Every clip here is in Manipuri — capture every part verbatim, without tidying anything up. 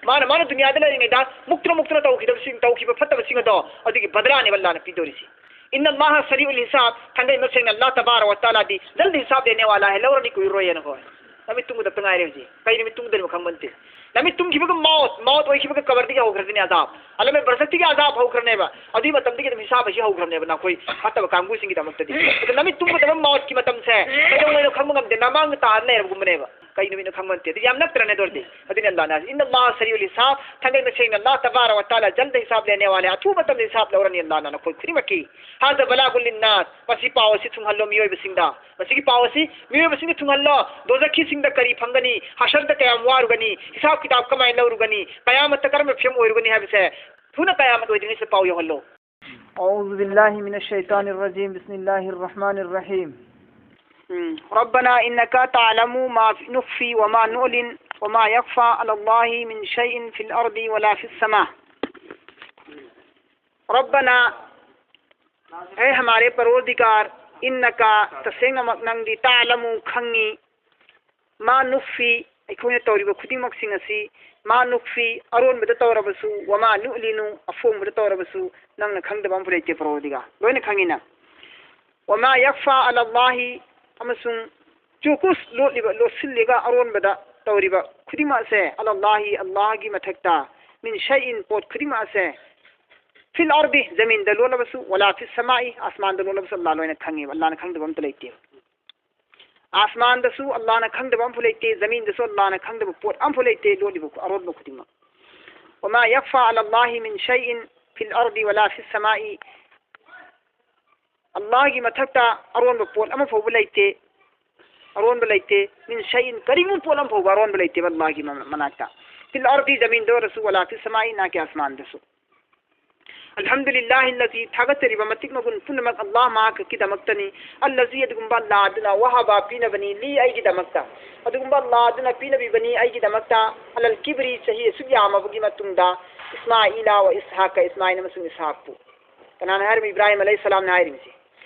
ꯃꯥꯅ, ꯃꯥꯅ ꯗꯨꯅꯤꯌꯥꯗ ꯂꯩꯔꯤꯉꯩꯗ ꯃꯨꯛꯇꯅ, ꯃꯨꯛꯇꯅ ꯇꯧꯈꯤꯗꯕꯁꯤꯡ, ꯇꯧꯈꯤꯕ ꯐꯠꯇꯕꯁꯤꯡ ꯑꯗꯣ, ꯑꯗꯨꯒꯤ ꯕꯗꯂꯥꯅꯦꯕ ꯑꯜꯂꯥꯍꯅ ꯄꯤꯗꯧꯔꯤꯁꯤ꯫ ꯏꯟꯅ ꯑꯜꯂꯥꯍ ꯁꯔꯤꯎꯜ ꯍꯤꯁꯥꯕ, ꯊꯥꯡꯒꯩ ꯃꯁꯦꯡꯅ ꯑꯜꯂꯥꯍ ꯇꯕꯥꯔꯛ ꯋ ꯇꯥꯂꯥꯗꯤ ꯖꯜꯗ ꯍꯤꯁꯥꯕ ꯂꯦꯅꯦ ꯋꯥꯂꯥ ꯍꯦ, ꯂꯧꯔꯅꯤ, ꯀꯨꯏꯔꯣꯏ ꯍꯥꯏꯅꯀꯣ꯫ ꯅꯃꯤꯠ ꯇꯨꯝꯒꯗꯕꯇ ꯉꯥꯏꯔꯦ ꯍꯧꯖꯤꯛ꯫ ꯀꯩ ꯅꯨꯃꯤꯠ ꯇꯨꯝꯒꯗꯣꯏꯅꯣ ꯈꯪꯕ ꯅꯠꯇꯦ꯫ ꯅꯃꯤꯠ ꯇꯨꯝꯈꯤꯕꯒ ꯃꯥꯎꯠ, ꯃꯥꯎꯠ ꯑꯣꯏꯈꯤꯕꯒ ꯀꯕꯔꯗꯒꯤ ꯍꯧꯈ꯭ꯔꯗꯤꯅꯦ ꯑꯖꯥꯕ꯫ ꯑꯂꯃꯦ ꯕꯔꯖꯈꯇꯒꯤ ꯑꯖꯥꯕ ꯍꯧꯈ꯭ꯔꯅꯦꯕ꯫ ꯑꯗꯨꯒꯤ ꯃꯇꯝꯗꯒꯤ ꯑꯗꯨꯝ ꯍꯤꯁꯥꯕ ꯑꯁꯤ ꯍꯧꯈ꯭ꯔꯕꯅꯦꯕ ꯅꯈꯣꯏ ꯐꯠꯇꯕ ꯀꯥꯡꯕꯨꯁꯤꯡꯒꯤꯗꯃꯛꯇꯗꯤ꯫ ꯑꯗꯣ ꯅꯃꯤꯠ ꯇꯨꯝꯒꯗꯕ ꯃꯥꯎꯠꯀꯤ ꯃꯇꯝꯁꯦ ꯀꯩꯗꯧꯉꯩꯅꯣ ꯈꯪꯕ ꯉꯝꯗꯦ, ꯅꯃꯥꯡꯗ ꯇꯥꯔ ꯂꯩꯔꯕꯒꯨꯝꯕꯅꯦꯕ꯫ ꯀꯩ ꯅꯨꯃꯤꯠꯅꯣ ꯈꯪꯕ ꯅꯠꯇꯦ꯫ ꯑꯗꯨꯗꯤ ꯌꯥꯝ ꯅꯛꯇ꯭ꯔꯅꯦ ꯑꯗꯨ ꯑꯣꯏꯔꯗꯤ? ꯑꯗꯨꯅꯤ ꯑꯜꯂꯥꯍꯅ ꯍꯥꯏꯁꯦ, "ꯏꯟꯅ ꯑꯜꯂꯥꯍ ꯁꯔꯤꯎꯜ ꯍꯤꯁꯥꯕ", ꯊꯥꯡꯒꯩ ꯃꯁꯦꯡꯅ ꯑꯜꯂꯥꯍ ꯇꯕꯥꯔꯛ ꯋ ꯇꯥꯂꯥ ꯖꯜꯗ ꯍꯤꯁꯥꯕ ꯂꯦꯅꯦ ꯋꯥꯂꯦ, ꯑꯊꯨꯕ ꯃꯇꯝꯗ ꯍꯤꯁꯥꯕ ꯂꯧꯔꯅꯤ ꯑꯜꯂꯥꯍꯅ ꯅꯈꯣꯏ ꯈꯨꯗꯤꯡꯃꯛꯀꯤ꯫ ꯍꯥꯖ ꯕꯂꯥꯒꯨꯜ ꯂꯤꯟꯅꯥꯁ, ꯃꯁꯤ ꯄꯥꯎ ꯑꯁꯤ ꯊꯨꯡꯍꯜꯂꯣ ꯃꯤꯑꯣꯏꯕꯁꯤꯡꯗ꯫ ꯃꯁꯤꯒꯤ ꯄꯥꯎ ꯑꯁꯤ ꯃꯤꯑꯣꯏꯕꯁꯤꯡꯗ ꯊꯨꯡꯍꯜꯂꯣ꯫ ꯗꯣꯖꯈꯤꯁꯤꯡꯗ ꯀꯔꯤ ꯐꯪꯒꯅꯤ? ꯍꯁꯔꯗ ꯀꯌꯥꯝ ꯋꯥꯔꯨꯒꯅꯤ? ꯍꯤꯁꯥꯕ ꯀꯤꯇꯥꯕ ꯀꯃꯥꯏꯅ ꯂꯧꯔꯨꯒꯅꯤ? ꯀꯌꯥꯃꯠꯇ ꯀꯔꯝꯕ ꯐꯤꯕꯝ ꯑꯣꯏꯔꯨꯒꯅꯤ ꯍꯥꯏꯕꯁꯦ ꯊꯨꯅ ꯀꯌꯥꯃꯠ ꯑꯣꯏꯗ꯭ꯔꯤꯉꯩꯁꯤꯗ ꯄꯥꯎ ꯌꯧꯍꯜꯂꯣ꯫ أعوذ بالله من الشيطان الرجيم. بسم الله الرحمن الرحيم. ربنا إنك تعلم ما نخفي وما نعلن وما يخفى على الله من شيء في الأرض ولا في السماء. ربنا، हे हमारे परवरदिगार, इन्नका, तसेंगमक नंदी, तालमु, खंगी, मा नुख्फी, ꯑꯩꯈꯣꯏꯅ ꯇꯧꯔꯤꯕ ꯈꯨꯗꯤꯡꯃꯛꯁꯤꯡ ꯑꯁꯤ, मा नुख्फी, ꯑꯔꯣꯟꯕꯗ ꯇꯧꯔꯕꯁꯨ, ꯋꯃꯥ नुअलिनु, ꯑꯐꯣꯡꯕꯗ ꯇꯧꯔꯕꯁꯨ, ꯅꯪꯅ ꯈꯪꯗꯕ ꯑꯃꯐꯥꯎ ꯂꯩꯇꯦ ꯄꯔꯣꯗꯤꯒꯥ꯫ ꯂꯣꯏꯅ ꯈꯪꯉꯤ ꯅꯪ꯫ ꯋꯃꯥ ꯌꯈꯐꯥ ꯑꯂꯥ ꯑꯜꯂꯥꯍꯤ, ꯑꯃꯁꯨꯡ ꯆꯨꯀꯨꯁ ꯂꯣꯠꯂꯤꯕ, ꯂꯣꯠꯁꯤꯜꯂꯤꯒ ꯑꯔꯣꯟꯕꯗ ꯇꯧꯔꯤꯕ ꯈꯨꯗꯤꯡꯃꯛ ꯑꯁꯦ, ꯑꯂꯥ ꯑꯜꯂꯥꯍꯤ, ꯑꯜꯂꯥꯍꯒꯤ ꯃꯊꯛꯇ, ꯃꯤꯟ ꯁꯩꯏꯟ, ꯄꯣꯠ ꯈꯨꯗꯤꯡꯃꯛ ꯑꯁꯦ, ꯐꯤꯜ ꯑꯔꯗꯤ, ꯖꯃꯤꯟꯗ ꯂꯣꯠꯂꯕꯁꯨ, ꯋꯂꯥ ꯐꯤꯁ ꯁꯃꯥꯏ, ꯑꯁꯃꯥꯟꯗ ꯂꯣꯠꯂꯕꯁꯨ, ꯑꯜꯂꯥꯍ ꯂꯣꯏꯅ ꯈꯪꯉꯦꯕ꯫ ꯑꯜꯂꯥꯍꯅ ꯈꯪꯗꯕ ꯑꯝꯇ ꯂꯩꯇꯦꯕ꯫ ꯑꯁꯃꯥꯟꯗꯁꯨ ꯑꯜꯂꯥꯍꯅ ꯈꯪꯗꯕ ꯑꯃꯐꯥꯎ ꯂꯩꯇꯦ, ꯖꯃꯤꯟꯗꯁꯨ ꯑꯜꯂꯥꯍꯅ ꯈꯪꯗꯕ ꯄꯣꯠ ꯑꯃꯐꯥꯎ ꯂꯩꯇꯦ, ꯂꯣꯠꯂꯤꯕ ꯑꯔꯣꯟꯕ ꯈꯨꯗꯤꯡꯃꯛ꯫ ꯋꯃꯥ ꯌꯈꯐꯥ ꯑꯂꯥ ꯑꯜꯂꯥꯍꯤ ꯃꯤꯟ ꯁꯩꯏꯟ ꯐꯤꯜ ꯑꯔꯗꯤ ꯋꯂꯥ ꯐꯤꯁ ꯁꯃꯥꯏ꯫ ꯑꯜꯂꯥꯍꯒꯤ ꯃꯊꯛꯇ ꯑꯔꯣꯟꯕ ꯄꯣꯠ ꯑꯃ ꯐꯥꯎꯕ ꯂꯩꯇꯦ, ꯑꯔꯣꯟꯕ ꯂꯩꯇꯦ꯫ ꯃꯤꯟ ꯁꯩꯏꯟ, ꯀꯔꯤꯒꯨꯝꯕ ꯄꯣꯠ ꯑꯃ ꯐꯥꯎꯕ ꯑꯔꯣꯟꯕ ꯂꯩꯇꯦꯕ ꯑꯜꯂꯥꯍꯒꯤ ꯃ-, ꯃꯅꯥꯛꯇ꯫ ꯐꯤꯜ ꯑꯔꯗꯤ, ꯖꯃꯤꯟꯗ ꯑꯣꯏꯔꯁꯨ, ꯋꯂꯥ ꯐꯤꯁ ꯁꯃꯥꯏ, ꯅꯥꯀꯤ ꯑꯁꯃꯥꯟꯗꯁꯨ꯫ ꯑꯜꯍꯝꯗꯨꯂꯤꯜꯂꯥꯍꯤ ꯑꯜꯂꯖꯤ, ꯊꯥꯒꯠꯆꯔꯤꯕ ꯃꯇꯤꯛ ꯃꯒꯨꯟ ꯄꯨꯝꯅꯃꯛ ꯑꯜꯂꯥꯍ ꯃꯍꯥꯛ ꯈꯛꯀꯤꯗꯃꯛꯇꯅꯤ꯫ ꯑꯜꯂꯖꯤ, ꯑꯗꯨꯒꯨꯝꯕ ꯑꯜꯂꯥꯍ ꯑꯗꯨꯅ, ꯋꯍꯕ, ꯄꯤꯅꯕꯅꯤ, ꯂꯤ, ꯑꯩꯒꯤꯗꯃꯛꯇ꯫ ꯑꯗꯨꯒꯨꯝꯕ ꯑꯜꯂꯥꯍ ꯑꯗꯨꯅ ꯄꯤꯅꯕꯤꯕꯅꯤ ꯑꯩꯒꯤꯗꯃꯛꯇ, ꯑꯂꯜ ꯀꯤꯕ꯭ꯔꯤ, ꯆꯍꯤ ꯑꯁꯨꯛ ꯌꯥꯝꯃꯕꯒꯤ ꯃꯇꯨꯡꯗ, ꯏꯁꯃꯥꯏꯂ ꯋ ꯏꯁꯍꯥꯛꯀ, ꯏꯁꯃꯥꯏꯜ ꯑꯃꯁꯨꯡ ꯏꯁꯍꯥꯛꯄꯨ꯫ ꯀꯅꯥꯅ ꯍꯥꯏꯔꯤꯕ? ꯏꯕ꯭ꯔꯥꯍꯤꯝ ꯑꯂꯩꯍꯤꯁꯁꯂꯥꯝꯅ ꯍꯥꯏꯔꯤꯕꯁꯤ꯫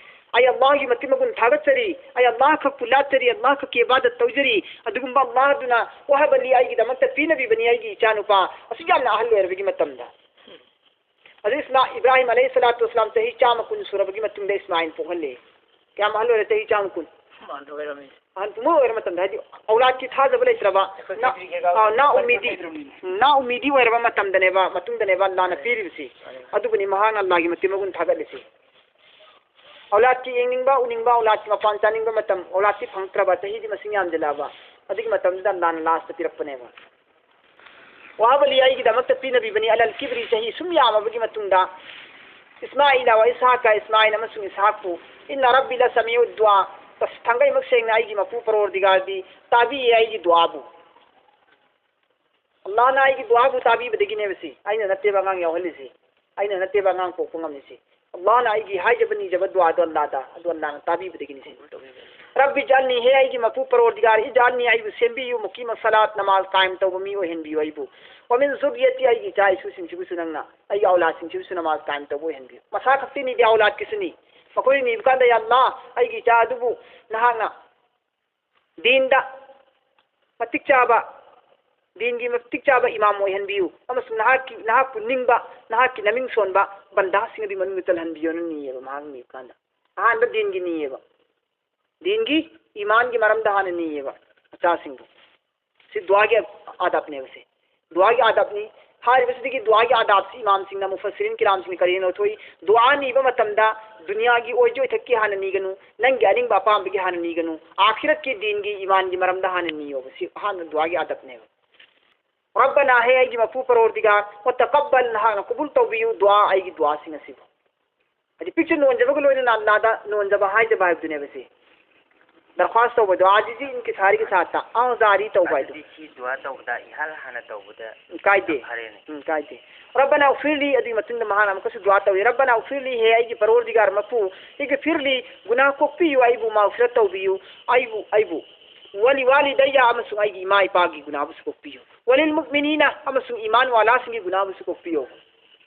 ꯑꯩ ꯑꯜꯂꯥꯍꯒꯤ ꯃꯇꯤꯛ ꯃꯒꯨꯟ ꯊꯥꯒꯠꯆꯔꯤ, ꯑꯩ ꯑꯜꯂꯥꯍ ꯈꯛꯄꯨ ꯂꯥꯠꯆꯔꯤ, ꯑꯜꯂꯥꯍ ꯈꯛꯀꯤ ꯏꯕꯥꯗꯠ ꯇꯧꯖꯔꯤ꯫ ꯑꯗꯨꯒꯨꯝꯕ ꯑꯜꯂꯥꯍ ꯑꯗꯨꯅ ꯋꯥꯍꯕ ꯑꯂꯤ ꯑꯩꯒꯤꯗꯃꯛꯇ ꯄꯤꯅꯕꯤꯕꯅꯤ, ꯑꯩꯒꯤ ꯏꯆꯥꯅꯨꯄꯥ ꯑꯁꯨꯛ ꯌꯥꯝꯅ ꯑꯍꯜ ꯑꯣꯏꯔꯕꯒꯤ ꯃꯇꯝꯗ꯫ ꯑꯗꯨ ꯏꯁꯃꯥ-, ꯏꯕ꯭ꯔꯥꯍꯤꯝ ꯑꯂꯩꯍꯤ ꯁꯂꯥꯇꯨ ꯋꯁꯂꯥꯝ ꯆꯍꯤ ꯆꯥꯝꯃ ꯀꯨꯟ ꯁꯨꯔꯕꯒꯤ ꯃꯇꯨꯡꯗ ꯏꯁꯃꯥꯏꯜ ꯄꯣꯛꯍꯜꯂꯦ꯫ ꯀꯌꯥꯝ ꯑꯍꯜ ꯑꯣꯏꯔꯦ? ꯆꯍꯤ ꯆꯥꯝꯃ ꯀꯨꯟ꯫ ꯑꯍꯜ ꯑꯣꯏꯔꯕ ꯃꯇꯝꯗ, ꯍꯥꯏꯗꯤ ꯑꯧꯂꯥꯗꯀꯤ ꯊꯥꯖꯕ ꯂꯩꯇ꯭ꯔꯕ, ꯅꯥ-, ꯑꯥ, ꯅꯥ ꯎꯝꯃꯤꯗꯤ, ꯅꯥ ꯎꯝꯃꯤꯗꯤ ꯑꯣꯏꯔꯕ ꯃꯇꯝꯗꯅꯦꯕ, ꯃꯇꯨꯡꯗꯅꯦꯕ ꯑꯜꯂꯥꯍꯅ ꯄꯤꯔꯤꯕꯁꯤ꯫ ꯑꯗꯨꯕꯨꯅꯤ ꯃꯍꯥꯛꯅ ꯑꯜꯂꯥꯍꯒꯤ ꯃꯇꯤꯛ ꯃꯒꯨꯟ ꯊꯥꯒꯠꯂꯤꯁꯤ꯫ ꯑꯧꯂꯥꯗꯀꯤ ꯌꯦꯡꯅꯤꯡꯕ, ꯎꯅꯤꯡꯕ, ꯑꯧꯂꯥꯗꯀꯤ ꯃꯄꯥꯟ ꯆꯥꯅꯤꯡꯕ ꯃꯇꯝ, ꯑꯧꯂꯥꯗꯀꯤ ꯐꯪꯉꯛꯇ꯭ꯔꯕ, ꯆꯍꯤꯗꯤ ꯃꯁꯤꯡ ꯌꯥꯝꯁꯤꯜꯂꯛꯑꯕ, ꯑꯗꯨꯒꯤ ꯃꯇꯝꯗꯨꯗ ꯑꯜꯂꯥꯍꯅ ꯂꯥꯁꯇ ꯄꯤꯔꯛꯄꯅꯦꯕ꯫ ꯋꯥꯍꯕ ꯑꯂꯤ ꯑꯩꯒꯤꯗꯃꯛꯇ ꯄꯤꯅꯕꯤꯕꯅꯤ, ꯑꯂꯜ ꯀꯤꯕ꯭ꯔꯤ, ꯆꯍꯤ ꯁꯨꯝ ꯌꯥꯝꯃꯕꯒꯤ ꯃꯇꯨꯡꯗ, ꯏꯁꯃꯥꯏꯂ ꯋ ꯏꯁꯍꯥꯛꯀ, ꯏꯁꯃꯥꯏꯜ ꯑꯃꯁꯨꯡ ꯏꯁꯍꯥꯛꯄꯨ, ꯏꯟꯅ ꯔꯕꯤ ꯂ ꯁꯃꯤꯎ ꯗꯨꯋꯥ, ꯊꯥꯡꯒꯩꯃꯛ ꯁꯦꯡꯅ ꯑꯩꯒꯤ ꯃꯄꯨ ꯄꯔꯣꯔꯗꯤꯒꯥꯔꯗꯤ ꯇꯥꯕꯤꯌꯦ ꯑꯩꯒꯤ ꯗꯨꯋꯥꯕꯨ꯫ ꯑꯜꯂꯥꯍꯅ ꯑꯩꯒꯤ ꯗꯨꯋꯥꯕꯨ ꯇꯥꯕꯤꯕꯗꯒꯤꯅꯦꯕ ꯁꯤ꯫ ꯑꯩꯅ ꯅꯠꯇꯦꯕ ꯑꯉꯥꯡ ꯌꯥꯎꯍꯜꯂꯤꯁꯤ꯫ ꯑꯩꯅ ꯅꯠꯇꯦꯕ ꯑꯉꯥꯡ ꯄꯣꯛꯄ ꯉꯝꯃꯤꯁꯤ꯫ ꯑꯜꯂꯥꯍꯅ ꯑꯩꯒꯤ ꯍꯥꯏꯖꯕ ꯅꯤꯖꯕ ꯗꯨꯋꯥꯗꯣ ꯑꯜꯂꯥꯍꯗ, ꯑꯗꯨ ꯑꯜꯂꯥꯍꯅ ꯇꯥꯕꯤꯕꯗꯒꯤꯅꯤ ꯁꯤ꯫ ꯔꯕꯤ ꯖꯥꯜꯅꯤ, ꯍꯦ ꯑꯩꯒꯤ ꯃꯄꯨ ꯄꯔꯣꯔꯗꯤꯒꯥꯔ, ꯏꯖꯥꯜꯅꯤ, ꯑꯩꯕꯨ ꯁꯦꯝꯕꯤꯌꯨ, ꯃꯨꯀꯤꯃ ꯁꯂꯥꯠ, ꯅꯃꯥꯖ ꯀꯥꯏꯝ ꯇꯧꯕ ꯃꯤ ꯑꯣꯏꯍꯟꯕꯤꯌꯨ ꯑꯩꯕꯨ꯫ ꯋꯃꯤꯟ ꯖꯨꯔꯤꯌꯇꯤ, ꯑꯩꯒꯤ ꯏꯆꯥ ꯏꯁꯨꯁꯤꯡꯁꯤꯕꯨꯁꯨ ꯅꯪꯅ, ꯑꯩꯒꯤ ꯑꯧꯂꯥꯗꯁꯤꯡꯁꯤꯕꯨꯁꯨ ꯅꯃꯥꯖ ꯀꯥꯏꯝ ꯇꯧꯕ ꯑꯣꯏꯍꯟꯕꯤꯌꯨ꯫ ꯃꯁꯥ ꯈꯛꯇꯤ ꯅꯤꯗꯦ, ꯑꯧꯂꯥꯗꯀꯤꯁꯨꯅꯤ꯫ ꯃꯈꯣꯏ ꯅꯤꯕ ꯀꯥꯟꯗ, ꯌꯥ ꯑꯜꯂꯥꯍ, ꯑꯩꯒꯤ ꯏꯆꯥ ꯑꯗꯨꯕꯨ ꯅꯍꯥꯛꯅ ꯗꯤꯟꯗ ꯃꯇꯤꯛ ꯆꯥꯕ, ꯗꯤꯟꯒꯤ ꯃꯇꯤꯛ ꯆꯥꯕ ꯏꯃꯥꯝ ꯑꯣꯏꯍꯟꯕꯤꯌꯨ, ꯑꯃꯁꯨꯡ ꯅꯍꯥꯛꯀꯤ, ꯅꯍꯥꯛꯄꯨ ꯅꯤꯡꯕ, ꯅꯍꯥꯛꯀꯤ ꯃꯃꯤꯡ ꯁꯣꯟꯕ ꯕꯟꯗꯥꯁꯤꯡ ꯑꯗꯨꯒꯤ ꯃꯅꯨꯡꯗ ꯆꯜꯍꯟꯕꯤꯌꯨꯅ ꯅꯤꯌꯦꯕ ꯃꯍꯥꯛ ꯅꯤꯕ ꯀꯥꯟꯗ꯫ ꯑꯍꯥꯟꯕ ꯗꯤꯟꯒꯤ ꯅꯤꯌꯦꯕ꯫ ꯗꯤꯟꯒꯤ, ꯏꯃꯥꯟꯒꯤ ꯃꯔꯝꯗ ꯍꯥꯟꯅ ꯅꯤꯌꯦꯕ ꯃꯆꯥꯁꯤꯡꯕꯨ꯫ ꯁꯤ ꯗꯨꯋꯥꯒꯤ ꯑꯥꯗꯥꯕꯅꯦꯕ ꯁꯤ꯫ ꯗꯨꯋꯥꯒꯤ ꯑꯥꯗꯥꯕꯅꯤ꯫ ꯍꯥꯏꯔꯤꯕꯁꯤꯗꯒꯤ ꯗꯨꯋꯥꯒꯤ ꯑꯥꯗꯥꯕꯁꯤ ꯏꯃꯥꯝꯁꯤꯡꯅ, ꯃꯨꯐꯁꯤꯔꯤꯟ ꯀꯤꯔꯥꯝꯁꯤꯡꯅ ꯀꯔꯤꯅ ꯂꯧꯊꯣꯛꯏ? ꯗꯨꯋꯥ ꯅꯤꯕ ꯃꯇꯝꯗ ꯗꯨꯅꯤꯌꯥꯒꯤ ꯑꯣꯏꯖ ꯑꯣꯏꯊꯛꯀꯤ ꯍꯥꯟꯅ ꯅꯤꯒꯅꯨ, ꯅꯪꯒꯤ ꯑꯅꯤꯡꯕ ꯑꯄꯥꯝꯕꯒꯤ ꯍꯥꯟꯅ ꯅꯤꯒꯅꯨ, ꯑꯥꯈꯤꯔꯠꯀꯤ ꯗꯤꯟꯒꯤ ꯏꯃꯥꯟꯒꯤ ꯃꯔꯝꯗ ꯍꯥꯟꯅ ꯅꯤꯌꯣꯕ꯫ ꯁꯤ ꯑꯍꯥꯟꯕ ꯗꯨꯋꯥꯒꯤ ꯑꯥꯗꯥꯕꯅꯦꯕ꯫ ꯔꯕꯅꯥ, ꯍꯦ ꯑꯩꯒꯤ ꯃꯄꯨ ꯄꯔꯣꯔꯗꯤꯒꯥꯔ, ꯋ ꯇꯀꯕꯜ, ꯅꯍꯥꯛꯅ ꯀꯕꯨꯜ ꯇꯧꯕꯤꯌꯨ, ꯗꯨꯋꯥ, ꯑꯩꯒꯤ ꯗꯨꯋꯥꯁꯤꯡ ꯑꯁꯤꯕꯨ꯫ ꯍꯥꯏꯗꯤ ꯄꯤꯛꯆ ꯅꯣꯟꯖꯕꯒ ꯂꯣꯏꯅꯅ ꯑꯜꯂꯥꯗ ꯅꯣꯟꯖꯕ ꯍꯥꯏꯖꯕ ꯍꯥꯏꯕꯗꯨꯅꯦꯕ ꯁꯤ꯫ ꯗꯔꯈ꯭ꯋꯥꯁ ꯇꯧꯕꯗꯣ, ꯑꯥꯖꯤꯖꯤ ꯏꯟꯀꯤꯁꯥꯔꯤꯒꯤ ꯁꯥꯠꯇ, ꯑꯍ ꯖꯥꯔꯤ ꯇꯧꯕ ꯍꯥꯏꯗꯣ꯫ ꯑꯗꯨꯗꯤ ꯁꯤ ꯗꯨꯋꯥ ꯇꯧꯕꯗ ꯏꯍꯥꯜ ꯍꯥꯟꯅ ꯇꯧꯕꯗ ꯎꯝ, ꯀꯥꯏꯗꯦ꯫ ꯐꯔꯦꯅꯦ꯫ ꯎꯝ, ꯀꯥꯏꯗꯦ꯫ ꯔꯕꯅꯥ ꯎꯐꯤꯔꯂꯤ, ꯑꯗꯨꯒꯤ ꯃꯇꯨꯡꯗ ꯃꯍꯥꯛꯅ ꯑꯃꯨꯛꯀꯁꯨ ꯗꯨꯋꯥ ꯇꯧꯏ, ꯔꯕꯅꯥ ꯎꯐꯤꯔꯂꯤ, ꯍꯦ ꯑꯩꯒꯤ ꯄꯔꯣꯔꯗꯤꯒꯥꯔ ꯃꯄꯨ, ꯏꯒꯐꯤꯔꯂꯤ, ꯒꯨꯅꯥꯍ ꯀꯣꯛꯄꯤꯌꯨ, ꯑꯩꯕꯨ ꯃꯥꯒꯐꯤꯔꯠ ꯇꯧꯕꯤꯌꯨ, ꯑꯩꯕꯨ, ꯑꯩꯕꯨ, ꯋꯂꯤ ꯋꯥꯂꯤꯗꯩꯌꯥ, ꯑꯃꯁꯨꯡ ꯑꯩꯒꯤ ꯏꯃꯥ ꯏꯄꯥꯒꯤ ꯒꯨꯅꯥꯍꯕꯨꯁꯨ ꯀꯣꯛꯄꯤꯌꯨ, ꯋꯂꯤꯜ ꯃꯨꯛꯃꯤꯅꯤꯅ, ꯑꯃꯁꯨꯡ ꯏꯃꯥꯟ ꯋꯥꯂꯥꯁꯤꯡꯒꯤ ꯒꯨꯅꯥꯍꯕꯨꯁꯨ ꯀꯣꯛꯄꯤꯌꯨ꯫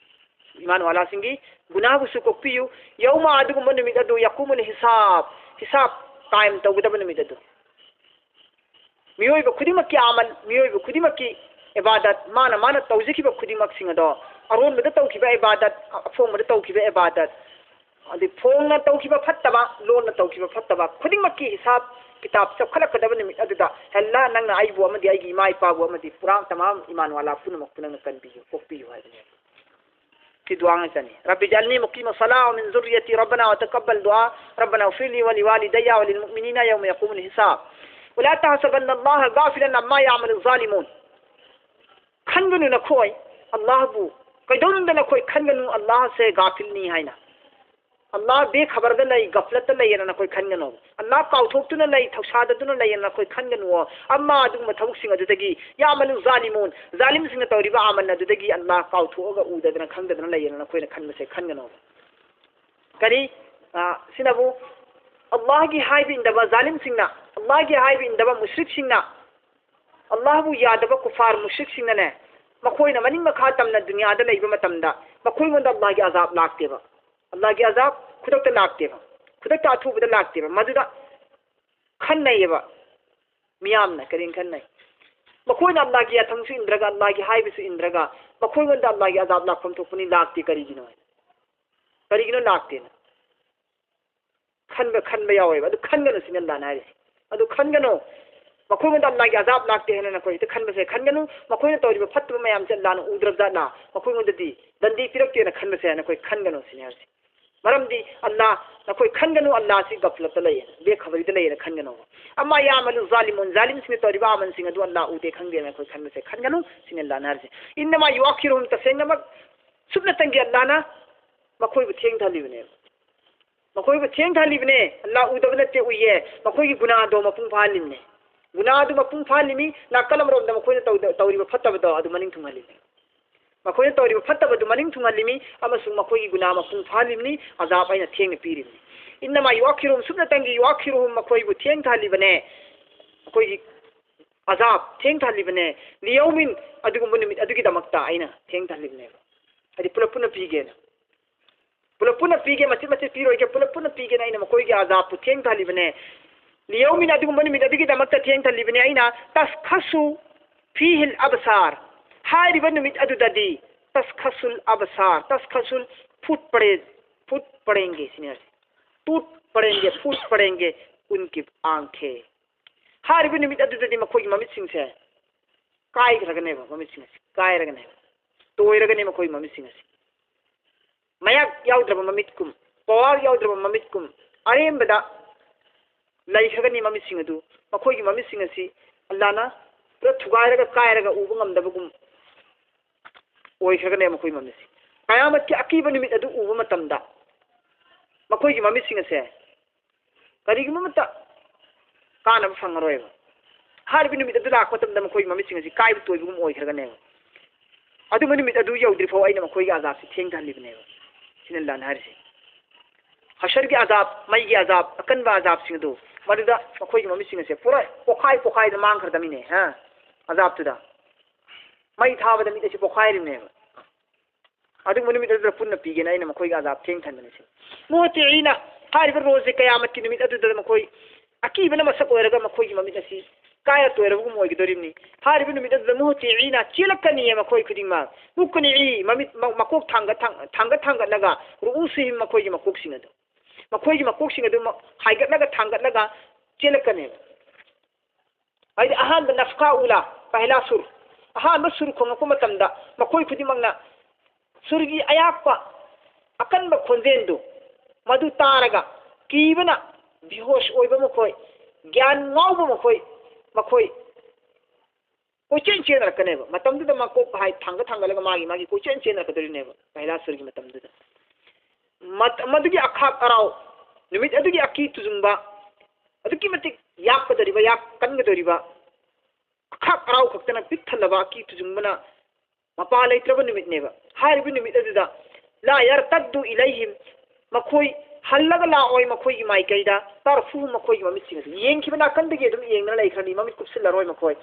ꯏꯃꯥꯟ ꯋꯥꯂꯥꯁꯤꯡꯒꯤ ꯒꯨꯅꯥꯕꯨꯁꯨ ꯀꯣꯛꯄꯤꯌꯨ꯫ ꯌꯧꯃ ꯑꯗꯨꯒꯨꯝꯕ ꯅꯨꯃꯤꯠ ꯑꯗꯨ, ꯌꯥꯀꯨꯃꯨꯜ ꯍꯤꯁꯥꯕ, ꯍꯤꯁꯥꯕ ꯀꯥꯏꯝ ꯇꯧꯒꯗꯕ ꯅꯨꯃꯤꯠ ꯑꯗꯨ꯫ ꯃꯤꯑꯣꯏꯕ ꯈꯨꯗꯤꯡꯃꯛꯀꯤ ꯑꯃꯜ, ꯃꯤꯑꯣꯏꯕ ꯈꯨꯗꯤꯡꯃꯛꯀꯤ ꯏꯕꯥꯗꯠ, ꯃꯥꯅ ꯃꯥꯅ ꯇꯧꯖꯈꯤꯕ ꯈꯨꯗꯤꯡꯃꯛꯁꯤꯡ ꯑꯗꯣ, ꯑꯔꯣꯟꯕꯗ ꯇꯧꯈꯤꯕ ꯏꯕꯥꯗꯠ, ꯑꯐꯣꯡꯕꯗ ꯇꯧꯈꯤꯕ ꯏꯕꯥꯗꯠ, ꯑꯗꯩ ꯐꯣꯡꯅ ꯇꯧꯈꯤꯕ ꯐꯠꯇꯕ, ꯂꯣꯟꯅ ꯇꯧꯈꯤꯕ ꯐꯠꯇꯕ ꯈꯨꯗꯤꯡꯃꯛꯀꯤ ꯍꯤꯁꯥꯕ ꯀꯤꯇꯥꯕ ꯆꯥꯎꯈꯠꯂꯛꯀꯗꯕ ꯅꯨꯃꯤꯠ ꯑꯗꯨꯗ, "ꯍꯦ ꯑꯜꯂꯥ, ꯅꯪꯅ ꯑꯩꯕꯨ ꯑꯃꯗꯤ ꯑꯩꯒꯤ ꯏꯃꯥ ꯏꯄꯥꯕꯨ ꯑꯃꯗꯤ ꯄꯨꯔꯥ ꯇꯃꯥꯝ ꯏꯃꯥꯟ ꯋꯥꯂꯥ ꯄꯨꯝꯅꯃꯛꯄꯨ ꯅꯪꯅ ꯀꯟꯕꯤꯌꯨ, ꯀꯣꯛꯄꯤꯌꯨ" ꯍꯥꯏꯕꯅꯦꯕ꯫ ꯁꯤ ꯗꯨꯋꯥ ꯉꯥꯛꯇꯅꯤ꯫ "رب اجعلني مقيم الصلاة ومن ذريتي ربنا وتقبل دعاء ربنا اغفر لي ولوالدي وللمؤمنين يوم يقوم الحساب ولا تحسبن الله غافلا عما يعمل الظالمون." ꯈꯟꯒꯅꯨ ꯅꯈꯣꯏ ꯑꯜꯂꯥꯍꯕꯨ, ꯀꯩꯗꯧꯅꯨꯡꯗ ꯅꯈꯣꯏ ꯈꯟꯒꯅꯨ ꯑꯜꯂꯥꯍꯁꯦ ꯒꯥꯐꯤꯜꯅꯤ ꯍꯥꯏꯅ꯫ ꯑꯜꯂꯥꯍ ꯕꯦꯈꯕꯔꯗ ꯂꯩ, ꯒꯐꯂꯠꯇ ꯂꯩꯌꯦꯅ ꯅꯈꯣꯏ ꯈꯟꯒꯅꯨ꯫ ꯑꯜꯂꯥꯍ ꯀꯥꯎꯊꯣꯛꯇꯨꯅ ꯂꯩ, ꯊꯧꯁꯥꯗꯗꯨꯅ ꯂꯩꯌꯦꯅ ꯅꯈꯣꯏ ꯈꯟꯒꯅꯨꯋꯣ꯫ ꯑꯝꯃꯥ, ꯑꯗꯨꯒꯨꯝꯕ ꯊꯕꯛꯁꯤꯡ ꯑꯗꯨꯗꯒꯤ, ꯌꯥꯃꯂꯨ ꯖꯥꯂꯤꯃꯨꯟ, ꯖꯥꯂꯤꯝꯁꯤꯡꯅ ꯇꯧꯔꯤꯕ ꯑꯃꯜ ꯑꯗꯨꯗꯒꯤ ꯑꯜꯂꯥꯍ ꯀꯥꯎꯊꯣꯛꯑꯒ ꯎꯗꯗꯅ ꯈꯪꯗꯗꯅ ꯂꯩꯌꯦꯅ ꯅꯈꯣꯏꯅ ꯈꯟꯕꯁꯦ ꯈꯟꯒꯅꯨ꯫ ꯀꯔꯤ? ꯑ, ꯁꯤꯅꯕꯨ ꯑꯜꯂꯥꯍꯒꯤ ꯍꯥꯏꯕ ꯏꯟꯗꯕ ꯖꯥꯂꯤꯝꯁꯤꯡꯅ, ꯑꯜꯂꯥꯍꯒꯤ ꯍꯥꯏꯕ ꯏꯟꯗꯕ ꯃꯨꯁ꯭ꯔꯤꯛꯁꯤꯡꯅ, ꯑꯜꯂꯥꯍꯕꯨ ꯌꯥꯗꯕ ꯀꯨꯐꯥꯔ ꯃꯨꯁ꯭ꯔꯤꯛꯁꯤꯡꯅꯅꯦ, ꯃꯈꯣꯏꯅ ꯃꯅꯤꯡ ꯃꯈꯥ ꯇꯝꯅ ꯗꯨꯅꯤꯌꯥꯗ ꯂꯩꯕ ꯃꯇꯝꯗ ꯃꯈꯣꯏꯉꯣꯟꯗ ꯑꯜꯂꯥꯍꯒꯤ ꯑꯖꯥꯕ ꯂꯥꯛꯇꯦꯕ꯫ ꯑꯜꯂꯥꯍꯒꯤ ꯑꯖꯥꯕ ꯈꯨꯗꯛꯇ ꯂꯥꯛꯇꯦꯕ꯫ ꯈꯨꯗꯛꯇ ꯑꯊꯨꯕꯗ ꯂꯥꯛꯇꯦꯕ꯫ ꯃꯗꯨꯗ ꯈꯟꯅꯩꯌꯦꯕ ꯃꯤꯌꯥꯝꯅ꯫ ꯀꯔꯤꯅ ꯈꯟꯅꯩ? ꯃꯈꯣꯏꯅ ꯑꯜꯂꯥꯍꯒꯤ ꯌꯥꯊꯪꯁꯨ ꯏꯟꯗ꯭ꯔꯒ, ꯑꯜꯂꯥꯍꯒꯤ ꯍꯥꯏꯕꯁꯨ ꯏꯟꯗ꯭ꯔꯒ, ꯃꯈꯣꯏꯉꯣꯟꯗ ꯑꯜꯂꯥꯍꯒꯤ ꯑꯖꯥꯕ ꯂꯥꯛꯐꯝ ꯊꯣꯛꯄꯅꯤ, ꯂꯥꯛꯇꯦ꯫ ꯀꯔꯤꯒꯤꯅꯣ? ꯀꯔꯤꯒꯤꯅꯣ ꯂꯥꯛꯇꯦꯅ? ꯈꯟꯕ, ꯈꯟꯕ ꯌꯥꯎꯋꯦꯕ꯫ ꯑꯗꯨ ꯈꯟꯒꯅꯨ ꯁꯤꯅꯤ ꯑꯜꯂꯥꯍꯅ ꯍꯥꯏꯔꯤꯁꯦ꯫ ꯑꯗꯨ ꯈꯟꯒꯅꯨ꯫ ꯃꯈꯣꯏꯉꯣꯟꯗ ꯑꯜꯂꯥꯍꯒꯤ ꯑꯖꯥꯕ ꯂꯥꯛꯇꯦ ꯍꯥꯏꯅ ꯅꯈꯣꯏ ꯍꯦꯛꯇ ꯈꯟꯕꯁꯦ ꯈꯟꯒꯅꯨ꯫ ꯃꯈꯣꯏꯅ ꯇꯧꯔꯤꯕ ꯐꯠꯇꯕ ꯃꯌꯥꯝꯁꯦ ꯑꯜꯂꯥꯍꯅ ꯎꯗ꯭ꯔꯕ ꯖꯥꯠꯂꯥ? ꯃꯈꯣꯏꯉꯣꯟꯗꯗꯤ ꯗꯟꯗꯤ ꯄꯤꯔꯛꯇꯦꯅ ꯈꯟꯕꯁꯦ ꯅꯈꯣꯏ ꯈꯟꯒꯅꯨ ꯁꯤꯅꯤ ꯍꯥꯏꯔꯤꯁꯦ꯫ ꯃꯔꯝꯗꯤ ꯑꯜꯂꯥꯍ, ꯅꯈꯣꯏ ꯈꯟꯒꯅꯨ, ꯑꯜꯂꯥꯍꯁꯤ ꯒꯐꯂꯠꯇ ꯂꯩꯌꯦꯅ, ꯕꯦꯈꯕꯔꯤꯗ ꯂꯩꯌꯦꯅ ꯈꯟꯒꯅꯣꯕ꯫ ꯑꯝꯃꯥ ꯌꯥꯃꯂꯨ ꯖꯥꯂꯤꯃꯨꯟ, ꯖꯥꯂꯤꯝꯁꯤꯡꯅ ꯇꯧꯔꯤꯕ ꯑꯃꯜꯁꯤꯡ ꯑꯗꯨ ꯑꯜꯂꯥꯍ ꯎꯗꯦ, ꯈꯪꯗꯦꯅ ꯅꯈꯣꯏ ꯈꯟꯕꯁꯦ ꯈꯟꯒꯅꯨ ꯁꯤꯅꯤ ꯑꯜꯂꯥꯍꯅ ꯍꯥꯏꯔꯤꯁꯦ꯫ ꯏꯟꯅꯃꯥ ꯌꯨꯑꯈꯤꯔꯨꯍꯨꯝ, ꯇꯁꯦꯡꯅꯃꯛ ꯁꯨꯞꯅꯇꯪꯒꯤ ꯑꯜꯂꯥꯍꯅ ꯃꯈꯣꯏꯕꯨ ꯊꯦꯡꯊꯍꯜꯂꯤꯕꯅꯦꯕ꯫ ꯃꯈꯣꯏꯕꯨ ꯊꯦꯡꯊꯍꯜꯂꯤꯕꯅꯦ꯫ ꯑꯜꯂꯥꯍ ꯎꯗꯕ ꯅꯠꯇꯦ, ꯎꯏꯌꯦ꯫ ꯃꯈꯣꯏꯒꯤ ꯒꯨꯅꯥꯗꯣ ꯃꯄꯨꯡ ꯐꯥꯍꯜꯂꯤꯕꯅꯦ꯫ ꯒꯨꯅꯥꯗꯨ ꯃꯄꯨꯡ ꯐꯥꯍꯜꯂꯤꯃꯤ꯫ ꯅꯥꯀꯜ ꯑꯃꯔꯣꯝꯗ ꯃꯈꯣꯏꯅ ꯇꯧꯗ-, ꯇꯧꯔꯤꯕ ꯐꯠꯇꯕꯗꯣ ꯑꯗꯨ ꯃꯅꯤꯡ ꯊꯨꯡꯍꯜꯂꯤꯃꯤ꯫ ꯃꯈꯣꯏꯅ ꯇꯧꯔꯤꯕ ꯐꯠꯇꯕꯗꯨ ꯃꯅꯤꯡ ꯊꯨꯡꯍꯜꯂꯤꯃꯤ ꯑꯃꯁꯨꯡ ꯃꯈꯣꯏꯒꯤ ꯒꯨꯅꯥ ꯃꯄꯨꯡ ꯐꯥꯍꯜꯂꯤꯕꯅꯤ꯫ ꯑꯖꯥꯕ ꯑꯩꯅ ꯊꯦꯡꯅ ꯄꯤꯔꯤꯕꯅꯤ꯫ ꯏꯟꯅꯃꯥ ꯌꯨꯑꯈꯤꯔꯨꯍꯨꯝ, ꯁꯨꯞꯅꯇꯪꯒꯤ ꯌꯨꯑꯈꯤꯔꯨꯍꯨꯝ, ꯃꯈꯣꯏꯕꯨ ꯊꯦꯡꯊꯍꯜꯂꯤꯕꯅꯦ꯫ ꯃꯈꯣꯏꯒꯤ ꯑꯖꯥꯕ ꯊꯦꯡꯊꯍꯜꯂꯤꯕꯅꯦ꯫ ꯂꯤꯌꯧꯃꯤꯟ, ꯑꯗꯨꯒꯨꯝꯕ ꯅꯨꯃꯤꯠ ꯑꯗꯨꯒꯤꯗꯃꯛꯇ ꯑꯩꯅ ꯊꯦꯡꯊꯍꯜꯂꯤꯕꯅꯦꯕ꯫ ꯍꯥꯏꯗꯤ ꯄꯨꯂꯞ ꯄꯨꯟꯅ ꯄꯤꯒꯦꯅ꯫ ꯄꯨꯂꯞ ꯄꯨꯟꯅ ꯄꯤꯒꯦ, ꯃꯆꯤꯠ ꯃꯆꯤꯠ ꯄꯤꯔꯣꯏꯒꯦ, ꯄꯨꯂꯞ ꯄꯨꯟꯅ ꯄꯤꯒꯦꯅ ꯑꯩꯅ ꯃꯈꯣꯏꯒꯤ ꯑꯖꯥꯕꯄꯨ ꯊꯦꯡꯊꯍꯜꯂꯤꯕꯅꯦ꯫ ꯂꯤꯌꯧꯃꯤꯟ, ꯑꯗꯨꯒꯨꯝꯕ ꯅꯨꯃꯤꯠ ꯑꯗꯨꯒꯤꯗꯃꯛꯇ ꯊꯦꯡꯊꯍꯜꯂꯤꯕꯅꯦ ꯑꯩꯅ꯫ ꯇꯁꯈꯁꯨ ꯐꯤꯍꯤꯜ ꯑꯕꯁꯥꯔ꯫ ꯍꯥꯏꯔꯤꯕ ꯅꯨꯃꯤꯠ ꯑꯗꯨꯗꯗꯤ ꯇꯁꯈꯁꯨꯜ ꯑꯕꯁꯥꯔ, ꯇꯁꯈꯁꯨꯜ, ꯐꯨꯠ ꯄꯔꯦ-, ꯐꯨꯠ ꯄꯔꯦꯡꯒꯦ ꯁꯤꯅꯦ ꯍꯥꯏꯁꯦ꯫ ꯇꯨꯠ ꯄꯔꯦꯡꯒꯦ, ꯐꯨꯠ ꯄꯔꯦꯡꯒꯦ, ꯎꯟꯀꯤ ꯑꯥꯡꯈꯦ꯫ ꯍꯥꯏꯔꯤꯕ ꯅꯨꯃꯤꯠ ꯑꯗꯨꯗꯗꯤ ꯃꯈꯣꯏꯒꯤ ꯃꯃꯤꯠꯁꯤꯡꯁꯦ ꯀꯥꯏꯈ꯭ꯔꯒꯅꯦꯕ, ꯃꯃꯤꯠꯁꯤꯡ ꯑꯁꯤ ꯀꯥꯏꯔꯒꯅꯦꯕ, ꯇꯣꯏꯔꯒꯅꯤ ꯃꯈꯣꯏꯒꯤ ꯃꯃꯤꯠꯁꯤꯡ ꯑꯁꯤ꯫ ꯃꯌꯥꯛ ꯌꯥꯎꯗ꯭ꯔꯕ ꯃꯃꯤꯠꯀꯨꯝ, ꯄꯋꯥꯔ ꯌꯥꯎꯗ꯭ꯔꯕ ꯃꯃꯤꯠꯀꯨꯝ, ꯑꯔꯦꯝꯕꯗ ꯂꯩꯈ꯭ꯔꯒꯅꯤ ꯃꯃꯤꯠꯁꯤꯡ ꯑꯗꯨ꯫ ꯃꯈꯣꯏꯒꯤ ꯃꯃꯤꯠꯁꯤꯡ ꯑꯁꯤ ꯑꯜꯂꯥꯅ ꯄꯨꯔꯥ ꯊꯨꯒꯥꯏꯔꯒ ꯀꯥꯏꯔꯒ ꯎꯕ ꯉꯝꯗꯕꯒꯨꯝ ꯑꯣꯏꯈ꯭ꯔꯒꯅꯦ ꯃꯈꯣꯏ ꯃꯃꯤꯠꯁꯤ꯫ ꯀꯌꯥꯃꯠꯀꯤ ꯑꯀꯤꯕ ꯅꯨꯃꯤꯠ ꯑꯗꯨ ꯎꯕ ꯃꯇꯝꯗ ꯃꯈꯣꯏꯒꯤ ꯃꯃꯤꯠꯁꯤꯡ ꯑꯁꯦ ꯀꯔꯤꯒꯨꯝꯕ ꯑꯃꯠꯇ ꯀꯥꯟꯅꯕ ꯐꯪꯉꯔꯣꯏꯕ꯫ ꯍꯥꯏꯔꯤꯕ ꯅꯨꯃꯤꯠ ꯑꯗꯨ ꯂꯥꯛꯄ ꯃꯇꯝꯗ ꯃꯈꯣꯏꯒꯤ ꯃꯃꯤꯠꯁꯤꯡ ꯑꯁꯤ ꯀꯥꯏꯕ ꯇꯣꯏꯕꯒꯨꯝ ꯑꯣꯏꯈ꯭ꯔꯒꯅꯦꯕ꯫ ꯑꯗꯨꯝꯕ ꯅꯨꯃꯤꯠ ꯑꯗꯨ ꯌꯧꯗ꯭ꯔꯤ ꯐꯥꯎ ꯑꯩꯅ ꯃꯈꯣꯏꯒꯤ ꯑꯖꯥꯕꯁꯤ ꯊꯦꯡꯊꯍꯜꯂꯤꯕꯅꯦꯕ꯫ ꯁꯤꯅ ꯑꯜꯂꯥꯅ ꯍꯥꯏꯔꯤꯁꯦ꯫ ꯍꯁꯔꯒꯤ ꯑꯖꯥꯕ, ꯃꯩꯒꯤ ꯑꯖꯥꯕ, ꯑꯀꯟꯕ ꯑꯖꯥꯕꯁꯤꯡ ꯑꯗꯨ, ꯃꯗꯨꯗ ꯃꯈꯣꯏꯒꯤ ꯃꯃꯤꯠꯁꯤꯡ ꯑꯁꯦ ꯄꯨꯔꯥ ꯄꯣꯈꯥꯏ ꯄꯣꯈꯥꯏꯗ ꯃꯥꯡꯈ꯭ꯔꯗꯕꯅꯤꯅꯦ, ꯍꯥ? ꯑꯖꯥꯕꯇꯨꯗ꯫ ꯃꯩ ꯊꯥꯕꯗ ꯃꯤꯠ ꯑꯁꯤ ꯄꯣꯈꯥꯏꯔꯤꯕꯅꯦꯕ꯫ ꯑꯗꯨꯒꯨꯝꯕ ꯅꯨꯃꯤꯠ ꯑꯗꯨꯗ ꯄꯨꯟꯅ ꯄꯤꯒꯦꯅ ꯑꯩꯅ ꯃꯈꯣꯏꯒꯤ ꯑꯖꯥꯕ ꯊꯦꯡꯊꯍꯟꯕꯅꯤ ꯁꯤꯅꯤ꯫ ꯃꯨꯍꯇꯤꯏꯅ, ꯍꯥꯏꯔꯤꯕ ꯔꯣꯖꯁꯦ ꯀꯌꯥꯃꯠꯀꯤ ꯅꯨꯃꯤꯠ ꯑꯗꯨꯗ ꯃꯈꯣꯏ ꯑꯀꯤꯕꯅ ꯃꯁꯛ ꯑꯣꯏꯔꯒ ꯃꯈꯣꯏꯒꯤ ꯃꯃꯤꯠ ꯑꯁꯤ ꯀꯥꯏꯔ ꯇꯣꯏꯔꯕꯒꯨꯝ ꯑꯣꯏꯒꯗꯧꯔꯤꯕꯅꯤ꯫ ꯍꯥꯏꯔꯤꯕ ꯅꯨꯃꯤꯠ ꯑꯗꯨꯗ ꯃꯨꯍꯇꯤꯏꯅ, ꯆꯦꯜꯂꯛꯀꯅꯤꯌꯦ ꯃꯈꯣꯏ ꯈꯨꯗꯤꯡꯃꯛ꯫ ꯃꯨꯛꯀꯅꯤꯏ, ꯃꯃꯤꯠ, ꯃ-, ꯃꯀꯣꯛ ꯊꯥꯡꯒꯠ ꯊꯥꯡ-, ꯊꯥꯡꯒꯠ ꯊꯥꯡꯒꯠꯂꯒ, ꯔꯨꯎꯁꯤꯍꯤꯝ, ꯃꯈꯣꯏꯒꯤ ꯃꯀꯣꯛꯁꯤꯡ ꯑꯗꯨ, ꯃꯈꯣꯏꯒꯤ ꯃꯀꯣꯛꯁꯤꯡ ꯑꯗꯨ ꯃ-, ꯍꯥꯏꯒꯠꯂꯒ ꯊꯥꯡꯒꯠꯂꯒ ꯆꯦꯜꯂꯛꯀꯅꯦꯕ꯫ ꯍꯥꯏꯗꯤ ꯑꯍꯥꯟꯕ ꯅꯐꯈꯥ ꯎꯂꯥ, ꯄꯍꯂꯥ ꯁꯨꯔ, ꯑꯍꯥꯟꯕ ꯁꯨꯔ ꯈꯣꯡꯉꯛꯄ ꯃꯇꯝꯗ ꯃꯈꯣꯏ ꯈꯨꯗꯤꯡꯃꯛꯅ ꯁꯨꯔꯒꯤ ꯑꯌꯥꯛꯄ ꯑꯀꯟꯕ ꯈꯣꯟꯖꯦꯜꯗꯨ ꯃꯗꯨ ꯇꯥꯔꯒ ꯀꯤꯕꯅ ꯕꯤꯍꯣꯁ ꯑꯣꯏꯕ ꯃꯈꯣꯏ, ꯒ꯭ꯌꯥꯟ ꯉꯥꯎꯕ ꯃꯈꯣꯏ, ꯃꯈꯣꯏ ꯀꯣꯏꯆꯦꯟ ꯆꯦꯟꯅꯔꯛꯀꯅꯦꯕ꯫ ꯃꯇꯝꯗꯨꯗ ꯃꯀꯣꯛ ꯍꯥꯏ ꯊꯥꯡꯒꯠ ꯊꯥꯡꯒꯠꯂꯒ ꯃꯥꯒꯤ ꯃꯥꯒꯤ ꯀꯣꯏꯆꯦꯟ ꯆꯦꯟꯅꯔꯛꯀꯗꯣꯔꯤꯅꯦꯕ ꯄꯍꯂꯥ ꯁꯨꯔꯒꯤ ꯃꯇꯝꯗꯨꯗ꯫ ꯃꯠ-, ꯃꯗꯨꯒꯤ ꯑꯈꯥꯛ ꯑꯔꯥꯎ, ꯅꯨꯃꯤꯠ ꯑꯗꯨꯒꯤ ꯑꯀꯤ ꯇꯨꯖꯨꯡꯕ, ꯑꯗꯨꯛꯀꯤ ꯃꯇꯤꯛ ꯌꯥꯛꯀꯗꯧꯔꯤꯕ, ꯌꯥꯛ ꯀꯟꯒꯗꯧꯔꯤꯕ, ꯑꯈꯥꯛ ꯑꯔꯥꯎ ꯈꯛꯇꯅ ꯄꯤꯛ ꯊꯜꯂꯕ ꯑꯀꯤ ꯇꯨꯖꯨꯡꯕꯅ ꯃꯄꯥ ꯂꯩꯇ꯭ꯔꯕ ꯅꯨꯃꯤꯠꯅꯦꯕ꯫ ꯍꯥꯏꯔꯤꯕ ꯅꯨꯃꯤꯠ ꯑꯗꯨꯗ ꯂꯥ ꯌꯔꯇꯠꯗꯨ ꯏꯂꯩꯍꯤꯝ, ꯃꯈꯣꯏ ꯍꯜꯂꯒ ꯂꯥꯛꯑꯣꯏ ꯃꯈꯣꯏꯒꯤ ꯃꯥꯏꯀꯩꯗ, ꯇꯔꯐꯨꯍꯨꯝ, ꯃꯈꯣꯏꯒꯤ ꯃꯃꯤꯠꯁꯤꯡ ꯑꯗꯨ ꯌꯦꯡꯈꯤꯕ ꯅꯥꯀꯟꯗꯒꯤ ꯑꯗꯨꯝ ꯌꯦꯡꯗꯅ ꯂꯩꯈ꯭ꯔꯅꯤ, ꯃꯃꯤꯠ ꯀꯨꯞꯁꯤꯜꯂꯔꯣꯏ ꯃꯈꯣꯏ꯫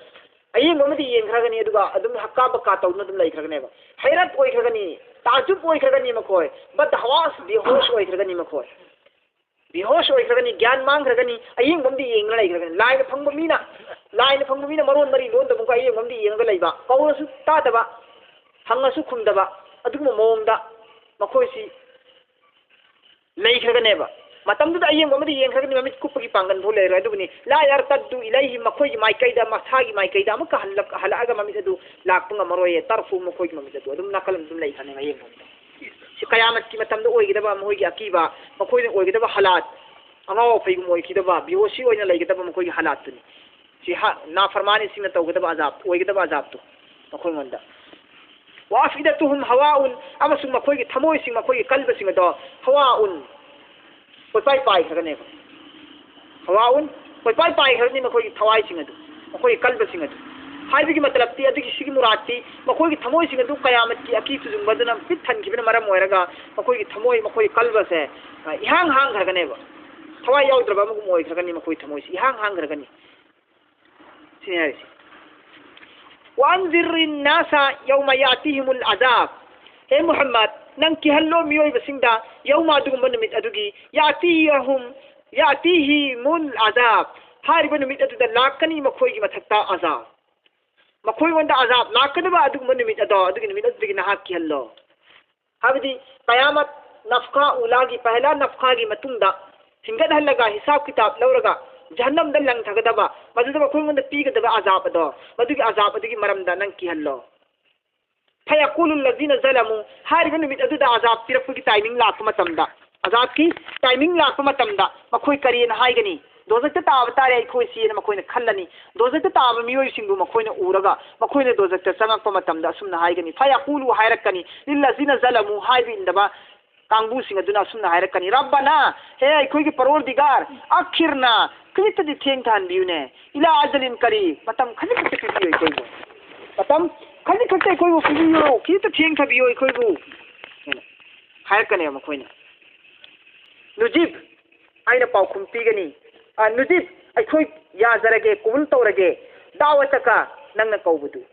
ꯑꯌꯦꯡꯕ ꯑꯃꯗꯤ ꯌꯦꯡꯈ꯭ꯔꯒꯅꯤ, ꯑꯗꯨꯒ ꯑꯗꯨꯝ ꯍꯛꯀꯥ ꯕꯛꯀꯥ ꯇꯧꯗꯨꯅ ꯑꯗꯨꯝ ꯂꯩꯈ꯭ꯔꯒꯅꯦꯕ꯫ ꯍꯩꯔꯠ ꯑꯣꯏꯈ꯭ꯔꯒꯅꯤ, ꯇꯥꯖꯨꯕ ꯑꯣꯏꯈ꯭ꯔꯒꯅꯤ ꯃꯈꯣꯏ, ꯕꯗꯍꯋꯥꯁ, ꯕꯤꯍꯣꯁ ꯑꯣꯏꯈ꯭ꯔꯒꯅꯤ ꯃꯈꯣꯏ꯫ ꯕꯤꯍꯣꯁ ꯑꯣꯏꯈ꯭ꯔꯒꯅꯤ, ꯒ꯭ꯌꯥꯟ ꯃꯥꯡꯈ꯭ꯔꯒꯅꯤ, ꯑꯌꯦꯡꯕ ꯑꯃꯗꯤ ꯌꯦꯡꯗꯅ ꯂꯩꯈ꯭ꯔꯒꯅꯤ꯫ ꯂꯥꯏꯅ ꯐꯪꯕ ꯃꯤꯅ, ꯂꯥꯏꯅ ꯐꯪꯕ ꯃꯤꯅ ꯃꯔꯣꯟ ꯃꯔꯤ ꯂꯣꯟꯗꯕ ꯃꯈꯣꯏ ꯑꯌꯦꯡꯕ ꯑꯃꯗꯤ ꯌꯦꯡꯉꯒ ꯂꯩꯕ, ꯀꯧꯔꯁꯨ ꯇꯥꯗꯕ, ꯍꯪꯉꯁꯨ ꯈꯨꯝꯗꯕ, ꯑꯗꯨꯒꯨꯝꯕ ꯃꯑꯣꯡꯗ ꯃꯈꯣꯏꯁꯤ ꯂꯩꯈ꯭ꯔꯒꯅꯦꯕ꯫ ꯃꯇꯝꯗꯨꯗ ꯑꯌꯦꯡꯕ ꯑꯃꯗꯤ ꯌꯦꯡꯈ꯭ꯔꯒꯅꯤ, ꯃꯃꯤꯠ ꯀꯨꯞꯄꯒꯤ ꯄꯥꯡꯒꯜ ꯐꯥꯎ ꯂꯩꯔꯣꯏ꯫ ꯑꯗꯨꯕꯨꯅꯤ, "ꯂꯥ ꯌꯥꯔꯇꯠꯇꯨ ꯏꯂꯩꯍꯤ", ꯃꯈꯣꯏꯒꯤ ꯃꯥꯏꯀꯩꯗ, ꯃꯁꯥꯒꯤ ꯃꯥꯏꯀꯩꯗ ꯑꯃꯨꯛꯀ ꯍꯜꯂꯛ-, ꯍꯜꯂꯛꯑꯒ ꯃꯃꯤꯠ ꯑꯗꯨ ꯂꯥꯛꯄ ꯉꯝꯃꯔꯣꯏꯌꯦ꯫ ꯇꯔꯐꯨ, ꯃꯈꯣꯏꯒꯤ ꯃꯃꯤꯠ ꯑꯗꯨ ꯑꯗꯨꯝ ꯅꯥꯀꯜ ꯑꯗꯨꯝ ꯂꯩꯈ꯭ꯔꯅꯦꯕ ꯑꯌꯦꯡꯕ ꯑꯃꯗ꯫ ꯁꯤ ꯀꯌꯥꯃꯠꯀꯤ ꯃꯇꯝꯗ ꯑꯣꯏꯒꯗꯕ ꯃꯈꯣꯏꯒꯤ ꯑꯀꯤꯕ, ꯃꯈꯣꯏꯅ ꯑꯣꯏꯒꯗꯕ ꯍꯥꯂꯥꯠ, ꯑꯉꯥꯎ ꯑꯐꯩꯒꯨꯝ ꯑꯣꯏꯈꯤꯗꯕ, ꯕꯤꯍꯣꯁꯤ ꯑꯣꯏꯅ ꯂꯩꯒꯗꯕ ꯃꯈꯣꯏꯒꯤ ꯍꯥꯂꯥꯠꯇꯨꯅꯤ꯫ ꯁꯤ ꯍꯥ-, ꯅꯥꯐꯔꯃꯥꯅꯤꯁꯤꯡꯅ ꯇꯧꯒꯗꯕ ꯑꯖꯥꯕ, ꯑꯣꯏꯒꯗꯕ ꯑꯖꯥꯕꯇꯨ ꯃꯈꯣꯏꯉꯣꯟꯗ꯫ "ꯋꯥꯐꯤꯗꯇꯨꯍꯨꯝ ꯍꯋꯥꯎꯟ", ꯑꯃꯁꯨꯡ ꯃꯈꯣꯏꯒꯤ ꯊꯃꯣꯏꯁꯤꯡ, ꯃꯈꯣꯏꯒꯤ ꯀꯜꯕꯁꯤꯡ ꯑꯗꯣ ꯍꯋꯥꯎꯟ, ꯀꯣꯏꯄꯥꯏ ꯄꯥꯏꯈ꯭ꯔꯒꯅꯦꯕ꯫ ꯍꯋꯥꯎꯟ, ꯀꯣꯏꯄꯥꯏ ꯄꯥꯏꯈ꯭ꯔꯒꯅꯤ ꯃꯈꯣꯏꯒꯤ ꯊꯋꯥꯏꯁꯤꯡ ꯑꯗꯨ, ꯃꯈꯣꯏꯒꯤ ꯀꯜꯕꯁꯤꯡ ꯑꯗꯨ꯫ ꯍꯥꯏꯕꯒꯤ ꯃꯇꯂꯕꯇꯤ, ꯑꯗꯨꯒꯤ ꯁꯤꯒꯤ ꯃꯨꯔꯥꯠꯇꯤ, ꯃꯈꯣꯏꯒꯤ ꯊꯃꯣꯏꯁꯤꯡ ꯑꯗꯨ ꯀꯌꯥꯃꯠꯀꯤ ꯑꯀꯤ ꯇꯨꯖꯨꯡꯕꯗꯨꯅ ꯄꯤꯛ ꯊꯟꯈꯤꯕꯅ ꯃꯔꯝ ꯑꯣꯏꯔꯒ ꯃꯈꯣꯏꯒꯤ ꯊꯃꯣꯏ, ꯃꯈꯣꯏꯒꯤ ꯀꯜꯕꯁꯦ, ꯑ, ꯏꯍꯥꯡ ꯍꯥꯡꯈ꯭ꯔꯒꯅꯦꯕ꯫ ꯊꯋꯥꯏ ꯌꯥꯎꯗ꯭ꯔꯕ ꯑꯃꯒꯨꯝ ꯑꯣꯏꯈ꯭ꯔꯒꯅꯤ ꯃꯈꯣꯏ ꯊꯃꯣꯏꯁꯤ, ꯏꯍꯥꯡ ꯍꯥꯡꯈ꯭ꯔꯒꯅꯤ꯫ ꯁꯤꯅꯤ ꯍꯥꯏꯔꯤꯁꯤ꯫ "ꯋꯥꯟꯖꯤꯔ ꯅꯥꯁ ꯌꯧꯃ ꯌꯥꯇꯤꯍꯤꯃꯨꯜ ꯑꯖꯥꯕ"꯫ ꯍꯦ ꯃꯨꯍꯝꯃꯗ, ꯅꯪ ꯀꯤꯍꯜꯂꯣ ꯃꯤꯑꯣꯏꯕꯁꯤꯡꯗ, ꯌꯧꯃ, ꯑꯗꯨꯒꯨꯝꯕ ꯅꯨꯃꯤꯠ ꯑꯗꯨꯒꯤ, ꯌꯥꯇꯤꯍꯨꯝ, ꯌꯥꯇꯤꯍꯤꯃꯨꯜ ꯑꯖꯥꯕ, ꯍꯥꯏꯔꯤꯕ ꯅꯨꯃꯤꯠ ꯑꯗꯨꯗ ꯂꯥꯛꯀꯅꯤ ꯃꯈꯣꯏꯒꯤ ꯃꯊꯛꯇ ꯑꯖꯥꯕ꯫ ꯃꯈꯣꯏꯉꯣꯟꯗ ꯑꯖꯥꯕ ꯂꯥꯛꯀꯗꯕ ꯑꯗꯨꯒꯨꯝꯕ ꯅꯨꯃꯤꯠ ꯑꯗꯣ, ꯑꯗꯨꯒꯤ ꯅꯨꯃꯤꯠ ꯑꯗꯨꯗꯒꯤ ꯅꯍꯥꯛ ꯀꯤꯍꯜꯂꯣ꯫ ꯍꯥꯏꯕꯗꯤ ꯀꯌꯥꯃꯠ ꯅꯐꯈꯥ ꯎꯂꯥꯒꯤ, ꯄꯍꯂꯥ ꯅꯐꯈꯥꯒꯤ ꯃꯇꯨꯡꯗ ꯍꯤꯡꯒꯠꯍꯜꯂꯒ ꯍꯤꯁꯥꯕ ꯀꯤꯇꯥꯕ ꯂꯧꯔꯒ ꯖꯍꯟꯅꯝꯗ ꯂꯪꯊꯒꯗꯕ, ꯃꯗꯨꯗ ꯃꯈꯣꯏꯉꯣꯟꯗ ꯄꯤꯒꯗꯕ ꯑꯖꯥꯕ ꯑꯗꯣ, ꯃꯗꯨꯒꯤ ꯑꯖꯥꯕ ꯑꯗꯨꯒꯤ ꯃꯔꯝꯗ ꯅꯪ ꯀꯤꯍꯜꯂꯣ꯫ "ꯐꯌꯥꯀꯨꯂꯨ ꯂꯖꯤꯅ ꯖꯂꯃꯨ", ꯍꯥꯏꯔꯤꯕ ꯅꯨꯃꯤꯠ ꯑꯗꯨꯗ ꯑꯖꯥꯕ ꯄꯤꯔꯛꯄꯒꯤ timing ꯂꯥꯛꯄ ꯃꯇꯝꯗ, ꯑꯖꯥꯕꯀꯤ timing ꯂꯥꯛꯄ ꯃꯇꯝꯗ ꯃꯈꯣꯏ ꯀꯔꯤꯅ ꯍꯥꯏꯒꯅꯤ? "ꯗꯣꯖꯛꯇ ꯇꯥꯕ ꯇꯥꯔꯦ ꯑꯩꯈꯣꯏꯁꯤ" ꯍꯥꯏꯅ ꯃꯈꯣꯏꯅ ꯈꯜꯂꯅꯤ꯫ ꯗꯣꯖꯛꯇ ꯇꯥꯕ ꯃꯤꯑꯣꯏꯁꯤꯡꯕꯨ ꯃꯈꯣꯏꯅ ꯎꯔꯒ ꯃꯈꯣꯏꯅ ꯗꯣꯖꯛꯇ ꯆꯪꯉꯛꯄ ꯃꯇꯝꯗ ꯑꯁꯨꯝꯅ ꯍꯥꯏꯒꯅꯤ, "ꯐꯌꯥꯀꯨꯂꯨ", ꯍꯥꯏꯔꯛꯀꯅꯤ, "ꯂꯤꯜꯂꯖꯤꯅ ꯖꯂꯃꯨ", ꯍꯥꯏꯕ ꯏꯟꯗꯕ ꯀꯥꯡꯕꯨꯁꯤꯡ ꯑꯗꯨꯅ ꯑꯁꯨꯝꯅ ꯍꯥꯏꯔꯛꯀꯅꯤ, "ꯔꯕꯅꯥ", ꯍꯦ ꯑꯩꯈꯣꯏꯒꯤ ꯄꯔꯣꯔꯗꯤꯒꯥꯔ, "ꯑꯈꯤꯔꯅꯥ", ꯈꯖꯤꯛꯇꯗꯤ ꯊꯦꯡꯊꯍꯟꯕꯤꯌꯨꯅꯦ, "ꯏꯂꯥ ꯑꯖꯂꯤꯟ ꯀꯔꯤ", ꯃꯇꯝ ꯈꯖꯤꯛꯈꯛꯇ ꯄꯤꯕꯤꯌꯨ ꯑꯩꯈꯣꯏꯕꯨ, ꯃꯇꯝ ꯈꯖꯤꯛꯈꯛꯇ ꯑꯩꯈꯣꯏꯕꯨ ꯄꯤꯕꯤꯌꯨ, ꯈꯤꯇ ꯊꯦꯡꯊꯕꯤꯌꯨ ꯑꯩꯈꯣꯏꯕꯨ, ꯍꯥꯏꯅ ꯍꯥꯏꯔꯛꯀꯅꯦꯕ ꯃꯈꯣꯏꯅ꯫ "ꯅꯨꯖꯤꯕ", ꯑꯩꯅ ꯄꯥꯎꯈꯨꯝ ꯄꯤꯒꯅꯤ꯫ ꯑ, "ꯅꯨꯖꯤꯕ", ꯑꯩꯈꯣꯏ ꯌꯥꯖꯔꯒꯦ, ꯀꯨꯕꯨꯜ ꯇꯧꯔꯒꯦ, "ꯗꯥꯋꯇꯀ", ꯅꯪꯅ ꯀꯧꯕꯗꯨ꯫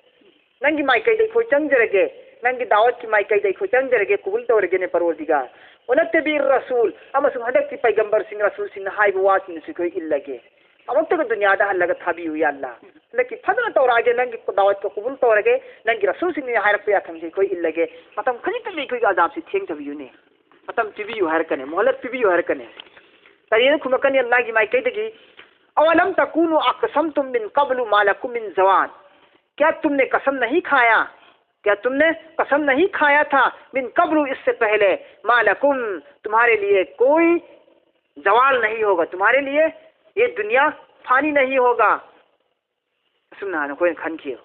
ꯅꯪꯒꯤ ꯃꯥꯏꯀꯩꯗ ꯑꯩꯈꯣꯏ ꯆꯪꯖꯔꯒꯦ, ꯅꯪꯒꯤ ꯗꯥꯋꯠꯀꯤ ꯃꯥꯏꯀꯩꯗ ꯑꯩꯈꯣꯏ ꯆꯪꯖꯔꯒꯦ, ꯀꯨꯕꯨꯜ ꯇꯧꯔꯒꯦꯅꯦ ꯄꯔꯣꯔꯗꯤꯒꯥꯔ꯫ ꯋꯥꯅꯠꯇꯕꯤꯔ ꯔꯁꯨꯜ, ꯑꯃꯁꯨꯡ ꯍꯟꯗꯛꯀꯤ ꯄꯩꯒꯝꯕꯔꯁꯤꯡ, ꯔꯁꯨꯜꯁꯤꯡꯅ ꯍꯥꯏꯕ ꯋꯥꯁꯤꯡꯗꯨꯁꯨ ꯑꯩꯈꯣꯏ ꯏꯜꯂꯒꯦ꯫ ꯑꯃꯨꯛꯇꯒ ꯗꯨꯅꯤꯌꯥꯗ ꯍꯜꯂꯒ ꯊꯥꯕꯤꯌꯨ ꯌꯥ ꯑꯜꯂꯥ꯫ ꯍꯟꯗꯛꯀꯤ ꯐꯖꯅ ꯇꯧꯔꯛꯑꯒꯦ, ꯅꯪꯒꯤ ꯗꯥꯋꯠꯀ ꯀꯨꯕꯨꯜ ꯇꯧꯔꯒꯦ, ꯅꯪꯒꯤ ꯔꯁꯨꯜꯁꯤꯡꯅ ꯍꯥꯏꯔꯛꯄ ꯌꯥꯊꯪꯁꯦ ꯑꯩꯈꯣꯏ ꯏꯜꯂꯒꯦ꯫ ꯃꯇꯝ ꯈꯖꯤꯛꯇꯪꯗꯤ ꯑꯩꯈꯣꯏꯒꯤ ꯑꯖꯥꯕꯁꯤ ꯊꯦꯡꯊꯕꯤꯌꯨꯅꯦ꯫ ꯃꯇꯝ ꯄꯤꯕꯤꯌꯨ ꯍꯥꯏꯔꯛꯀꯅꯤ, ꯃꯣꯍꯂꯠ ꯄꯤꯕꯤꯌꯨ ꯍꯥꯏꯔꯛꯀꯅꯤ꯫ ꯀꯔꯤꯅ ꯈꯨꯝꯃꯛꯀꯅꯤ ꯑꯜꯂꯥꯒꯤ ꯃꯥꯏꯀꯩꯗꯒꯤ? "ꯑꯋꯂꯝ ꯇꯀꯨꯅꯨ ꯑꯛꯁꯝꯇꯨꯝ ꯃꯤꯟ ꯀꯕꯂꯨ ꯃꯥ ꯂꯀꯨꯝ ꯃꯤꯟ ꯖꯋꯥꯟ"? क्या तुमने कसम नहीं खाया, क्या तुमने कसम नहीं खाया था, मिन कब्लु, इससे पहले, मा लकुम, तुम्हारे लिए कोई जवाल नहीं होगा, तुम्हारे लिए ये दुनिया फानी नहीं होगा? ꯑꯁꯨꯝꯅ ꯅꯈꯣꯏꯅ ꯈꯟꯈꯤꯕ꯫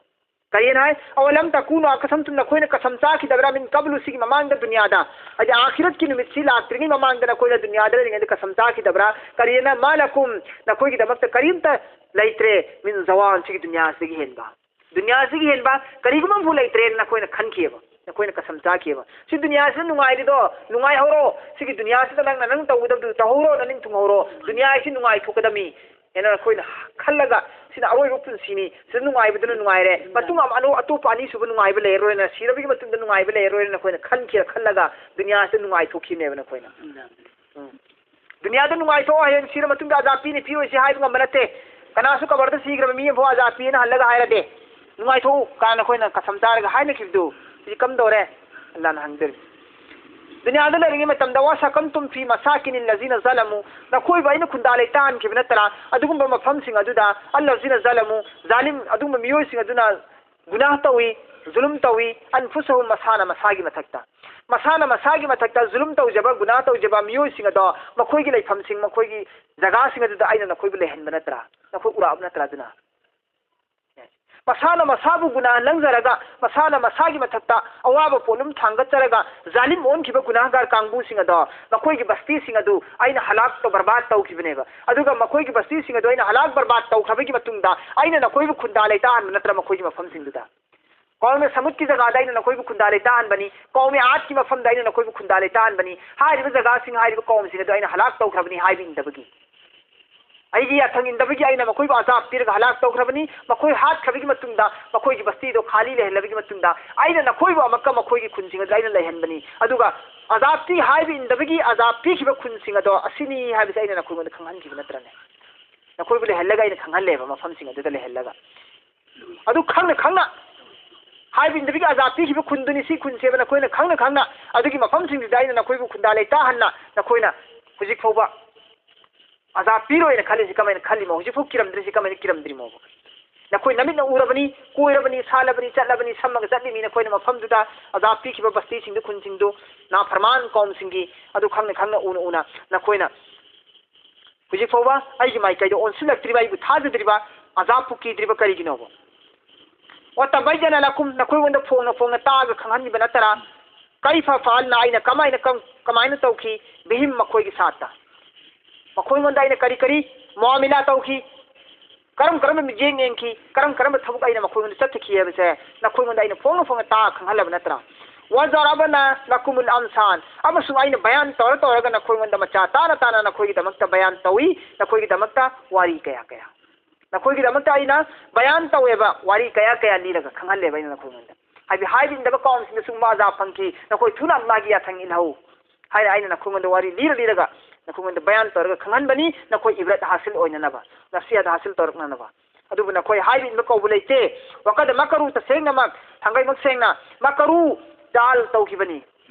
ꯀꯔꯤꯅ ꯍꯥꯏ? "ꯑꯋꯂꯝ ꯇꯀꯨꯅꯨ ꯑꯛꯁꯝꯇꯨꯝ", ꯅꯈꯣꯏꯅ ꯀꯁꯝ ꯆꯥꯈꯤꯗꯕ꯭ꯔꯥ? "ꯃꯤꯟ ꯀꯕꯂꯨ", ꯁꯤꯒꯤ ꯃꯃꯥꯡꯗ ꯗꯨꯅꯤꯌꯥꯗ, ꯍꯥꯏꯗꯤ ꯑꯥꯈꯤꯔꯠꯀꯤ ꯅꯨꯃꯤꯠꯁꯤ ꯂꯥꯛꯇ꯭ꯔꯤꯉꯩ ꯃꯃꯥꯡꯗ ꯅꯈꯣꯏꯅ ꯗꯨꯅꯤꯌꯥꯗ ꯂꯩꯔꯤꯉꯩꯗ ꯀꯁꯝ ꯆꯥꯈꯤꯗꯕ꯭ꯔꯥ? ꯀꯔꯤꯅ? "ꯃꯥ ꯂꯀꯨꯝ", ꯅꯈꯣꯏꯒꯤꯗꯃꯛꯇ ꯀꯔꯤꯝꯇ ꯂꯩꯇ꯭ꯔꯦ, "ꯃꯤꯟ ꯖꯋꯥꯟ", ꯁꯤꯒꯤ ꯗꯨꯅꯤꯌꯥꯁꯤꯗꯒꯤ ꯍꯦꯟꯕ꯫ ꯗꯨꯅꯤꯌꯥꯁꯤꯒꯤ ꯍꯦꯟꯕ ꯀꯔꯤꯒꯨꯝꯕ ꯑꯃꯐꯥꯎ ꯂꯩꯇ꯭ꯔꯦꯅ ꯅꯈꯣꯏꯅ ꯈꯟꯈꯤꯑꯕ, ꯅꯈꯣꯏꯅ ꯀꯁꯝ ꯆꯥꯈꯤꯑꯕ꯫ "ꯁꯤ ꯗꯨꯅꯤꯌꯥꯁꯤꯗ ꯅꯨꯡꯉꯥꯏꯔꯤꯗꯣ, ꯅꯨꯡꯉꯥꯏꯍꯧꯔꯣ꯫ ꯁꯤꯒꯤ ꯗꯨꯅꯤꯌꯥꯁꯤꯗ ꯅꯪꯅ ꯅꯪ ꯇꯧꯒꯗꯕꯗꯨ ꯇꯧꯍꯧꯔꯣ, ꯅꯅꯤꯡ ꯊꯨꯡꯍꯧꯔꯣ꯫ ꯗꯨꯅꯤꯌꯥ ꯍꯥꯏꯁꯤ ꯅꯨꯡꯉꯥꯏꯊꯣꯛꯀꯗꯕꯅꯤ" ꯍꯥꯏꯅ ꯅꯈꯣꯏꯅ ꯈꯜꯂꯒ, "ꯁꯤꯅ ꯑꯔꯣꯏꯕ ꯄꯨꯟꯁꯤꯅꯤ, ꯁꯤꯗ ꯅꯨꯡꯉꯥꯏꯕꯗꯨꯅ ꯅꯨꯡꯉꯥꯏꯔꯦ, ꯃꯇꯨꯡ ꯑꯃ ꯑꯅꯧ-, ꯑꯇꯣꯞꯄ ꯑꯅꯤꯁꯨꯕ ꯅꯨꯡꯉꯥꯏꯕ ꯂꯩꯔꯔꯣꯏꯅ, ꯁꯤꯔꯕꯒꯤ ꯃꯇꯨꯡꯗ ꯅꯨꯡꯉꯥꯏꯕ ꯂꯩꯔꯔꯣꯏꯅ" ꯅꯈꯣꯏꯅ ꯈꯟꯈꯤꯔ ꯈꯜꯂꯒ ꯗꯨꯅꯤꯌꯥꯁꯤꯗ ꯅꯨꯡꯉꯥꯏꯊꯣꯛꯈꯤꯕꯅꯦꯕ ꯅꯈꯣꯏꯅ꯫ ꯎꯝ꯫ ꯗꯨꯅꯤꯌꯥꯗ ꯅꯨꯡꯉꯥꯏꯊꯣꯛꯑꯣ, ꯍꯌꯦꯡ ꯁꯤꯔ ꯃꯇꯨꯡꯗ ꯑꯖꯥ ꯄꯤꯅꯤ ꯄꯤꯔꯣꯏꯁꯤ ꯍꯥꯏꯕ ꯉꯝꯕ ꯅꯠꯇꯦ꯫ ꯀꯅꯥꯁꯨ ꯀꯕꯔꯗ ꯁꯤꯈ꯭ꯔꯕ ꯃꯤ ꯑꯃꯐꯥꯎ ꯑꯖꯥ ꯄꯤꯅ ꯍꯜꯂꯒ ꯍꯥꯏꯔꯗꯤ, "ꯅꯨꯡꯉꯥꯏꯊꯣꯛꯎ" ꯀꯥꯏꯅ ꯑꯩꯈꯣꯏꯅ ꯀꯁꯝ ꯆꯥꯔꯒ ꯍꯥꯏꯅꯈꯤꯕꯗꯨ, ꯁꯤ ꯀꯝꯗꯧꯔꯦ? ꯑꯜꯂꯥꯅ ꯍꯪꯗꯣꯔꯤ꯫ ꯗꯨꯅꯤꯌꯥꯗ ꯂꯩꯔꯤꯉꯩ ꯃꯇꯝꯗ "ꯋꯥ ꯁꯀꯟꯇꯨꯝ ꯐꯤ ꯃꯁꯥꯀꯤꯅꯤ ꯂꯖꯤꯅ ꯖꯂꯃꯨ", ꯅꯈꯣꯏꯕꯨ ꯑꯩꯅ ꯈꯨꯟꯗꯥ ꯂꯩꯇꯥꯍꯟꯈꯤꯕ ꯅꯠꯇ꯭ꯔꯥ? ꯑꯗꯨꯒꯨꯝꯕ ꯃꯐꯝꯁꯤꯡ ꯑꯗꯨꯗ, "ꯑꯜꯂꯖꯤꯅ ꯖꯂꯃꯨ", ꯖꯥꯂꯤꯝ ꯑꯗꯨꯒꯨꯝꯕ ꯃꯤꯑꯣꯏꯁꯤꯡ ꯑꯗꯨꯅ ꯒꯨꯅꯥꯍ ꯇꯧꯏ, ꯖꯨꯂꯨꯝ ꯇꯧꯏ, "ꯑꯟꯐꯨꯁꯍꯨꯝ", ꯃꯁꯥꯅ ꯃꯁꯥꯒꯤ ꯃꯊꯛꯇ꯫ ꯃꯁꯥꯅ ꯃꯁꯥꯒꯤ ꯃꯊꯛꯇ ꯖꯨꯂꯨꯝ ꯇꯧꯖꯕ, ꯒꯨꯅꯥꯍ ꯇꯧꯖꯕ ꯃꯤꯑꯣꯏꯁꯤꯡ ꯑꯗꯣ ꯃꯈꯣꯏꯒꯤ ꯂꯩꯐꯝꯁꯤꯡ, ꯃꯈꯣꯏꯒꯤ ꯖꯒꯥꯁꯤꯡ ꯑꯗꯨꯗ ꯑꯩꯅ ꯅꯈꯣꯏꯕꯨ ꯂꯩꯍꯟꯕ ꯅꯠꯇ꯭ꯔꯥ? ꯅꯈꯣꯏ ꯎꯔꯛꯑꯕ ꯅꯠꯇ꯭ꯔꯥ? ꯑꯗꯨꯅ ꯃꯁꯥꯅ ꯃꯁꯥꯕꯨ ꯒꯨꯅꯥꯍ ꯂꯪꯖꯔꯒ, ꯃꯁꯥꯅ ꯃꯁꯥꯒꯤ ꯃꯊꯛꯇ ꯑꯋꯥꯕ ꯄꯣꯠꯂꯨꯝ ꯊꯥꯡꯒꯠꯆꯔꯒ, ꯖꯥꯂꯤꯝ ꯑꯣꯟꯈꯤꯕ ꯒꯨꯅꯥꯍꯒꯥꯔ ꯀꯥꯡꯕꯨꯁꯤꯡ ꯑꯗꯣ ꯃꯈꯣꯏꯒꯤ ꯕꯁꯇꯤꯁꯤꯡ ꯑꯗꯨ ꯑꯩꯅ ꯍꯂꯥꯛ ꯇꯧ-, ꯕꯔꯕꯥꯗ ꯇꯧꯈꯤꯕꯅꯦꯕ꯫ ꯑꯗꯨꯒ ꯃꯈꯣꯏꯒꯤ ꯕꯁꯇꯤꯁꯤꯡ ꯑꯗꯨ ꯑꯩꯅ ꯍꯂꯥꯛ ꯕꯔꯕꯥꯗ ꯇꯧꯈ꯭ꯔꯕꯒꯤ ꯃꯇꯨꯡꯗ ꯑꯩꯅ ꯅꯈꯣꯏꯕꯨ ꯈꯨꯟꯗꯥ ꯂꯩꯇꯥꯍꯟꯕ ꯅꯠꯇ꯭ꯔꯥ ꯃꯈꯣꯏꯒꯤ ꯃꯐꯝꯁꯤꯡꯗꯨꯗ? ꯀꯧꯃꯦ ꯁꯃꯨꯗꯀꯤ ꯖꯒꯥꯗ ꯑꯩꯅ ꯅꯈꯣꯏꯕꯨ ꯈꯨꯟꯗꯥ ꯂꯩꯇꯥꯍꯟꯕꯅꯤ, ꯀꯧꯃꯦ ꯑꯥꯗꯀꯤ ꯃꯐꯝꯗ ꯑꯩꯅ ꯅꯈꯣꯏꯕꯨ ꯈꯨꯟꯗꯥ ꯂꯩꯇꯥꯍꯟꯕꯅꯤ꯫ ꯍꯥꯏꯔꯤꯕ ꯖꯒꯥꯁꯤꯡ, ꯍꯥꯏꯔꯤꯕ ꯀꯧꯝꯁꯤꯡ ꯑꯗꯨ ꯑꯩꯅ ꯍꯂꯥꯛ ꯇꯧꯈ꯭ꯔꯕꯅꯤ ꯍꯥꯏꯕ ꯏꯟꯗꯕꯒꯤ꯫ ꯑꯩꯒꯤ ꯌꯥꯊꯪ ꯏꯟꯗꯕꯒꯤ ꯑꯩꯅ ꯃꯈꯣꯏꯕꯨ ꯑꯖꯥꯕ ꯄꯤꯔꯒ ꯍꯂꯥꯛ ꯇꯧꯈ꯭ꯔꯕꯅꯤ꯫ ꯃꯈꯣꯏ ꯍꯥꯠꯈ꯭ꯔꯕꯒꯤ ꯃꯇꯨꯡꯗ, ꯃꯈꯣꯏꯒꯤ ꯕꯁꯇꯤꯗꯣ ꯈꯥꯂꯤ ꯂꯩꯍꯜꯂꯕꯒꯤ ꯃꯇꯨꯡꯗ, ꯑꯩꯅ ꯅꯈꯣꯏꯕꯨ ꯑꯃꯨꯛꯀ ꯃꯈꯣꯏꯒꯤ ꯈꯨꯟꯁꯤꯡ ꯑꯗꯨꯗ ꯑꯩꯅ ꯂꯩꯍꯟꯕꯅꯤ꯫ ꯑꯗꯨꯒ ꯑꯖꯥꯕꯇꯤ ꯍꯥꯏꯕ ꯏꯟꯗꯕꯒꯤ ꯑꯖꯥꯕ ꯄꯤꯈꯤꯕ ꯈꯨꯟꯁꯤꯡ ꯑꯗꯣ ꯑꯁꯤꯅꯤ ꯍꯥꯏꯕꯁꯦ ꯑꯩꯅ ꯅꯈꯣꯏꯉꯣꯟꯗ ꯈꯪꯍꯟꯈꯤꯕ ꯅꯠꯇ꯭ꯔꯅꯦ? ꯅꯈꯣꯏꯕꯨ ꯂꯩꯍꯜꯂꯒ ꯑꯩꯅ ꯈꯪꯍꯜꯂꯦꯕ, ꯃꯐꯝꯁꯤꯡ ꯑꯗꯨꯗ ꯂꯩꯍꯜꯂꯒ꯫ ꯑꯗꯨ ꯈꯪꯅ ꯈꯪꯅ ꯍꯥꯏꯕ ꯏꯟꯗꯕꯒꯤ ꯑꯖꯥꯕ ꯄꯤꯈꯤꯕ ꯈꯨꯟꯗꯨꯅꯤ ꯁꯤ ꯈꯨꯟꯁꯦꯕ꯫ ꯅꯈꯣꯏꯅ ꯈꯪꯅ ꯈꯪꯅ ꯑꯗꯨꯒꯤ ꯃꯐꯝꯁꯤꯡꯗꯨꯗ ꯑꯩꯅ ꯅꯈꯣꯏꯕꯨ ꯈꯨꯟꯗꯥ ꯂꯩꯇꯥꯍꯟꯅ ꯅꯈꯣꯏꯅ ꯍꯧꯖꯤꯛ ꯐꯥꯎꯕ ꯑꯖꯥꯕ ꯄꯤꯔꯣꯏꯅ ꯈꯜꯂꯤꯁꯤ ꯀꯃꯥꯏꯅ ꯈꯜꯂꯤꯃꯣ? ꯍꯧꯖꯤꯛꯐꯥꯎ ꯀꯤꯔꯝꯗ꯭ꯔꯤꯁꯤ ꯀꯃꯥꯏꯅ ꯀꯤꯔꯝꯗ꯭ꯔꯤꯃꯣꯕ? ꯅꯈꯣꯏ ꯅꯃꯤꯠꯅ ꯎꯔꯕꯅꯤ, ꯀꯣꯏꯔꯕꯅꯤ, ꯁꯥꯜꯂꯕꯅꯤ, ꯆꯠꯂꯕꯅꯤ, ꯁꯝꯃꯒ ꯆꯠꯂꯤꯃꯤ꯫ ꯅꯈꯣꯏꯅ ꯃꯐꯝꯗꯨꯗ ꯑꯖꯥꯕ ꯄꯤꯈꯤꯕ ꯕꯁꯇꯤꯁꯤꯡꯗꯨ, ꯈꯨꯟꯁꯤꯡꯗꯨ, ꯅꯥꯐꯔꯃꯥꯟ ꯀꯧꯝꯁꯤꯡꯒꯤ ꯑꯗꯨ ꯈꯪꯅ ꯈꯪꯅ, ꯎꯅ ꯎꯅ ꯅꯈꯣꯏꯅ ꯍꯧꯖꯤꯛ ꯐꯥꯎꯕ ꯑꯩꯒꯤ ꯃꯥꯏꯀꯩꯗ ꯑꯣꯟꯁꯤꯜꯂꯛꯇ꯭ꯔꯤꯕ, ꯑꯩꯕꯨ ꯊꯥꯖꯗ꯭ꯔꯤꯕ, ꯑꯖꯥꯕꯄꯨ ꯀꯤꯗ꯭ꯔꯤꯕ ꯀꯔꯤꯒꯤꯅꯣꯕ? "ꯋꯇꯕꯩꯌꯅ ꯂꯀꯨꯝ", ꯅꯈꯣꯏꯉꯣꯟꯗ ꯐꯣꯡꯅ ꯐꯣꯡꯅ ꯇꯥꯛꯑꯒ ꯈꯪꯍꯟꯕꯤꯕ ꯅꯠꯇ꯭ꯔꯥ? "ꯀꯩꯐ ꯐꯥꯜꯅ", ꯑꯩꯅ ꯀꯃꯥꯏꯅ ꯀꯝ-, ꯀꯃꯥꯏꯅ ꯇꯧꯈꯤ? "ꯕꯤꯍꯤꯝ", ꯃꯈꯣꯏꯒꯤ ꯁꯥꯠꯇ꯫ ꯃꯈꯣꯏꯉꯣꯟꯗ ꯑꯩꯅ ꯀꯔꯤ ꯀꯔꯤ ꯃꯨꯑꯥꯃꯤꯂꯥ ꯇꯧꯈꯤ? ꯀꯔꯝ ꯀꯔꯝꯕ ꯃꯤꯠꯌꯦꯡ ꯌꯦꯡꯈꯤ? ꯀꯔꯝ ꯀꯔꯝꯕ ꯊꯕꯛ ꯑꯩꯅ ꯃꯈꯣꯏꯉꯣꯟꯗ ꯆꯠꯊꯈꯤ ꯍꯥꯏꯕꯁꯦ ꯅꯈꯣꯏꯉꯣꯟꯗ ꯑꯩꯅ ꯐꯣꯡꯅ ꯐꯣꯡꯅ ꯇꯥꯛꯑ ꯈꯪꯍꯜꯂꯕ ꯅꯠꯇ꯭ꯔꯥ? "ꯋ ꯖꯔꯕꯅ ꯂꯀꯨꯃꯨꯜ ꯑꯝꯁꯥꯟ", ꯑꯃꯁꯨꯡ ꯑꯩꯅ ꯕꯌꯥꯟ ꯇꯧꯔ ꯇꯧꯔꯒ ꯅꯈꯣꯏꯉꯣꯟꯗ ꯃꯆꯥ ꯇꯥꯅ ꯇꯥꯅ ꯅꯈꯣꯏꯒꯤꯗꯃꯛꯇ ꯕꯌꯥꯟ ꯇꯧꯏ, ꯅꯈꯣꯏꯒꯤꯗꯃꯛꯇ ꯋꯥꯔꯤ ꯀꯌꯥ ꯀꯌꯥ꯫ ꯅꯈꯣꯏꯒꯤꯗꯃꯛꯇ ꯑꯩꯅ ꯕꯌꯥꯟ ꯇꯧꯋꯦꯕ, ꯋꯥꯔꯤ ꯀꯌꯥ ꯀꯌꯥ ꯂꯤꯔꯒ ꯈꯪꯍꯜꯂꯦꯕ ꯑꯩꯅ ꯅꯈꯣꯏꯉꯣꯟꯗ꯫ ꯍꯥꯏꯗꯤ, ꯍꯥꯏꯕ ꯏꯟꯗꯕ ꯀꯧꯝꯁꯤꯡꯗ ꯁꯤꯒꯨꯝꯕ ꯑꯖꯥꯕ ꯐꯪꯈꯤ, ꯅꯈꯣꯏ ꯊꯨꯅ ꯑꯜꯂꯥꯍꯒꯤ ꯌꯥꯊꯪ ꯏꯜꯍꯧ ꯍꯥꯏꯅ ꯑꯩꯅ ꯅꯈꯣꯏꯉꯣꯟꯗ ꯋꯥꯔꯤ ꯂꯤꯔ ꯂꯤꯔꯒ ꯅꯈꯣꯏꯉꯣꯟꯗ ꯕꯌꯥꯟ ꯇꯧꯔꯒ ꯈꯪꯍꯟꯕꯅꯤ, ꯅꯈꯣꯏ ꯏꯕ꯭ꯔꯠ ꯍꯥꯁꯤꯜ ꯑꯣꯏꯅꯅꯕ, ꯅꯁꯤꯍꯠ ꯍꯥꯁꯤꯜ ꯇꯧꯔꯛꯅꯅꯕ꯫ ꯑꯗꯨꯕꯨ ꯅꯈꯣꯏ ꯍꯥꯏꯕ ꯏꯟꯕ ꯀꯧꯕ ꯂꯩꯇꯦ꯫ ꯋꯀꯗ ꯃꯀꯔꯨ, ꯇꯁꯦꯡꯅꯃꯛ, ꯊꯥꯡꯒꯩꯃꯛ ꯁꯦꯡꯅ, ꯃꯀꯔꯨ, ꯆꯥꯜ ꯇꯧꯈꯤꯕꯅꯤ꯫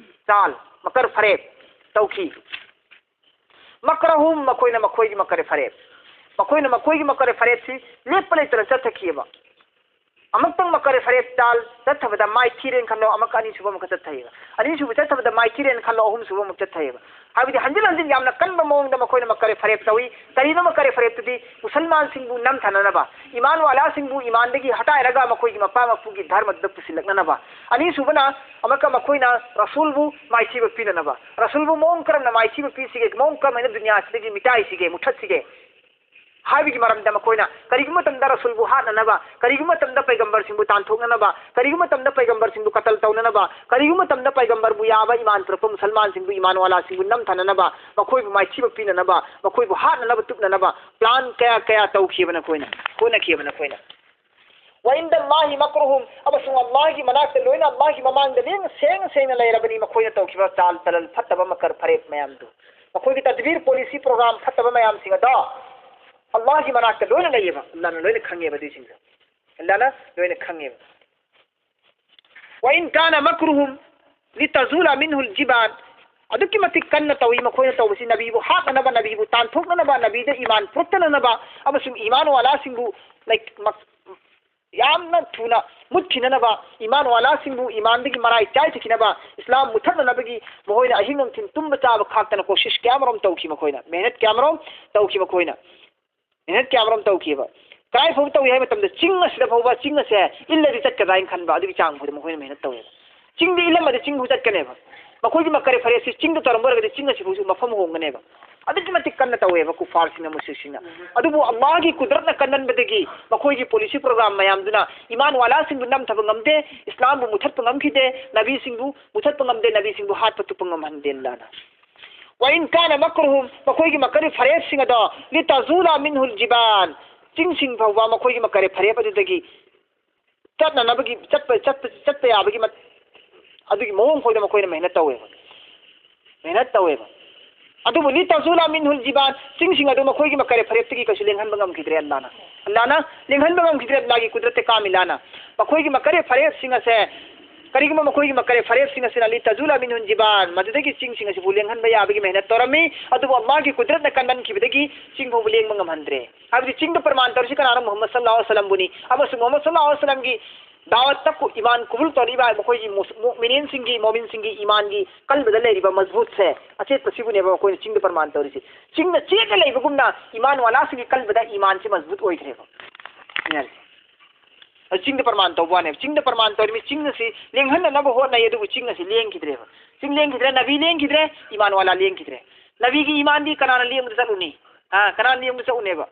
ꯆꯥꯜ, ꯃꯀꯔ ꯐꯔꯦꯞ ꯇꯧꯈꯤ꯫ ꯃꯀꯔꯍꯨꯝ, ꯃꯈꯣꯏꯅ ꯃꯈꯣꯏꯒꯤ ꯃꯀꯔ ꯐꯔꯦꯞ, ꯃꯈꯣꯏꯅ ꯃꯈꯣꯏꯒꯤ ꯃꯀꯔ ꯐꯔꯦꯞꯁꯤ ꯂꯦꯞꯄ ꯂꯩꯇꯅ ꯆꯠꯊꯈꯤꯑꯕ꯫ ꯑꯃꯨꯛꯇꯪ ꯃꯀꯔ ꯐꯔꯦꯞ ꯆꯥꯜ ꯆꯠꯊꯕꯗ ꯃꯥꯏ ꯊꯤꯔꯦꯅ ꯈꯜꯂꯣ, ꯑꯃꯨꯛꯀ ꯑꯅꯤꯁꯨꯕ ꯑꯃꯨꯛꯀ ꯆꯠꯊꯩꯑꯕ꯫ ꯑꯅꯤꯁꯨꯕ ꯆꯠꯊꯕꯗ ꯃꯥꯏ ꯊꯤꯔꯦꯅ ꯈꯜꯂꯣ, ꯑꯍꯨꯝꯁꯨꯕ ꯑꯃꯨꯛ ꯆꯠꯊꯩꯑꯕ꯫ ꯍꯥꯏꯕꯗꯤ ꯍꯟꯖꯤꯟ ꯍꯟꯖꯤꯟ ꯌꯥꯝꯅ ꯀꯟꯕ ꯃꯑꯣꯡꯗ ꯃꯈꯣꯏꯅ ꯃꯀꯔ ꯐꯔꯦꯞ ꯇꯧꯏ꯫ ꯀꯔꯤꯅꯣ ꯃꯀꯔ ꯐꯔꯦꯞꯇꯨꯗꯤ? ꯃꯨꯁꯜꯃꯥꯟꯁꯤꯡꯕꯨ ꯅꯝꯊꯅꯅꯕ, ꯏꯃꯥꯟ ꯋꯥꯂꯥꯁꯤꯡꯕꯨ ꯏꯃꯥꯟꯗꯒꯤ ꯍꯇꯥꯏꯔꯒ ꯃꯈꯣꯏꯒꯤ ꯃꯄꯥ ꯃꯄꯨꯒꯤ ꯙꯔꯃꯗꯨꯗ ꯄꯨꯁꯤꯜꯂꯛꯅꯅꯕ꯫ ꯑꯅꯤꯁꯨꯕꯅ ꯑꯃꯨꯛꯀ ꯃꯈꯣꯏꯅ ꯔꯁꯨꯜꯕꯨ ꯃꯥꯏꯊꯤꯕ ꯄꯤꯅꯅꯕ꯫ ꯔꯁꯨꯜꯕꯨ ꯃꯑꯣꯡ ꯀꯔꯝꯅ ꯃꯥꯏꯊꯤꯕ ꯄꯤꯁꯤꯒꯦ? ꯃꯑꯣꯡ ꯀꯔꯝꯍꯥꯏꯅ ꯗꯨꯅꯤꯌꯥꯁꯤꯗꯒꯤ ꯃꯤꯇꯥꯏꯁꯤꯒꯦ, ꯃꯨꯊꯠꯁꯤꯒꯦ? ꯍꯥꯏꯕꯒꯤ ꯃꯔꯝꯗ ꯃꯈꯣꯏꯅ ꯀꯔꯤꯒꯨꯝꯕ ꯃꯇꯝꯗ ꯔꯁꯨꯜꯕꯨ ꯍꯥꯠꯅꯅꯕ, ꯀꯔꯤꯒꯨꯝꯕ ꯃꯇꯝꯗ ꯄꯩꯒꯝꯕꯔꯁꯤꯡꯕꯨ ꯇꯥꯟꯊꯣꯛꯅꯅꯕ, ꯀꯔꯤꯒꯨꯝꯕ ꯃꯇꯝꯗ ꯄꯩꯒꯝꯕꯔꯁꯤꯡꯕꯨ ꯀꯇꯜ ꯇꯧꯅꯅꯕ, ꯀꯔꯤꯒꯨꯝꯕ ꯃꯇꯝꯗ ꯄꯩꯒꯝꯕꯔꯕꯨ ꯌꯥꯕ ꯏꯃꯥꯟ ꯄꯨꯔꯛꯄ ꯃꯨꯁꯜꯃꯥꯟꯁꯤꯡꯕꯨ, ꯏꯃꯥꯟ ꯋꯥꯂꯥꯁꯤꯡꯕꯨ ꯅꯝꯊꯅꯅꯕ, ꯃꯈꯣꯏꯕꯨ ꯃꯥꯏꯊꯤꯕ ꯄꯤꯅꯅꯕ, ꯃꯈꯣꯏꯕꯨ ꯍꯥꯠꯅꯅꯕ ꯇꯨꯞꯅꯅꯕ plan ꯀꯌꯥ ꯀꯌꯥ ꯇꯧꯈꯤꯕ ꯅꯈꯣꯏꯅ, ꯍꯣꯠꯅꯈꯤꯕ ꯅꯈꯣꯏꯅ꯫ وعند الله مكرهم, ꯑꯃꯁꯨꯡ ꯑꯜꯂꯥꯍꯒꯤ ꯃꯅꯥꯛꯇ ꯂꯣꯏꯅ ꯑꯜꯂꯥꯍꯒꯤ ꯃꯃꯥꯡꯗ ꯂꯦꯡ ꯁꯦꯡ ꯁꯦꯡꯅ ꯂꯩꯔꯕꯅꯤ ꯃꯈꯣꯏꯅ ꯇꯧꯈꯤꯕ ꯆꯥꯜ ꯆꯂꯜ ꯐꯠꯇꯕ ꯃꯀꯔ ꯐꯔꯦꯞ ꯃꯌꯥꯝꯗꯨ꯫ ꯃꯈꯣꯏꯒꯤ ꯇꯗꯕꯤꯔ, policy, program ꯐꯠꯇꯕ ꯃꯌꯥꯝꯁꯤꯡ ꯑꯗꯣ ꯑꯜꯂꯥꯍꯒꯤ ꯃꯅꯥꯛꯇ ꯂꯣꯏꯅ ꯂꯩꯌꯦꯕ, ꯑꯜꯂꯥꯍꯅ ꯂꯣꯏꯅ ꯈꯪꯉꯦꯕ ꯑꯗꯨꯏꯁꯤꯡꯗꯣ, ꯑꯜꯂꯥꯍꯅ ꯂꯣꯏꯅ ꯈꯪꯉꯦꯕ꯫ وإن كان مكرهم لتزول منه الجبال, ꯑꯗꯨꯛꯀꯤ ꯃꯇꯤꯛ ꯀꯟꯅ ꯇꯧꯏ ꯃꯈꯣꯏꯅ ꯇꯧꯕꯁꯤ, ꯅꯕꯤꯕꯨ ꯍꯥꯠꯅꯅꯕ, ꯅꯕꯤꯕꯨ ꯇꯥꯟꯊꯣꯛꯅꯅꯕ, ꯅꯕꯤꯗ ꯏꯃꯥꯟ ꯄꯨꯔꯛꯇꯅꯅꯕ, ꯑꯃꯁꯨꯡ ꯏꯃꯥꯟ ꯋꯥꯂꯥꯁꯤꯡꯕꯨ ꯂꯩ-, ꯃꯛ-, ꯌꯥꯝꯅ ꯊꯨꯅ ꯃꯨꯠꯈꯤꯅꯅꯕ, ꯏꯃꯥꯟ ꯋꯥꯂꯥꯁꯤꯡꯕꯨ ꯏꯃꯥꯟꯗꯒꯤ ꯃꯔꯥꯏ ꯆꯥꯏꯊꯈꯤꯅꯕ, ꯏꯁꯂꯥꯝ ꯃꯨꯊꯠꯅꯅꯕꯒꯤ ꯃꯈꯣꯏꯅ ꯑꯍꯤꯡ ꯅꯨꯡꯊꯤꯜ ꯇꯨꯝꯕ ꯆꯥꯕ ꯈꯥꯛꯇꯅ ꯀꯣꯁꯤꯁ ꯀꯌꯥꯃꯔꯣꯝ ꯇꯧꯈꯤ ꯃꯈꯣꯏꯅ, ꯃꯦꯍꯅꯠ ꯀꯌꯥꯃꯔꯣꯝ ꯇꯧꯈꯤ ꯃꯈꯣꯏꯅ꯫ ꯃꯦꯍꯅꯠ ꯀꯌꯥꯃꯔꯣꯝ ꯇꯧꯈꯤꯕ꯫ ꯀꯗꯥꯏ ꯐꯥꯎꯕ ꯇꯧꯏ ꯍꯥꯏꯕ ꯃꯇꯝꯗ, ꯆꯤꯡ ꯑꯁꯤꯗ ꯐꯥꯎꯕ, ꯆꯤꯡ ꯑꯁꯦ ꯏꯜꯂꯗꯤ ꯆꯠꯀꯗ꯭ꯔꯥ ꯍꯥꯏꯅ ꯈꯟꯕ, ꯑꯗꯨꯒꯤ ꯆꯥꯡ ꯐꯥꯎꯗ ꯃꯈꯣꯏꯅ ꯃꯦꯍꯅꯠ ꯇꯧꯋꯦꯕ꯫ ꯆꯤꯡꯗ ꯏꯜꯂꯝꯃꯗꯤ ꯆꯤꯡ ꯐꯥꯎ ꯆꯠꯀꯅꯦꯕ꯫ ꯃꯈꯣꯏꯒꯤ ꯃꯀꯔꯦ ꯐꯔꯦꯞꯁꯤ ꯆꯤꯡꯗ ꯇꯧꯔꯝꯕ ꯑꯣꯏꯔꯒꯗꯤ ꯆꯤꯡ ꯑꯁꯤꯐꯥꯎꯁꯨ ꯃꯐꯝ ꯍꯣꯡꯒꯅꯦꯕ꯫ ꯑꯗꯨꯛꯀꯤ ꯃꯇꯤꯛ ꯀꯟꯅ ꯇꯧꯋꯦꯕ ꯀꯨꯐꯥꯔꯁꯤꯡꯅ, ꯃꯨꯁ꯭ꯔꯤꯛꯁꯤꯡꯅ꯫ ꯑꯗꯨꯕꯨ ꯑꯜꯂꯥꯍꯒꯤ ꯀꯨꯗꯔꯠꯅ ꯀꯟꯃꯟꯕꯗꯒꯤ ꯃꯈꯣꯏꯒꯤ policy program ꯃꯌꯥꯝꯗꯨꯅ ꯏꯃꯥꯟ ꯋꯥꯂꯥꯁꯤꯡꯕꯨ ꯅꯝꯊꯕ ꯉꯝꯗꯦ, ꯏꯁꯂꯥꯝꯕꯨ ꯃꯨꯊꯠꯄ ꯉꯝꯈꯤꯗꯦ, ꯅꯕꯤꯁꯤꯡꯕꯨ ꯃꯨꯊꯠꯄ ꯉꯝꯗꯦ, ꯅꯕꯤꯁꯤꯡꯕꯨ ꯍꯥꯠꯄ ꯇꯨꯞꯄ ꯉꯝꯍꯟꯗꯦ ꯑꯜꯂꯥꯍꯅ꯫ وإن كان مكرهم, ꯃꯈꯣꯏꯒꯤ ꯃꯀꯔ ꯐꯔꯦꯞꯁꯤꯡ ꯑꯗꯣ, لتزول منه الجبال, ꯆꯤꯡꯁꯤꯡ ꯐꯥꯎꯕ ꯃꯈꯣꯏꯒꯤ ꯃꯀꯔ ꯐꯔꯦꯞ ꯑꯗꯨꯗꯒꯤ ꯆꯠꯅꯅꯕꯒꯤ, ꯆꯠꯄ, ꯆꯠꯄ, ꯆꯠꯄ ꯌꯥꯕꯒꯤ ꯃꯠ-, ꯑꯗꯨꯒꯤ ꯃꯑꯣꯡ ꯐꯥꯎꯗ ꯃꯈꯣꯏꯅ ꯃꯦꯍꯅꯠ ꯇꯧꯋꯦꯕ, ꯃꯦꯍꯅꯠ ꯇꯧꯋꯦꯕ꯫ ꯑꯗꯨꯕꯨ لتزول منه الجبال, ꯆꯤꯡꯁꯤꯡ ꯑꯗꯨ ꯃꯈꯣꯏꯒꯤ ꯃꯀꯔ ꯐꯔꯦꯞꯇꯒꯤ ꯀꯩꯁꯨ ꯂꯦꯡꯍꯟꯕ ꯉꯝꯈꯤꯗ꯭ꯔꯦ ꯑꯜꯂꯥꯍꯅ꯫ ꯑꯜꯂꯥꯍꯅ ꯂꯦꯡꯍꯟꯕ ꯉꯝꯈꯤꯗ꯭ꯔꯦ, ꯑꯜꯂꯥꯍꯒꯤ ꯀꯨꯗꯔꯠꯇ ꯀꯥꯃꯤꯂꯥꯅ꯫ ꯃꯈꯣꯏꯒꯤ ꯃꯀꯔ ꯐꯔꯦꯞꯁꯤꯡ ꯑꯁꯦ, ꯀꯔꯤꯒꯨꯝꯕ ꯃꯈꯣꯏꯒꯤ ꯃꯀꯔ ꯐꯔꯦꯞꯁꯤꯡ ꯑꯁꯤꯅ لتزول منه الجبال, ꯃꯗꯨꯗꯒꯤ ꯆꯤꯡꯁꯤꯡ ꯑꯁꯤꯕꯨ ꯂꯦꯡꯍꯟꯕ ꯌꯥꯕꯒꯤ ꯃꯦꯍꯅꯠ ꯇꯧꯔꯝꯃꯤ, ꯑꯗꯨꯕꯨ ꯑꯜꯂꯥꯍꯒꯤ ꯀꯨꯗꯔꯠꯅ ꯀꯟꯃꯟꯈꯤꯕꯗꯒꯤ ꯆꯤꯡ ꯐꯥꯎꯕ ꯂꯦꯡꯕ ꯉꯝꯍꯟꯗ꯭ꯔꯦ꯫ ꯍꯥꯏꯕꯗꯤ ꯆꯤꯡꯗ ꯄ꯭ꯔꯃꯥꯟ ꯇꯧꯔꯤꯁꯤ ꯀꯅꯥꯅꯣ? ꯃꯨꯍꯝꯃꯗ ꯁꯜꯂꯜꯂꯥꯍꯨ ꯑꯂꯥꯏꯍꯤ ꯋꯥꯁꯜꯂꯝꯕꯨꯅꯤ꯫ ꯑꯃꯁꯨꯡ ꯃꯨꯍꯝꯃꯗ ꯁꯜꯂꯜꯂꯥꯍꯨ ꯑꯂꯥꯏꯍꯤ ꯋꯥꯁꯜꯂꯝꯒꯤ ꯗꯥꯋꯠꯇ ꯀꯨ-, ꯏꯃꯥꯟ ꯀꯕꯨꯜ ꯇꯧꯔꯤꯕ ꯃꯈꯣꯏꯒꯤ ꯃꯨꯁ-, ꯃꯨꯑꯃꯤꯅꯤꯟꯁꯤꯡꯒꯤ, ꯃꯣꯃꯤꯟꯁꯤꯡꯒꯤ ꯏꯃꯥꯟꯒꯤ ꯀꯜꯕꯗ ꯂꯩꯔꯤꯕ ꯃꯖꯕꯨꯠꯁꯦ, ꯑꯆꯦꯠꯄꯁꯤꯕꯨꯅꯦꯕ ꯃꯈꯣꯏꯅ ꯆꯤꯡꯗ ꯄ꯭ꯔꯃꯥꯟ ꯇꯧꯔꯤꯁꯤ꯫ ꯆꯤꯡꯗ ꯆꯦꯠꯅ ꯂꯩꯕꯒꯨꯝꯅ ꯏꯃꯥꯟ ꯋꯥꯂꯥꯁꯤꯡꯒꯤ ꯀꯜꯕꯗ ꯏꯃꯥꯟꯁꯤ ꯃꯖꯕꯨꯠ ꯑꯣꯏꯈ꯭ꯔꯦꯕ꯫ ꯌꯥꯔꯦ꯫ ꯑꯗꯨ ꯆꯤꯡꯗ ꯄ꯭ꯔꯃꯥꯟ ꯇꯧꯕ ꯋꯥꯅꯦꯕ꯫ ꯆꯤꯡꯗ ꯄ꯭ꯔꯃꯥꯟ ꯇꯧꯔꯤꯕ ꯆꯤꯡ ꯑꯁꯤ ꯂꯦꯡꯍꯟꯅꯅꯕ ꯍꯣꯠꯅꯩ, ꯑꯗꯨꯕꯨ ꯆꯤꯡ ꯑꯁꯤ ꯂꯦꯡꯈꯤꯗ꯭ꯔꯦꯕ꯫ ꯆꯤꯡ ꯂꯦꯡꯈꯤꯗ꯭ꯔꯦ, ꯅꯕꯤ ꯂꯦꯡꯈꯤꯗ꯭ꯔꯦ, ꯏꯃꯥꯟ ꯋꯥꯂꯥ ꯂꯦꯡꯈꯤꯗ꯭ꯔꯦ꯫ ꯅꯕꯤꯒꯤ ꯏꯃꯥꯟꯗꯤ ꯀꯅꯥꯅ ꯂꯦꯡꯕꯗ ꯆꯠꯂꯨꯅꯤ? ꯑꯥ, ꯀꯅꯥꯅ ꯂꯦꯡꯕꯗ ꯆꯠꯂꯨꯅꯦꯕ?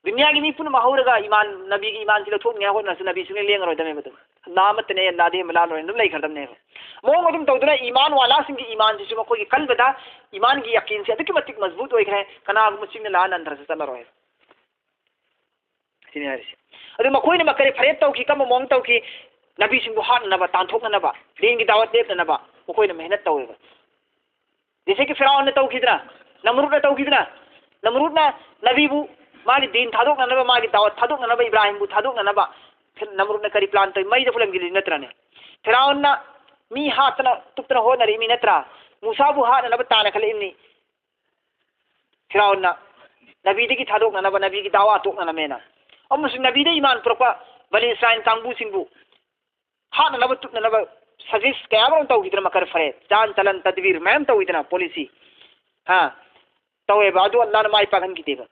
ꯗꯨꯅꯤꯌꯥꯒꯤ ꯃꯤ ꯄꯨꯝꯅꯃꯛ ꯍꯧꯔꯒ ꯏꯃꯥꯟ, ꯅꯕꯤꯒꯤ ꯏꯃꯥꯟꯁꯤ ꯂꯧꯊꯣꯛꯅꯤꯡꯉꯥꯏ ꯍꯣꯠꯅꯔꯁꯨ ꯅꯕꯤ ꯁꯨꯡꯂꯦꯡ ꯂꯦꯡꯉꯔꯣꯏꯗꯕꯅꯦꯕ꯫ ꯑꯗꯨꯝ ꯑꯜꯂꯥꯍ ꯑꯃꯠꯇꯅꯦ, ꯑꯜꯂꯥꯍꯗꯒꯤ ꯍꯦꯟꯕ ꯂꯥ ꯂꯣꯏꯔꯦ ꯑꯗꯨꯝ ꯂꯩꯈ꯭ꯔꯗꯕꯅꯦꯕ꯫ ꯃꯑꯣꯡ ꯑꯗꯨꯝ ꯇꯧꯗꯨꯅ ꯏꯃꯥꯟ ꯋꯥꯂꯥꯁꯤꯡꯒꯤ ꯏꯃꯥꯟꯁꯤꯁꯨ ꯃꯈꯣꯏꯒꯤ ꯀꯜꯕꯗ ꯏꯃꯥꯟꯒꯤ ꯌꯥꯀꯤꯟꯁꯦ ꯑꯗꯨꯛꯀꯤ ꯃꯇꯤꯛ ꯃꯖꯕꯨꯠ ꯑꯣꯏꯈ꯭ꯔꯦ, ꯀꯅꯥꯒꯨꯝꯕ ꯆꯤꯡꯗ ꯂꯥꯛꯑ ꯅꯟꯊꯔꯁꯨ ꯆꯠꯂꯔꯣꯏ꯫ ꯁꯤꯅꯤ ꯍꯥꯏꯔꯤꯁꯦ꯫ ꯑꯗꯨ ꯃꯈꯣꯏꯅ ꯃꯀꯔꯤ ꯐꯔꯦꯠ ꯇꯧꯈꯤ, ꯀꯔꯝꯕ ꯃꯑꯣꯡ ꯇꯧꯈꯤ? ꯅꯕꯤꯁꯤꯡꯕꯨ ꯍꯥꯠꯅꯅꯕ, ꯇꯥꯟꯊꯣꯛꯅꯅꯕ, ꯗꯤꯟꯒꯤ ꯗꯥꯋꯠ ꯂꯦꯞꯅꯅꯕ ꯃꯈꯣꯏꯅ ꯃꯦꯍꯅꯠ ꯇꯧꯋꯦꯕ꯫ ꯖꯩꯁꯦ ꯀꯤ ꯐꯤꯔꯥꯎꯟꯅ ꯇꯧꯈꯤꯗꯅ, ꯅꯝꯔꯨꯗꯅ ꯇꯧꯈꯤꯗꯅ, ꯅꯝꯔꯨꯗꯅ ꯅꯕꯤꯕꯨ, ꯃꯥꯒꯤ ꯗꯤꯟ ꯊꯥꯗꯣꯛꯅꯅꯕ, ꯃꯥꯒꯤ ꯗꯥꯋꯠ ꯊꯥꯗꯣꯛꯅꯅꯕ, ꯏꯕ꯭ꯔꯥꯍꯤꯝꯕꯨ ꯊꯥꯗꯣꯛꯅꯅꯕ ꯅꯝꯔꯨꯗꯅ ꯀꯔꯤ ꯄ꯭ꯂꯥꯟ ꯇꯧꯏ? ꯃꯩꯗ ꯐꯨꯂꯝꯈꯤꯜꯂꯤ ꯅꯠꯇ꯭ꯔꯅꯦ? ꯐꯤꯔꯥꯎꯟꯅ ꯃꯤ ꯍꯥꯠꯇꯅ ꯇꯨꯞꯇꯅ ꯍꯣꯠꯅꯔꯤꯃꯤ ꯅꯠꯇ꯭ꯔꯥ? ꯃꯨꯁꯥꯕꯨ ꯍꯥꯠꯅꯅꯕ ꯇꯥꯟꯅ ꯈꯜꯂꯛꯏꯕꯅꯤ꯫ ꯐꯤꯔꯥꯎꯟꯅ ꯅꯕꯤꯗꯒꯤ ꯊꯥꯗꯣꯛꯅꯅꯕ, ꯅꯕꯤꯒꯤ ꯗꯥꯋꯥ ꯇꯣꯛꯅꯅꯕꯅꯦꯅ꯫ ꯑꯃꯁꯨꯡ ꯅꯕꯤꯗ ꯏꯃꯥꯟ ꯄꯨꯔꯛꯄ ꯕꯅꯤ ꯏꯁꯔꯥꯏꯜ ꯀꯥꯡꯕꯨꯁꯤꯡꯕꯨ ꯍꯥꯠꯅꯅꯕ, ꯇꯨꯞꯅꯅꯕ ꯁꯖꯤꯁ ꯀꯌꯥ ꯑꯃꯔꯣꯝ ꯇꯧꯈꯤꯗꯅ, ꯃꯀꯔ ꯐꯔꯦ, ꯖꯥꯟ ꯇꯂꯟ ꯇꯗꯕꯤꯔ ꯃꯌꯥꯝ ꯇꯧꯈꯤꯗꯅ, ꯄꯣꯂꯤꯁꯤ, ꯍꯥ, ꯇꯧꯋꯦꯕ꯫ ꯑꯗꯨ ꯑꯜꯂꯥꯍꯅ ꯃꯥꯏ ꯄꯥꯛꯍꯟꯈꯤꯗꯦꯕ꯫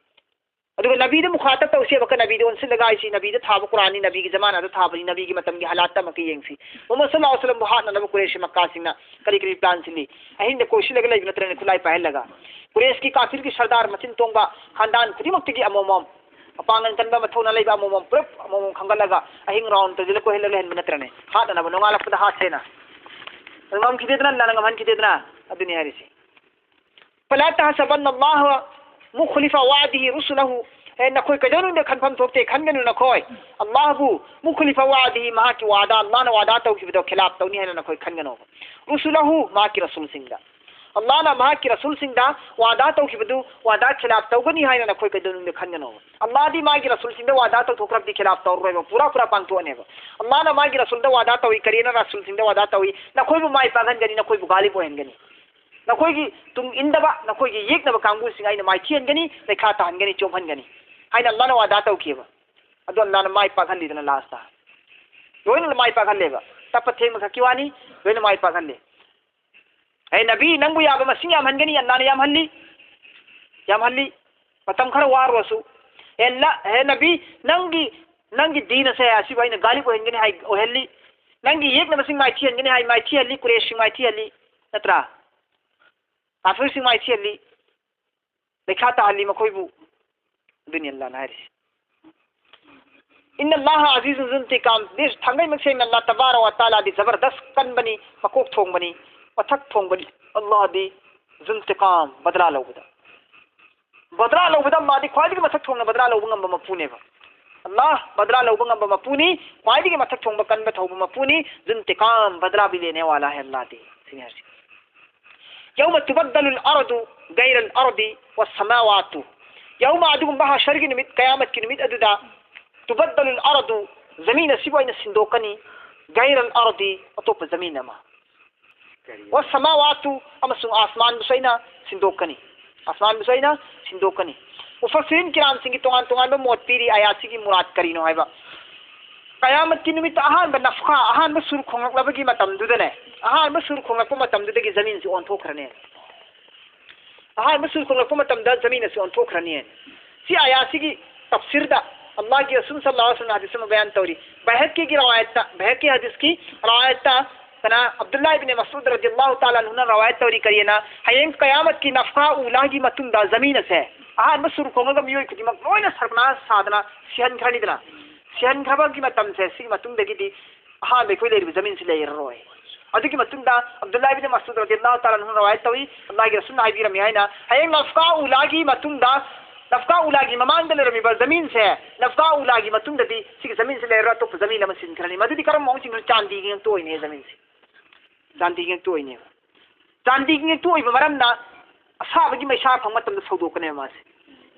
ꯑꯗꯨꯒ ꯅꯕꯤꯗ ꯃꯨꯈꯥꯇꯕ ꯇꯧꯁꯦꯕ, ꯀ ꯅꯕꯤꯗ ꯑꯣꯟꯁꯤꯜꯂꯒ ꯍꯥꯏꯁꯤ, ꯅꯕꯤꯗ ꯊꯥꯕ ꯀꯨꯔꯥꯟꯅꯤ, ꯅꯕꯤꯒꯤ ꯖꯃꯥꯅꯥꯗ ꯊꯥꯕꯅꯤ, ꯅꯕꯤꯒꯤ ꯃꯇꯝꯒꯤ ꯍꯥꯂꯥꯠꯇ ꯑꯃꯨꯛꯀ ꯌꯦꯡꯁꯤ꯫ ꯃꯨꯍꯝꯃꯗ ꯁꯜꯂꯜꯂꯥꯍꯨ ꯑꯂꯩꯍꯤ ꯋꯁꯜꯂꯝꯕꯨ ꯍꯥꯠꯅꯅꯕ ꯀꯨꯔꯦꯁꯤ ꯃꯛꯀꯥꯁꯤꯡꯅ ꯀꯔꯤ ꯀꯔꯤ ꯄ꯭ꯂꯥꯟ ꯁꯤꯜꯂꯤ? ꯑꯍꯤꯡꯗ ꯀꯣꯏ ꯁꯤꯜꯂꯒ ꯂꯩꯕ ꯅꯠꯇ꯭ꯔꯅꯦ, ꯈꯨꯠꯂꯥꯏ ꯄꯥꯏꯍꯜꯂꯒ? ꯀꯨꯔꯦꯁꯀꯤ ꯀꯥꯐꯤꯔꯒꯤ ꯁꯔꯗꯥꯔ ꯃꯆꯤꯟ ꯇꯣꯡꯕ ꯈꯥꯟꯗꯥꯟ ꯈꯨꯗꯤꯡꯃꯛꯇꯒꯤ ꯑꯃꯃꯝ, ꯃꯄꯥꯡꯒꯜ ꯀꯟꯕ, ꯃꯊꯧꯅꯥ ꯂꯩꯕ ꯑꯃꯃꯝ ꯄꯨꯂꯞ ꯑꯃꯃꯝ ꯈꯟꯒꯠꯂꯒ ꯑꯍꯤꯡ ꯔꯥꯎꯟ ꯇꯧꯁꯤꯜꯂ ꯀꯣꯏꯍꯜꯂꯒ ꯂꯩꯍꯟꯕ ꯅꯠꯇ꯭ꯔꯅꯦ? ꯍꯥꯠꯅꯅꯕ, ꯅꯣꯡꯉꯥꯜꯂꯛꯄꯗ ꯍꯥꯠꯁꯦꯅ꯫ ꯑꯗꯨ ꯉꯝꯈꯤꯗꯦꯗꯅ, ꯑꯜꯂꯥꯍꯅ ꯉꯝꯍꯟꯈꯤꯗꯦꯗꯅ꯫ ꯑꯗꯨꯅꯤ ꯍꯥꯏꯔꯤꯁꯤ꯫ "ꯐꯂꯥ ꯇꯍꯁꯕꯟꯅ ꯑꯜꯂꯥꯍ ꯃꯨꯈꯂꯤꯐ ꯋꯥꯗꯤꯍꯤ ꯔꯨꯁꯨꯂꯍꯨ"꯫ ꯑꯦ, ꯅꯈꯣꯏ ꯀꯩꯗꯧꯅꯨꯡꯗ ꯈꯟꯐꯝ ꯊꯣꯛꯇꯦ, ꯈꯟꯒꯅꯨ ꯅꯈꯣꯏ꯫ ꯑꯜꯂꯥꯍꯕꯨ ꯃꯨꯈꯂꯤꯐ ꯋꯥꯗꯤꯍꯤ, ꯃꯍꯥꯛꯀꯤ ꯋꯥꯗꯥ, ꯑꯜꯂꯥꯍꯅ ꯋꯥꯗꯥ ꯇꯧꯈꯤꯕꯗꯣ ꯈꯤꯂꯥꯞ ꯇꯧꯅꯤ ꯍꯥꯏꯅ ꯅꯈꯣꯏ ꯈꯟꯒꯅꯣꯕ꯫ ꯔꯨꯁꯨꯂꯍꯨ, ꯃꯍꯥꯛꯀꯤ ꯔꯁꯨꯜꯁꯤꯡꯗ꯫ ꯑꯜꯂꯥꯍꯅ ꯃꯍꯥꯛꯀꯤ ꯔꯁꯨꯜꯁꯤꯡꯗ ꯋꯥꯗꯥ ꯇꯧꯈꯤꯕꯗꯨ ꯋꯥꯗꯥ ꯈꯤꯂꯥꯞ ꯇꯧꯒꯅꯤ ꯍꯥꯏꯅ ꯅꯈꯣꯏ ꯀꯩꯗꯧꯅꯨꯡꯗ ꯈꯟꯒꯅꯣꯕ꯫ ꯑꯜꯂꯥꯍꯗꯤ ꯃꯥꯒꯤ ꯔꯁꯨꯜꯁꯤꯡꯗ ꯋꯥꯗꯥ ꯇꯧꯊꯣꯛꯈ꯭ꯔꯕꯗꯤ ꯈꯤꯂꯥꯞ ꯇꯧꯔꯔꯣꯏꯕ, ꯄꯨꯔꯥ ꯄꯨꯔꯥ ꯄꯥꯡꯊꯣꯛꯑꯅꯦꯕ꯫ ꯑꯜꯂꯥꯍꯅ ꯃꯥꯒꯤ ꯔꯁꯨꯜꯗ ꯋꯥꯗꯥ ꯇꯧꯏ, ꯀꯔꯤꯅ ꯔꯁꯨꯜꯁꯤꯡꯗ ꯋꯥꯗꯥ ꯇꯧꯏ? ꯅꯈꯣꯏꯕꯨ ꯃꯥꯏ ꯄꯥꯛꯍꯟꯒꯅꯤ, ꯅꯈꯣꯏꯕꯨ ꯒꯥꯂꯤꯕ ꯑꯣꯏꯍꯟꯒꯅꯤ꯫ ꯅꯈꯣꯏꯒꯤ ꯇꯨꯡ ꯏꯟꯗꯕ, ꯅꯈꯣꯏꯒꯤ ꯌꯦꯛꯅꯕ ꯀꯥꯡꯕꯨꯁꯤꯡ ꯑꯩꯅ ꯃꯥꯏꯊꯤꯍꯟꯒꯅꯤ, ꯂꯩꯈꯥ ꯇꯥꯍꯟꯒꯅꯤ, ꯆꯣꯞꯍꯟꯒꯅꯤ ꯍꯥꯏꯅ ꯑꯜꯂꯥꯍꯅ ꯋꯥꯗꯥ ꯇꯧꯈꯤꯑꯕ꯫ ꯑꯗꯣ ꯑꯜꯂꯥꯍꯅ ꯃꯥꯏ ꯄꯥꯛꯍꯜꯂꯤꯗꯅ ꯂꯥꯁꯇ꯫ ꯂꯣꯏꯅ ꯃꯥꯏ ꯄꯥꯛꯍꯜꯂꯦꯕ꯫ ꯇꯞꯄ ꯊꯦꯡꯕ ꯈꯛꯀꯤ ꯋꯥꯅꯤ, ꯂꯣꯏꯅ ꯃꯥꯏ ꯄꯥꯛꯍꯜꯂꯦ꯫ ꯑꯦ ꯅꯕꯤ, ꯅꯪꯕꯨ ꯌꯥꯕ ꯃꯁꯤꯡ ꯌꯥꯝꯍꯟꯒꯅꯤ, ꯑꯜꯂꯥꯍꯅ ꯌꯥꯝꯍꯜꯂꯤ, ꯌꯥꯝꯍꯜꯂꯤ꯫ ꯃꯇꯝ ꯈꯔ ꯋꯥꯔꯨꯔꯁꯨ꯫ ꯑꯦ ꯂ-, ꯍꯦ ꯅꯕꯤ, ꯅꯪꯒꯤ, ꯅꯪꯒꯤ ꯗꯤꯟ ꯑꯁꯦ ꯑꯁꯤꯕꯨ ꯑꯩꯅ ꯒꯥꯂꯤꯕ ꯑꯣꯏꯍꯟꯒꯅꯤ ꯍꯥꯏ, ꯑꯣꯏꯍꯜꯂꯤ꯫ ꯅꯪꯒꯤ ꯌꯦꯛꯅꯕꯁꯤꯡ ꯃꯥꯏꯊꯤꯍꯟꯒꯅꯤ ꯍꯥꯏ, ꯃꯥꯏꯊꯤꯍꯜꯂꯤ, ꯀꯨꯔꯦꯁꯁꯤꯡ ꯃꯥꯏꯊꯤꯍꯜꯂꯤ, ꯅꯠꯇ꯭ꯔꯥ? ꯀꯥꯐꯤꯔꯁꯤꯡ ꯃꯥꯏꯊꯤꯍꯜꯂꯤ, ꯂꯩꯈꯥ ꯇꯥꯍꯜꯂꯤ ꯃꯈꯣꯏꯕꯨ꯫ ꯑꯗꯨꯅꯤ ꯑꯜꯂꯥꯍꯅ ꯍꯥꯏꯔꯤꯁꯤ. "ꯏꯟꯅ ꯑꯜꯂꯥꯍ ꯑꯖꯤꯖꯨꯟ ꯖꯨꯟꯇꯤꯀꯥꯝ", ꯊꯥꯡꯒꯩ ꯃꯁꯦꯡꯅ ꯑꯜꯂꯥꯍ ꯇꯕꯥꯔꯛ ꯋ ꯇꯥꯂꯥꯗꯤ ꯖꯕꯔꯗꯁ, ꯀꯟꯕꯅꯤ, ꯃꯀꯣꯛ ꯊꯣꯡꯕꯅꯤ, ꯃꯊꯛ ꯊꯣꯡꯕꯅꯤ. ꯑꯜꯂꯥꯍꯗꯤ ꯖꯨꯟꯇꯤꯀꯥꯝ, ꯕꯗꯂꯥ ꯂꯧꯕꯗ, ꯕꯗꯂꯥ ꯂꯧꯕꯗ ꯃꯥꯗꯤ ꯈ꯭ꯋꯥꯏꯗꯒꯤ ꯃꯊꯛ ꯊꯣꯡꯅ ꯕꯗꯂꯥ ꯂꯧꯕ ꯉꯝꯕ ꯃꯄꯨꯅꯦꯕ. ꯑꯜꯂꯥꯍ ꯕꯗꯂꯥ ꯂꯧꯕ ꯉꯝꯕ ꯃꯄꯨꯅꯤ, ꯈ꯭ꯋꯥꯏꯗꯒꯤ ꯃꯊꯛ ꯊꯣꯡꯕ ꯀꯟꯕ ꯊꯧꯕ ꯃꯄꯨꯅꯤ. ꯖꯨꯟꯇꯤꯀꯥꯝ, ꯕꯗꯂꯥ ꯕꯤ ꯂꯦꯅꯦ ꯋꯥꯂꯥ ꯍꯦ ꯑꯜꯂꯥꯍꯗꯤ, ꯁꯤꯅꯤ ꯍꯥꯏꯔꯤꯁꯤ. "ꯌꯧꯃ ꯇꯨꯕꯗꯗꯂꯨꯜ ꯑꯔꯗꯨ ꯒꯩꯔꯜ ꯑꯔꯗꯤ ꯋꯁꯁꯃꯥꯋꯥꯇꯨ", ꯌꯧꯃ, ꯑꯗꯨꯒꯨꯝꯕ ꯍꯁꯔꯒꯤ ꯅꯨꯃꯤꯠ, ꯀꯌꯥꯃꯠꯀꯤ ꯅꯨꯃꯤꯠ ꯑꯗꯨꯗ, "ꯇꯨꯕꯗꯗꯂꯨꯜ ꯑꯔꯗꯨ", ꯖꯃꯤꯟ ꯑꯁꯤꯕꯨ ꯑꯩꯅ ꯁꯤꯟꯗꯣꯛꯀꯅꯤ, "ꯒꯩꯔꯜ ꯑꯔꯗꯤ", ꯑꯇꯣꯞꯄ ꯖꯃꯤꯟ ꯑꯃ, "ꯋꯁꯁꯃꯥꯋꯥꯇꯨ", ꯑꯃꯁꯨꯡ ꯑꯥꯁꯃꯥꯟꯕꯨꯁꯨ ꯑꯩꯅ ꯁꯤꯟꯗꯣꯛꯀꯅꯤ, ꯑꯥꯁꯃꯥꯟꯕꯨꯁꯨ ꯑꯩꯅ ꯁꯤꯟꯗꯣꯛꯀꯅꯤ. ꯃꯨꯐꯁꯤꯔꯤꯟ ꯀꯤꯔꯥꯝꯁꯤꯡꯒꯤ ꯇꯣꯉꯥꯟ ꯇꯣꯉꯥꯟꯕ ꯃꯣꯠ ꯄꯤꯔꯤ, ꯑꯥꯌꯥꯠꯁꯤꯒꯤ ꯃꯨꯔꯥꯠ ꯀꯔꯤꯅꯣ ꯍꯥꯏꯕ. ꯀꯌꯥꯃꯠꯀꯤ ꯅꯨꯃꯤꯠꯇ ꯑꯍꯥꯟꯕ ꯅꯐꯈꯥ, ꯑꯍꯥꯟꯕ ꯁꯨꯔ ꯈꯣꯡꯂꯛꯂꯕꯒꯤ ꯃꯇꯝꯗꯨꯗꯅꯦ, ꯑꯍꯥꯟꯕ ꯁꯨꯔ ꯈꯣꯡꯂꯛꯄ ꯃꯇꯝꯗꯨꯗꯒꯤ ꯖꯃꯤꯟꯁꯤ ꯑꯣꯟꯊꯣꯛꯈ꯭ꯔꯅꯤ꯫ ꯑꯍꯥꯟꯕ ꯁꯨꯔ ꯈꯣꯡꯂꯛꯄ ꯃꯇꯝꯗ ꯖꯃꯤꯟ ꯑꯁꯤ ꯑꯣꯟꯊꯣꯛꯈ꯭ꯔꯅꯤ꯫ ꯁꯤ ꯑꯥꯌꯥꯠꯁꯤꯒꯤ ꯇꯐꯁꯤꯔꯗ ꯑꯜꯂꯥꯍꯒꯤ ꯔꯁꯨꯜ ꯁꯜꯂꯜꯂꯥꯍꯨ ꯑꯂꯩꯍꯤ ꯋꯁꯜꯂꯝꯅ ꯍꯗꯤꯁ ꯑꯃ ꯕꯌꯥꯟ ꯇꯧꯔꯤ. ꯕꯩꯍꯛꯀꯤꯒꯤ ꯔꯋꯥꯌꯠꯇ, ꯕꯩꯍꯛꯀꯤ ꯍꯗꯤꯁꯀꯤ ꯔꯋꯥꯌꯠꯇ ꯀꯅꯥ, ꯑꯕꯗꯨꯜꯂꯥꯍ ꯏꯕꯅꯦ ꯃꯁꯎꯗ ꯔꯗꯤꯌꯜꯂꯥꯍꯨ ꯇꯥꯂꯥ ꯑꯟꯍꯨꯅ ꯔꯋꯥꯌꯠ ꯇꯧꯔꯤ ꯀꯔꯤꯅ, ꯍꯌꯦꯡ ꯀꯌꯥꯃꯠꯀꯤ ꯅꯐꯈꯥ ꯎꯂꯥꯒꯤ ꯃꯇꯨꯡꯗ ꯖꯃꯤꯟ ꯑꯁꯦ ꯑꯍꯥꯟꯕ ꯁꯨꯔ ꯈꯣꯡꯉꯒ ꯃꯤꯑꯣꯏ ꯈꯨꯗꯤꯡꯃꯛ ꯂꯣꯏꯅ ꯁꯔꯕꯅꯥꯁ ꯁꯥꯗꯅ ꯁꯤꯍꯟꯈ꯭ꯔꯅꯤꯗꯅ, ꯁꯤꯍꯟꯈ꯭ꯔꯕꯒꯤ ꯃꯇꯝꯁꯦ, ꯁꯤꯒꯤ ꯃꯇꯨꯡꯗꯒꯤꯗꯤ ꯑꯍꯥꯟꯕ ꯑꯩꯈꯣꯏ ꯂꯩꯔꯤꯕ ꯖꯃꯤꯟꯁꯤ ꯂꯩꯔꯔꯣꯏ꯫ ꯑꯗꯨꯒꯤ ꯃꯇꯨꯡꯗ ꯑꯕꯗꯨꯜꯂꯥꯍ ꯏꯕꯅꯦ ꯃꯁꯎꯗ ꯔꯗꯤꯌꯜꯂꯥꯍꯨ ꯇꯥꯂꯥ ꯑꯟꯍꯨꯅ ꯔꯋꯥꯌꯠ ꯇꯧꯏ, ꯑꯜꯂꯥꯍꯒꯤ ꯔꯁꯨꯜꯅ ꯍꯥꯏꯕꯤꯔꯝꯃꯤ ꯍꯥꯏꯅ, ꯍꯌꯦꯡ ꯅꯐꯈꯥ ꯎꯂꯥꯒꯤ ꯃꯇꯨꯡꯗ, ꯅꯐꯈꯥ ꯎꯂꯥꯒꯤ ꯃꯃꯥꯡꯗ ꯂꯩꯔꯝꯃꯤꯕ ꯖꯃꯤꯟꯁꯦ, ꯅꯐꯈꯥ ꯎꯂꯥꯒꯤ ꯃꯇꯨꯡꯗꯗꯤ ꯁꯤꯒꯤ ꯖꯃꯤꯟꯁꯦ ꯂꯩꯔꯔꯣꯏ, ꯑꯇꯣꯞꯄ ꯖꯃꯤꯟ ꯑꯃ ꯁꯤꯟꯈ꯭ꯔꯅꯤ꯫ ꯃꯗꯨꯗꯤ ꯀꯔꯝꯕ ꯃꯑꯣꯡ ꯆꯤꯡꯗꯣꯏꯅꯣ? ꯆꯥꯟꯗꯤꯒꯤ ꯉꯥꯛꯇ ꯑꯣꯏꯅꯦ ꯖꯃꯤꯟꯁꯦ꯫ ꯆꯥꯟꯗꯤꯒꯤ ꯉꯥꯛꯇ ꯑꯣꯏꯅꯦꯕ꯫ ꯆꯥꯟꯗꯤꯒꯤ ꯉꯥꯛꯇ ꯑꯣꯏꯕ ꯃꯔꯝꯅ ꯑꯁꯥꯕꯒꯤ ꯃꯩꯁꯥ ꯐꯪꯕ ꯃꯇꯝꯗ ꯁꯧꯗꯣꯛꯀꯅꯦꯕ ꯃꯥꯁꯦ꯫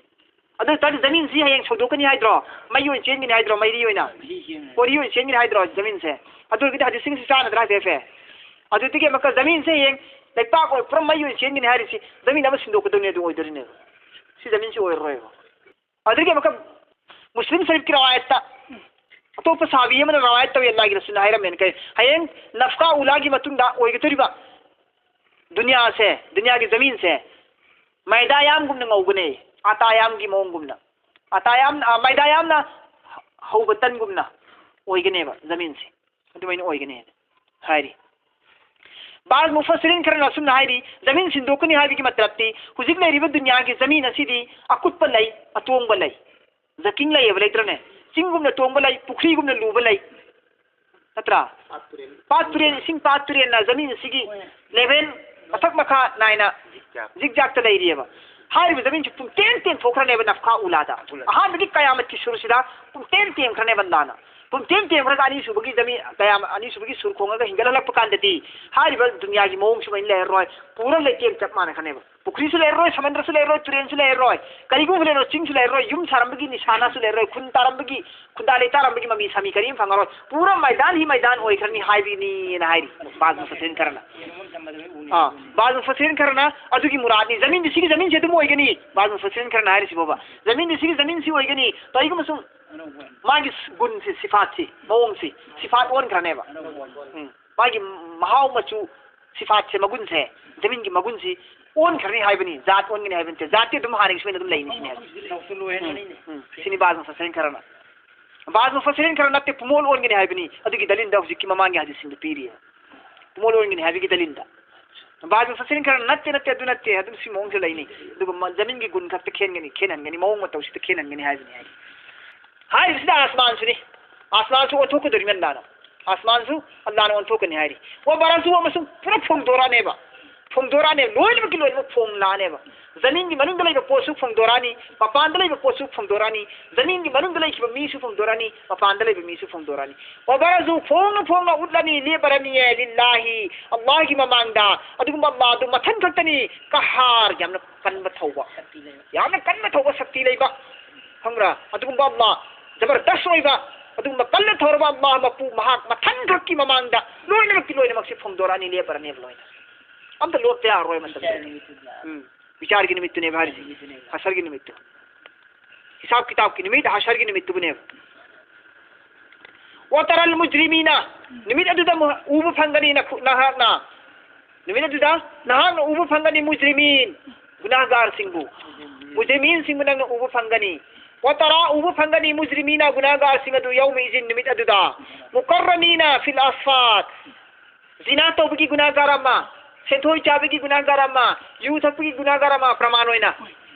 ꯑꯗꯨ ꯑꯣꯏ ꯇꯥꯔꯗꯤ ꯖꯃꯤꯟꯁꯤ ꯍꯌꯦꯡ ꯁꯧꯗꯣꯛꯀꯅꯤ ꯍꯥꯏꯗ꯭ꯔꯣ? ꯃꯩ ꯑꯣꯏꯅ ꯆꯦꯟꯒꯅꯤ ꯍꯥꯏꯗ꯭ꯔꯣ? ꯃꯩꯔꯤ ꯑꯣꯏꯅ? ꯀꯣꯔꯤ ꯑꯣꯏꯅ ꯆꯦꯟꯒꯅꯤ ꯍꯥꯏꯗ꯭ꯔꯣ ꯖꯃꯤꯟꯁꯦ? ꯑꯗꯨ ꯑꯣꯏꯔꯒꯗꯤ ꯍꯗꯤꯁꯁꯤꯡꯁꯤ ꯆꯥꯟꯅꯗ꯭ꯔꯥ ꯍꯥꯏꯐꯦꯠ ꯍꯥꯏꯐꯦꯠ? ꯑꯗꯨꯗꯒꯤ ꯑꯃꯨꯛꯀ ꯖꯃꯤꯟꯁꯦ ꯍꯌꯦꯡ ꯂꯩꯄꯥꯛ ꯑꯣꯏ ꯄꯨꯔꯥ ꯃꯩ ꯑꯣꯏꯅ ꯆꯦꯟꯒꯅꯤ ꯍꯥꯏꯔꯤꯁꯤ ꯖꯃꯤꯟ ꯑꯃ ꯁꯤꯟꯗꯣꯛꯀꯗꯕꯅꯤ, ꯑꯗꯨ ꯑꯣꯏꯗꯣꯔꯤꯅꯦꯕ꯫ ꯁꯤ ꯖꯃꯤꯟꯁꯤ ꯑꯣꯏꯔꯔꯣꯏꯕ꯫ ꯑꯗꯨꯗꯒꯤ ꯑꯃꯨꯛꯀ ꯃꯨꯁꯂꯤꯝ ꯁꯔꯤꯐꯀꯤ ꯔꯋꯥꯌꯠꯇ ꯑꯇꯣꯞꯄ ꯁꯍꯥꯕꯤ ꯑꯃꯅ ꯔꯋꯥꯌꯠ ꯇꯧꯏ, ꯑꯜꯂꯥꯍꯒꯤ ꯔꯁꯨꯜꯅ ꯍꯥꯏꯔꯝꯃꯦꯅ ꯀꯩ, ꯍꯌꯦꯡ ꯅꯐꯈꯥ ꯎꯂꯥꯒꯤ ꯃꯇꯨꯡꯗ ꯑꯣꯏꯒꯗꯧꯔꯤꯕ ꯗꯨꯅꯤꯌꯥꯁꯦ, ꯗꯨꯅꯤꯌꯥꯒꯤ ꯖꯃꯤꯟꯁꯦ ꯃꯩꯗꯥ ꯌꯥꯝꯒꯨꯝꯅ ꯉꯧꯒꯅꯤ, ꯑꯥꯇꯥ ꯌꯥꯝꯒꯤ ꯃꯑꯣꯡꯒꯨꯝꯅ, ꯑꯥꯇꯥ ꯌꯥꯝ, ꯑ, ꯃꯩꯗꯥ ꯌꯥꯝꯅ ꯍꯧꯕ ꯇꯟꯒꯨꯝꯅ ꯑꯣꯏꯒꯅꯦꯕ ꯖꯃꯤꯟꯁꯦ, ꯑꯗꯨꯃꯥꯏꯅ ꯑꯣꯏꯒꯅꯤ ꯍꯥꯏꯔꯤ꯫ ꯕꯥꯜ ꯃꯨꯐꯁꯤꯔꯤꯟ ꯈꯔꯅ ꯑꯁꯨꯝꯅ ꯍꯥꯏꯔꯤ, ꯖꯃꯤꯟ ꯁꯤꯟꯗꯣꯛꯀꯅꯤ ꯍꯥꯏꯕꯒꯤ ꯃꯇꯂꯕꯇꯤ ꯍꯧꯖꯤꯛ ꯂꯩꯔꯤꯕ ꯗꯨꯅꯤꯌꯥꯒꯤ ꯖꯃꯤꯟ ꯑꯁꯤꯗꯤ ꯑꯀꯨꯠꯄ ꯂꯩ, ꯑꯇꯣꯡꯕ ꯂꯩ, ꯖꯀꯤꯡ ꯂꯩ ꯍꯥꯏꯕ ꯂꯩꯇ꯭ꯔꯅꯦ? ꯆꯤꯡꯒꯨꯝꯅ ꯇꯣꯡꯕ ꯂꯩ, ꯄꯨꯈ꯭ꯔꯤꯒꯨꯝꯅ ꯂꯨꯕ ꯂꯩ, ꯅꯠꯇ꯭ꯔꯥ? ꯄꯥꯠ ꯇꯨꯔꯦꯟ, ꯏꯁꯤꯡ ꯄꯥꯠ ꯇꯨꯔꯦꯟꯅ ꯖꯃꯤꯟ ꯑꯁꯤꯒꯤ ꯂꯦꯚꯦꯜ ꯃꯊꯛ ꯃꯈꯥ ꯅꯥꯏꯅ ꯖꯤꯛꯖꯥꯛꯇ ꯂꯩꯔꯤꯑꯕ꯫ ꯍꯥꯏꯔꯤꯕ ꯖꯃꯤꯟꯁꯤ ꯄꯨꯡꯇꯦꯟ ꯇꯦꯟꯊꯣꯛꯈ꯭ꯔꯅꯦꯕ ꯅꯐꯈꯥ ꯎꯂꯥꯗ꯫ ꯑꯍꯥꯟꯕꯒꯤ ꯀꯌꯥꯃꯠꯀꯤ ꯁꯨꯔꯁꯤꯗ ꯄꯨꯡꯇꯦꯟ ꯇꯦꯟꯈ꯭ꯔꯅꯦꯕ ꯑꯜꯂꯥꯅ꯫ ꯄꯨꯡꯇꯦꯟ ꯇꯦꯟꯈ꯭ꯔꯒ ꯑꯅꯤꯁꯨꯕꯒꯤ ꯖꯃꯤꯟ, ꯀꯌꯥꯃꯠ ꯑꯅꯤꯁꯨꯕꯒꯤ ꯁꯨꯔ ꯈꯣꯡꯉꯒ ꯍꯤꯡꯒꯠꯍꯜꯂꯛꯄ ꯀꯥꯟꯗꯗꯤ ꯍꯥꯏꯔꯤꯕ ꯗꯨꯅꯤꯌꯥꯒꯤ ꯃꯑꯣꯡ ꯁꯨꯃꯥꯏꯅ ꯂꯩꯔꯔꯣꯏ꯫ ꯄꯨꯔ ꯂꯩꯇꯦꯡ ꯆꯞ ꯃꯥꯟꯅꯈ꯭ꯔꯅꯦꯕ꯫ ꯄꯨꯈ꯭ꯔꯤꯁꯨ ꯂꯩꯔꯔꯣꯏ, ꯁꯃꯨꯗ꯭ꯔꯁꯨ ꯂꯩꯔꯔꯣꯏ, ꯇꯨꯔꯦꯟꯁꯨ ꯂꯩꯔꯔꯣꯏ, ꯀꯔꯤꯒꯨꯝꯕ ꯂꯩꯔꯔꯣꯏ, ꯆꯤꯡꯁꯨ ꯂꯩꯔꯔꯣꯏ, ꯌꯨꯝ ꯁꯥꯔꯝꯕꯒꯤ ꯅꯤꯁꯥꯅꯥꯁꯨ ꯂꯩꯔꯔꯣꯏ, ꯈꯨꯟ ꯇꯥꯔꯝꯕꯒꯤ, ꯈꯨꯟꯗꯥ ꯂꯩꯇꯥꯔꯝꯕꯒꯤ ꯃꯃꯤ ꯁꯥꯃꯤ ꯀꯔꯤꯝ ꯐꯪꯉꯔꯣꯏ꯫ ꯄꯨꯔꯥ ꯃꯩꯗꯥꯟ ꯍꯤ ꯃꯩꯗꯥꯟ ꯑꯣꯏꯈ꯭ꯔꯅꯤ ꯍꯥꯏꯕꯅꯤꯅ ꯍꯥꯏꯔꯤ ꯕꯥꯜ ꯃꯨꯐꯁꯤꯔꯤꯟ ꯈꯔꯅ꯫ ꯑꯥ, ꯕꯥꯜ ꯃꯨꯐꯁꯤꯔꯤꯟ ꯈꯔꯅ ꯑꯗꯨꯒꯤ ꯃꯨꯔꯥꯗꯅꯤ꯫ ꯖꯃꯤꯟꯗꯤ ꯁꯤꯒꯤ ꯖꯃꯤꯟꯁꯦ ꯑꯗꯨꯝ ꯑꯣꯏꯒꯅꯤ꯫ ꯕꯥꯜ ꯃꯨꯐꯁꯤꯔꯤꯟ ꯈꯔꯅ ꯍꯥꯏꯔꯤꯁꯤꯕꯣꯕ꯫ ꯖꯃꯤꯟꯗꯤ ꯁꯤꯒꯤ ꯖꯃꯤꯟꯁꯤ ꯑꯣꯏꯒꯅꯤ꯫ ꯀꯔꯤꯒꯨꯝꯕ ꯁꯨꯝ ꯃꯥꯒꯤ ꯒꯨꯟꯁꯤ, ꯁꯤꯐꯥꯠꯁꯤ, ꯃꯑꯣꯡꯁꯤ, ꯁꯤꯐꯥꯠ ꯑꯣꯟꯈ꯭ꯔꯅꯦꯕ꯫ ꯎꯝ꯫ ꯃꯥꯒꯤ ꯃꯍꯥꯎ ꯃꯆꯨ, ꯁꯤꯐꯥꯠꯁꯦ, ꯃꯒꯨꯟꯁꯦ, ꯖꯃꯤꯟꯒꯤ ꯃꯒꯨꯟꯁꯤ ꯑꯣꯟꯈ꯭ꯔꯅꯤ ꯍꯥꯏꯕꯅꯤ꯫ ꯖꯥꯠ ꯑꯣꯟꯒꯅꯤ ꯍꯥꯏꯕ ꯅꯠꯇꯦ꯫ ꯖꯥꯠꯇꯤ ꯑꯗꯨꯝ ꯍꯥꯟꯅꯒꯤ ꯁꯨꯃꯥꯏꯅ ꯑꯗꯨꯝ ꯂꯩꯅꯤ ꯁꯤꯅꯤ ꯍꯥꯏꯁꯦ꯫ ꯎꯝ, ꯎꯝ꯫ ꯁꯤꯅꯤ ꯕꯥꯜ ꯃꯨꯐꯁꯤꯔꯤꯟ ꯈꯔꯅ꯫ ꯕꯥꯜ ꯃꯨꯐꯁꯤꯔꯤꯟ ꯈꯔ ꯅꯠꯇꯦ, ꯄꯨꯃꯣꯜ ꯑꯣꯟꯒꯅꯤ ꯍꯥꯏꯕꯅꯤ꯫ ꯑꯗꯨꯒꯤ ꯗꯂꯤꯜꯗ ꯍꯧꯖꯤꯛꯀꯤ ꯃꯃꯥꯡꯒꯤ ꯍꯗꯤꯁꯁꯤꯡꯗꯨ ꯄꯤꯔꯤ꯫ ꯄꯨꯃꯣꯜ ꯑꯣꯟꯒꯅꯤ ꯍꯥꯏꯕꯒꯤ ꯗꯂꯤꯜꯗ꯫ ꯕꯥꯜ ꯃꯨꯐꯁꯤꯔꯤꯟ ꯈꯔ ꯅꯠꯇꯦ, ꯅꯠꯇꯦ, ꯑꯗꯨ ꯅꯠꯇꯦ, ꯑꯗꯨꯝ ꯁꯤ ꯃꯑꯣꯡꯁꯦ ꯂꯩꯅꯤ꯫ ꯑꯗꯨꯒ ꯃ-, ꯖꯃꯤꯟꯒꯤ ꯒꯨꯟ ꯈꯛꯇ ꯈꯦꯟꯒꯅꯤ, ꯈꯦꯟꯍꯟꯒꯅꯤ, ꯃꯑꯣꯡ ꯃꯇꯧꯁꯤꯗ ꯈꯦꯟꯍꯟꯒꯅꯤ ꯍꯥꯏꯕꯅꯤ ꯍꯥꯏꯔꯤ꯫ ꯍꯥꯏꯔꯤꯕꯁꯤꯗ ꯑꯁꯃꯥꯟꯁꯨꯅꯤ꯫ ꯑꯁꯃꯥꯟꯁꯨ ꯑꯣꯟꯊꯣꯛꯀꯗꯧꯔꯤꯕꯅꯤ ꯑꯜꯂꯥꯅ꯫ ꯑꯁꯃꯥꯟꯁꯨ ꯑꯜꯂꯥꯅ ꯑꯣꯟꯊꯣꯛꯀꯅꯤ ꯍꯥꯏꯔꯤ꯫ ꯋꯕꯔꯖꯨ, ꯑꯃꯁꯨꯡ ꯄꯨꯔꯥ ꯐꯣꯡꯗꯣꯔꯛꯑꯅꯦꯕ꯫ ꯐꯣꯡꯗꯣꯔꯛꯑꯅꯦꯕ꯫ ꯂꯣꯏꯅꯃꯛꯀꯤ ꯂꯣꯏꯅꯃꯛ ꯐꯣꯡꯂꯛꯑꯅꯦꯕ꯫ ꯖꯃꯤꯟꯒꯤ ꯃꯅꯨꯡꯗ ꯂꯩꯕ ꯄꯣꯠꯁꯨ ꯐꯣꯡꯗꯣꯔꯛꯑꯅꯤ, ꯃꯄꯥꯟꯗ ꯂꯩꯕ ꯄꯣꯠꯁꯨ ꯐꯣꯡꯗꯣꯔꯛꯑꯅꯤ, ꯖꯃꯤꯟꯒꯤ ꯃꯅꯨꯡꯗ ꯂꯩꯈꯤꯕ ꯃꯤꯁꯨ ꯐꯣꯡꯗꯣꯔꯛꯑꯅꯤ, ꯃꯄꯥꯟꯗ ꯂꯩꯕ ꯃꯤꯁꯨ ꯐꯣꯡꯗꯣꯔꯛꯑꯅꯤ꯫ ꯋꯕꯔꯖꯨ, ꯐꯣꯡꯅ ꯐꯣꯡꯅ ꯎꯠꯂꯅꯤ, ꯂꯦꯞꯄꯔꯅꯤꯌꯦ, ꯂꯤꯜꯂꯥꯍꯤ, ꯑꯜꯂꯥꯍꯒꯤ ꯃꯃꯥꯡꯗ꯫ ꯑꯗꯨꯒꯨꯝꯕ ꯑꯜꯂꯥꯍꯗꯨ ꯃꯊꯟ ꯈꯛꯇꯅꯤ, ꯀꯍꯥꯔ, ꯌꯥꯝꯅ ꯀꯟꯕ ꯊꯧꯕ, ꯌꯥꯝꯅ ꯀꯟꯕ ꯊꯧꯕ ꯁꯛꯇꯤ ꯂꯩꯕ, ꯈꯪꯕ꯭ꯔꯥ? ꯑꯗꯨꯒꯨꯝꯕ ꯑꯜꯂꯥꯍ, ꯖꯕꯔꯗꯁ ꯑꯣꯏꯕ, ꯑꯗꯨꯒꯨꯝꯕ ꯀꯟꯅ ꯊꯧꯔꯕ ꯑꯜꯂꯥꯍ ꯃꯄꯨ, ꯃꯍꯥꯛ ꯃꯊꯟ ꯈꯛꯀꯤ ꯃꯃꯥꯡꯗ ꯂꯣꯏꯅꯃꯛꯀꯤ ꯂꯣꯏꯅꯃꯛꯁꯤ ꯐꯣꯡꯗꯣꯔꯛꯑꯅꯤ, ꯂꯦꯞꯄꯔꯅꯦꯕ ꯂꯣꯏꯅ꯫ ꯑꯝꯇ ꯂꯣꯠꯄ ꯌꯥꯔꯔꯣꯏ ꯃꯇꯝꯗ꯫ ꯎꯝ꯫ ꯕꯤꯆꯥꯔꯒꯤ ꯅꯨꯃꯤꯠꯇꯨꯅꯦꯕ ꯍꯥꯏꯔꯤꯁꯦ꯫ ꯍꯁꯔꯒꯤ ꯅꯨꯃꯤꯠꯇꯨ꯫ ꯍꯤꯁꯥꯕ ꯀꯤꯇꯥꯕꯀꯤ ꯅꯨꯃꯤꯠ, ꯍꯁꯔꯒꯤ ꯅꯨꯃꯤꯠꯇꯨꯕꯨꯅꯦꯕ꯫ ꯋꯇꯔꯜ ꯃꯨꯖꯔꯤꯃꯤꯅ, ꯅꯨꯃꯤꯠ ꯑꯗꯨꯗ ꯃꯨ-, ꯎꯕ ꯐꯪꯒꯅꯤ ꯅꯈꯨ-, ꯅꯍꯥꯛꯅ꯫ ꯅꯨꯃꯤꯠ ꯑꯗꯨꯗ ꯅꯍꯥꯛꯅ ꯎꯕ ꯐꯪꯒꯅꯤ ꯃꯨꯖꯔꯤꯃꯤꯟ, ꯒꯨꯅꯥꯍꯒꯥꯔꯁꯤꯡꯕꯨ꯫ ꯃꯨꯖꯔꯤꯃꯤꯟꯁꯤꯡꯕꯨ ꯅꯪꯅ ꯎꯕ ꯐꯪꯒꯅꯤ꯫ ꯋꯇꯔꯥ, ꯎꯕ ꯐꯪꯒꯅꯤ ꯃꯨꯖꯔꯤꯃꯤꯅ, ꯒꯨꯅꯥꯍꯒꯥꯔꯁꯤꯡ ꯑꯗꯨ ꯌꯧꯃ ꯏꯖꯤꯟ, ꯅꯨꯃꯤꯠ ꯑꯗꯨꯗ꯫ ꯃꯨꯀꯔꯔꯅꯤꯅ ꯐꯤꯜ ꯑꯁꯐꯥꯠ, ꯖꯤꯅꯥ ꯇꯧꯕꯒꯤ ꯒꯨꯅꯥꯒꯥꯔ ꯑꯃ, ꯁꯦꯟꯊꯣꯏ ꯆꯥꯕꯒꯤ ꯒꯨꯅꯥꯒꯥꯔ ꯑꯃ, ꯌꯨ ꯊꯛꯄꯒꯤ ꯒꯨꯅꯥꯒꯥꯔ ꯑꯃ, ꯄ꯭ꯔꯃꯥꯟ ꯑꯣꯏꯅ꯫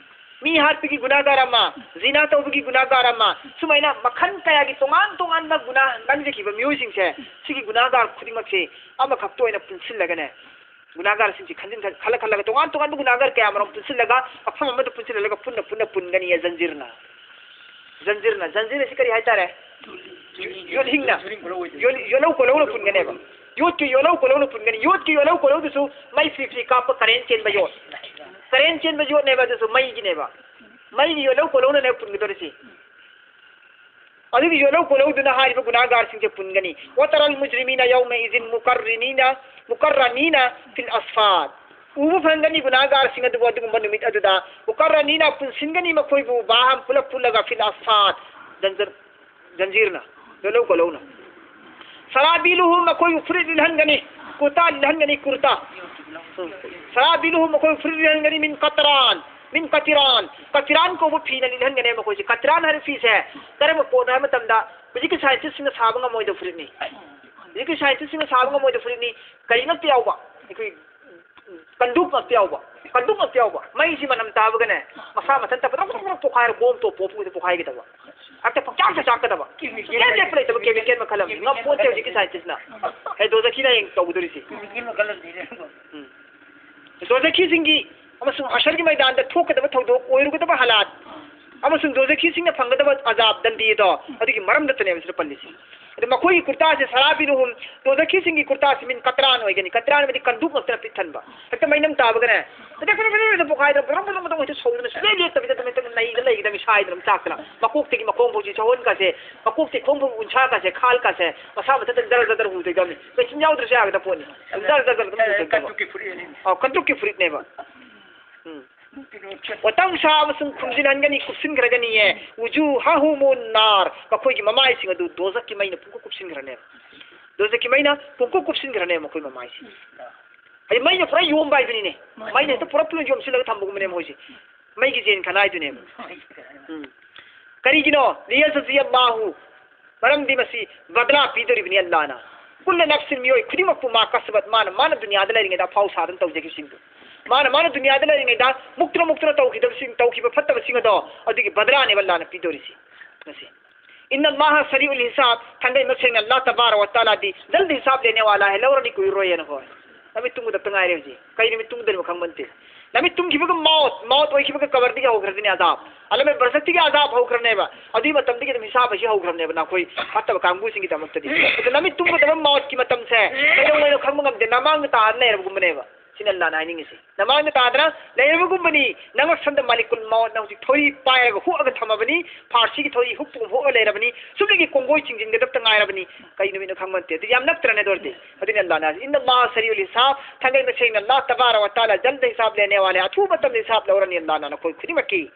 ꯃꯤ ꯍꯥꯠꯄꯒꯤ ꯒꯨꯅꯥꯒꯥꯔ ꯑꯃ, ꯖꯤꯅꯥ ꯇꯧꯕꯒꯤ ꯒꯨꯅꯥꯒꯥꯔ ꯑꯃ, ꯁꯨꯃꯥꯏꯅ ꯃꯈꯜ ꯀꯌꯥꯒꯤ ꯇꯣꯉꯥꯟ ꯇꯣꯉꯥꯟꯕ ꯒꯨꯅꯥ ꯅꯝꯖꯈꯤꯕ ꯃꯤꯑꯣꯏꯁꯤꯡꯁꯦ, ꯁꯤꯒꯤ ꯒꯨꯅꯥꯒꯥꯔ ꯈꯨꯗꯤꯡꯃꯛꯁꯦ ꯑꯃꯈꯛꯇ ꯑꯣꯏꯅ ꯄꯨꯟꯁꯤꯜꯂꯒꯅꯦ, ꯒꯨꯅꯥꯒꯥꯔꯁꯤꯡꯁꯤ ꯈꯟꯖꯤꯟ-, ꯈꯜꯂ ꯈꯜꯂꯒ ꯇꯣꯉꯥꯟ ꯇꯣꯉꯥꯟꯕ ꯒꯨꯅꯥꯒꯥꯔ ꯀꯌꯥ ꯃꯔꯨꯝ ꯄꯨꯟꯁꯤꯜꯂꯒ ꯃꯐꯝ ꯑꯃꯗ ꯄꯨꯟꯁꯤꯜꯍꯜꯂꯒ ꯄꯨꯟꯅ ꯄꯨꯟꯅ ꯄꯨꯟꯒꯅꯤ ꯖꯟꯖꯤꯔꯅ꯫ ꯖꯟꯖꯤꯔꯅ, ꯖꯟꯖꯤꯔ ꯑꯁꯤ ꯀꯔꯤ ꯍꯥꯏꯇꯥꯔꯦ? ꯌꯣ-, ꯌꯣꯠꯍꯤꯡꯅ, ꯌꯣꯠ-, ꯌꯣꯠꯂꯧ ꯀꯣꯜꯍꯧꯅ ꯄꯨꯟꯒꯅꯦꯕ꯫ ꯌꯣꯠꯀꯤ ꯌꯣꯠꯂꯧ ꯀꯣꯜꯍꯧꯅ ꯄꯨꯟꯒꯅꯤ꯫ ꯌꯣꯠꯀꯤ ꯌꯣꯠꯂꯧ ꯀꯣꯜꯍꯧꯗꯨꯁꯨ ꯃꯩ ꯐ꯭ꯔꯤ ꯐ꯭ꯔꯤ ꯀꯥꯞꯄ ꯀꯔꯦꯟ ꯆꯦꯟꯕ ꯌꯣꯠ꯫ ꯀꯔꯦꯟ ꯆꯦꯟꯕ ꯌꯣꯠꯅꯦꯕ ꯑꯗꯨꯁꯨ ꯃꯩꯒꯤꯅꯦꯕ꯫ ꯃꯩꯒꯤ ꯌꯣꯠꯂꯧ ꯀꯣꯜꯍꯧꯅꯅꯦ ꯄꯨꯟꯒꯗꯧꯔꯤꯁꯤ꯫ ꯑꯗꯨꯒꯤ ꯌꯣꯜꯍꯧ ꯀꯣꯜꯍꯧꯗꯨꯅ ꯍꯥꯏꯔꯤꯕ ꯒꯨꯅꯥꯒꯥꯔꯁꯤꯡꯁꯦ ꯄꯨꯟꯒꯅꯤ꯫ وترى المجرمين يومئذ مقرنين، مقرنين في الأصفاد. ꯎꯕ ꯐꯪꯒꯅꯤ ꯒꯨꯅꯥꯒꯥꯔꯁꯤꯡ ꯑꯗꯨꯕꯨ ꯑꯗꯨꯒꯨꯝꯕ ꯅꯨꯃꯤꯠ ꯑꯗꯨꯗ꯫ مقرنين، ꯄꯨꯟꯁꯤꯟꯒꯅꯤ ꯃꯈꯣꯏꯕꯨ، ꯕꯥꯍꯝ، ꯄꯨꯂꯞ ꯄꯨꯜꯂꯒ, في الأصفاد، ꯖꯟꯖꯔ-, ꯖꯟꯖꯤꯔꯅ, ꯌꯣꯜꯍꯧ ꯀꯣꯜꯍꯧꯅ. سرابيلهم، ꯃꯈꯣꯏꯕꯨ ꯐꯨꯔꯤꯠ ꯂꯤꯠꯍꯟꯒꯅꯤ, ꯀꯨꯔꯇꯥ ꯂꯤꯠꯍꯟꯒꯅꯤ, ꯀꯨꯔꯇꯥ. سرابيلهم، ꯃꯈꯣꯏꯕꯨ ꯐꯨꯔꯤꯠ ꯂꯤꯠꯍꯟꯒꯅꯤ, من قطران، من قطران. ꯀꯇꯤꯔꯥꯟ ꯀꯧꯕ ꯐꯤꯅ ꯂꯤꯠꯍꯟꯒꯅꯦ ꯃꯈꯣꯏꯁꯦ꯫ ꯀꯇꯤꯔꯥꯟ ꯍꯥꯏꯕ ꯐꯤꯁꯦ ꯀꯔꯝꯕ ꯄꯣꯠꯅꯣ ꯍꯥꯏꯕ ꯃꯇꯝꯗ, ꯍꯧꯖꯤꯛꯀꯤ ꯁꯥꯏꯟꯇꯤꯁꯁꯤꯡꯅ ꯁꯥꯕ ꯉꯝꯃꯣꯏꯗꯕ ꯐꯨꯔꯤꯠꯅꯤ꯫ ꯍꯧꯖꯤꯛꯀꯤ ꯁꯥꯏꯟꯇꯤꯁꯁꯤꯡꯅ ꯁꯥꯕ ꯉꯝꯃꯣꯏꯗꯕ ꯐꯨꯔꯤꯠꯅꯤ꯫ ꯀꯔꯤ ꯉꯛꯇ ꯌꯥꯎꯕ? ꯑꯩꯈꯣꯏ ꯀꯟꯗꯨꯛ ꯉꯛꯇ ꯌꯥꯎꯕ꯫ ꯀꯟꯗꯨꯛ ꯉꯛꯇ ꯌꯥꯎꯕ꯫ ꯃꯩꯁꯤ ꯃꯅꯝ ꯇꯥꯕꯒꯅꯦ, ꯃꯁꯥ ꯃꯊꯟꯇ ꯄꯣꯛꯈꯥꯏꯔ ꯕꯣꯝ ꯇꯣꯞ ꯄꯣꯞꯄꯒꯤꯗ ꯄꯣꯛꯈꯥꯏꯒꯗꯕ꯫ ꯍꯦꯛꯇ ꯄꯪꯆꯥꯛꯇ ꯆꯥꯛꯀꯗꯕ꯫ ꯁꯨꯡꯂꯦꯞ ꯂꯦꯞꯄ ꯂꯩꯇꯕ ꯀꯦꯃꯤꯀꯦꯜ ꯃꯈꯜ ꯑꯃꯅꯤ꯫ ꯉꯝꯄꯣꯟꯇꯦ ꯍꯧꯖꯤꯛꯀꯤ ꯁꯥꯏꯟꯇꯤꯁꯅ꯫ ꯍꯦ, ꯗꯣꯖꯈꯤꯅ ꯍꯌꯦꯡ ꯇꯧꯒꯗꯧꯔꯤꯁꯤ꯫ ꯀꯦꯃꯤꯀꯦꯜ ꯃꯈꯜ ꯑꯃꯅꯤ꯫ ꯎꯝ꯫ ꯗꯣꯖꯈꯤꯁꯤꯡꯒꯤ ꯑꯃꯁꯨꯡ ꯍꯁꯔꯒꯤ ꯃꯩꯗꯥꯟꯗ ꯊꯣꯛꯀꯗꯕ ꯊꯧꯗꯣꯛ, ꯑꯣꯏꯔꯨꯒꯗꯕ ꯍꯥꯂꯥꯠ, ꯑꯃꯁꯨꯡ ꯗꯣꯖꯈꯤꯁꯤꯡꯅ ꯐꯪꯒꯗꯕ ꯑꯖꯥꯕ, ꯗꯟꯗꯤꯗꯣ, ꯑꯗꯨꯒꯤ ꯃꯔꯝꯗꯇꯅꯦꯕ ꯁꯤꯗ ꯄꯜꯂꯤꯁꯤ꯫ ꯑꯗ ꯃꯈꯣꯏꯒꯤ ꯀꯨꯔꯇꯥꯁꯦ, ꯁꯔꯥꯕꯤꯂꯨꯍꯨꯝ, ꯗꯣꯖꯈꯤꯁꯤꯡꯒꯤ ꯀꯨꯔꯇꯥꯁꯤ ꯃꯤꯟ ꯀꯇ꯭ꯔꯥꯟ ꯑꯣꯏꯒꯅꯤ꯫ ꯀꯇ꯭ꯔꯥꯟ ꯍꯥꯏꯕꯗꯤ ꯀꯟꯗꯨꯛ ꯉꯛꯇꯅ ꯄꯤꯛ ꯊꯟꯕ꯫ ꯍꯦꯛꯇ ꯃꯩꯅꯝ ꯇꯥꯕꯒꯅꯦ, ꯄꯦꯗꯦꯛ ꯄꯦꯗꯦꯛ ꯄꯦꯗꯦꯛ ꯄꯦꯗꯦꯛ ꯄꯣꯛꯈꯥꯏꯗꯅ ꯕ꯭ꯔꯣꯡ ꯕ꯭ꯔꯣꯡ ꯕ꯭ꯔꯣꯡ ꯍꯦꯛꯇ ꯁꯧꯗꯅ ꯁꯨꯡꯂꯦꯞ ꯂꯦꯞꯇꯕꯤꯗ ꯑꯗꯨꯝ ꯍꯦꯛꯇ ꯅꯩꯗꯅ ꯂꯩꯒꯗꯕꯅꯤ, ꯁꯥꯏꯗꯅ ꯑꯗꯨꯝ ꯆꯥꯛꯇꯅ꯫ ꯃꯀꯣꯛꯇꯒꯤ ꯃꯈꯣꯡ ꯐꯥꯎꯁꯤ ꯁꯒꯣꯜꯀꯥꯁꯦ, ꯃꯀꯣꯛꯇꯒꯤ ꯈꯣꯡ ꯐꯥꯎ ꯎꯟꯁꯥꯀꯥꯁꯦ, ꯈꯥꯜꯀꯥꯁꯦ ꯃꯁꯥ ꯃꯊꯟꯇ ꯖꯔ ꯖꯔ ꯖꯔ ꯍꯨꯗꯣꯏꯗꯕꯅꯤ꯫ ꯃꯦꯆꯤꯟ ꯌꯥꯎꯗ꯭ꯔꯁꯨ ꯌꯥꯒꯗꯕ ꯄꯣꯠꯅꯤ꯫ ꯑꯗꯨꯝ ꯖꯔ ꯖꯔ ꯖꯔ ꯑꯗꯨꯝ ꯍꯨꯗꯣꯏꯗꯕ꯫ ꯀꯟꯗꯨꯛꯀꯤ ꯐꯨꯔꯤꯠ ꯑꯅꯤ꯫ ꯑꯧ, ꯀꯟꯗꯨꯛꯀꯤ ꯐꯨꯔꯤꯠꯅꯦꯕ꯫ ꯎꯝ꯫ ꯀꯩꯅꯣ ꯆꯠ- ꯋꯇꯝꯁꯥ ꯑꯃꯁꯨꯡ ꯈꯨꯝꯖꯤꯟꯍꯟꯒꯅꯤ, ꯀꯨꯞꯁꯤꯟꯈ꯭ꯔꯒꯅꯤꯌꯦ꯫ ꯋꯨꯖꯨꯍꯍꯨꯃꯨꯟ ꯅꯥꯔ, ꯃꯈꯣꯏꯒꯤ ꯃꯃꯥꯏꯁꯤꯡ ꯑꯗꯨ ꯗꯣꯖꯛꯀꯤ ꯃꯩꯅ ꯄꯨꯡꯀꯨꯞ ꯀꯨꯞꯁꯤꯟꯈ꯭ꯔꯅꯦꯕ꯫ ꯗꯣꯖꯛꯀꯤ ꯃꯩꯅ ꯄꯨꯡꯀꯨꯞ ꯀꯨꯞꯁꯤꯟꯈ꯭ꯔꯅꯦꯕ ꯃꯈꯣꯏ ꯃꯃꯥꯏꯁꯦ꯫ ꯍꯥꯏꯗꯤ ꯃꯩꯅ ꯄꯨꯔꯥ ꯌꯣꯝꯕ ꯍꯥꯏꯗꯨꯅꯤꯅꯦ꯫ ꯃꯩꯅ ꯍꯦꯛꯇ ꯄꯨꯔꯥ ꯄꯨꯔꯥ ꯌꯣꯝꯁꯤꯜꯂꯒ ꯊꯝꯕꯒꯨꯝꯕꯅꯦꯕ ꯃꯈꯣꯏꯁꯦ꯫ ꯃꯩꯒꯤ ꯖꯦꯟ ꯈꯟ ꯍꯥꯏꯗꯨꯅꯦꯕ꯫ ꯎꯝ꯫ ꯀꯔꯤꯒꯤꯅꯣ? ꯂꯤꯌꯖꯖꯤꯌꯜꯂꯥꯍꯨ꯫ ꯃꯔꯝꯗꯤ ꯃꯁꯤ ꯕꯗꯂꯥ ꯄꯤꯗꯣꯔꯤꯕꯅꯤ ꯑꯜꯂꯥꯅ꯫ ꯀꯨꯜꯂ ꯅꯐꯁꯤꯟ, ꯃꯤꯑꯣꯏ ꯈꯨꯗꯤꯡꯃꯛꯄꯨ ꯃꯥ ꯀꯁꯕꯠ, ꯃꯥꯅ, ꯃꯥꯅ ꯗꯨꯅꯤꯌꯥꯗ ꯂꯩꯔꯤꯉꯩꯗ ꯑꯐꯥꯎ ꯁꯥꯗꯅ ꯇꯧꯖꯈꯤꯕꯁꯤꯡꯗꯨ, ꯃꯥꯅ, ꯃꯥꯅ ꯗꯨꯅꯤꯌꯥꯗ ꯂꯩꯔꯤꯉꯩꯗ ꯃꯨꯛꯇꯅ, ꯃꯨꯛꯇꯅ ꯇꯧꯈꯤꯗꯕꯁꯤꯡ, ꯇꯧꯈꯤꯕ ꯐꯠꯇꯕꯁꯤꯡ ꯑꯗꯣ ꯑꯗꯨꯒꯤ ꯕꯗꯂꯥꯅꯦꯕ ꯑꯜꯂꯥꯍꯅ ꯄꯤꯗꯣꯔꯤꯁꯤ꯫ ꯉꯁꯤ, "ꯏꯟꯅ ꯑꯜꯂꯥꯍ ꯁꯔꯤꯎꯜ ꯍꯤꯁꯥꯕ", ꯊꯥꯡꯒꯩ ꯃꯁꯦꯡꯅ ꯑꯜꯂꯥꯍ ꯇꯕꯥꯔꯛ ꯋ ꯇꯥꯂꯥꯗꯤ ꯖꯜꯗ ꯍꯤꯁꯥꯕ ꯂꯦꯅꯦ ꯋꯥꯂꯥ ꯍꯦ, ꯂꯧꯔꯅꯤ ꯀꯨꯏꯔꯔꯣꯏ ꯍꯥꯏꯅ꯫ ꯍꯣꯏ, ꯅꯨꯃꯤꯠ ꯇꯨꯝꯒꯗꯕꯇ ꯉꯥꯏꯔꯦ ꯍꯧꯖꯤꯛ꯫ ꯀꯩ ꯅꯨꯃꯤꯠ ꯇꯨꯝꯒꯗꯣꯏꯅꯣ ꯈꯪꯕ ꯅꯠꯇꯦ꯫ ꯅꯨꯃꯤꯠ ꯇꯨꯝꯈꯤꯕꯒ ꯃꯥꯎꯠ, ꯃꯥꯎꯠ ꯑꯣꯏꯈꯤꯕꯒ ꯀꯕꯔꯗꯒꯤ ꯍꯧꯈ꯭ꯔꯗꯤꯅꯦ ꯑꯖꯥꯕ꯫ ꯑꯂꯝ ꯕꯔꯖꯈꯇꯒꯤ ꯑꯖꯥꯕ ꯍꯧꯈ꯭ꯔꯅꯦꯕ꯫ ꯑꯗꯨꯒꯤ ꯃꯇꯝꯗꯒꯤ ꯑꯗꯨꯝ ꯍꯤꯁꯥꯕ ꯑꯁꯤ ꯍꯧꯈ꯭ꯔꯕꯅꯦꯕ ꯅꯈꯣꯏ ꯐꯠꯇꯕ ꯀꯥꯡꯕꯨꯁꯤꯡꯒꯤꯗꯃꯛꯇꯗꯤ꯫ ꯑꯗꯨ ꯅꯨꯃꯤꯠ ꯇꯨꯝꯒꯗꯕ ꯃꯥꯎꯠꯀꯤ ꯃꯇꯝꯁꯦ ꯀꯩꯗꯧꯉꯩꯅꯣ ꯈꯪꯕ ꯉꯝꯗꯦ, ꯅꯃꯥꯡꯗ ꯇꯥꯔ ꯂꯩꯔꯕꯒꯨꯝꯕꯅꯦꯕ꯫ ꯁꯤꯅ ꯑꯜꯂꯥꯍꯅ ꯍꯥꯏꯅꯤꯡꯉꯤꯁꯤ꯫ ꯅꯃꯥꯡꯗ ꯇꯥꯗꯅ ꯂꯩꯔꯕꯒꯨꯝꯕꯅꯤ, ꯅꯉꯛꯁꯝꯗ ꯃꯥꯂꯤꯀꯨꯜ ꯃꯥꯎꯠꯅ ꯍꯧꯖꯤꯛ ꯊꯧꯔꯤ ꯄꯥꯏꯔꯒ ꯍꯨꯛꯑꯒ ꯊꯝꯃꯕꯅꯤ, ꯐꯥꯔꯁꯤꯒꯤ ꯊꯧꯔꯤ ꯍꯨꯛꯄꯒꯨꯝ ꯍꯨꯛꯑ ꯂꯩꯔꯕꯅꯤ, ꯁꯨꯞꯅꯒꯤ ꯀꯣꯡꯒꯣꯏ ꯆꯤꯡꯁꯤꯟꯒꯗꯕꯇ ꯉꯥꯏꯔꯕꯅꯤ, ꯀꯩ ꯅꯨꯃꯤꯠꯅꯣ ꯈꯪꯕ ꯅꯠꯇꯦ꯫ ꯑꯗꯨ ꯌꯥꯝ ꯅꯛꯇ꯭ꯔꯅꯦ ꯑꯗꯨ ꯑꯣꯏꯔꯗꯤ? ꯑꯗꯨꯅꯤ ꯑꯜꯂꯥꯍꯅ ꯍꯥꯏꯁꯤ, "ꯏꯟꯅ ꯑꯜꯂꯥꯍ ꯁꯔꯤꯎꯜ ꯍꯤꯁꯥꯕ", ꯊꯥꯡꯒꯩ ꯃꯁꯦꯡꯅ ꯑꯜꯂꯥꯍ ꯇꯕꯥꯔꯛ ꯋ ꯇꯥꯂꯥ ꯖꯜꯗ ꯍꯤꯁꯥꯕ ꯂꯦꯅꯦ ꯋꯥꯂꯦ, ꯑꯊꯨꯕ ꯃꯇꯝꯗ ꯍꯤꯁꯥꯕ ꯂꯧꯔꯅꯤ ꯑꯜꯂꯥꯍꯅ ꯅꯈꯣꯏ ꯈꯨꯗꯤꯡꯃꯛꯀꯤ꯫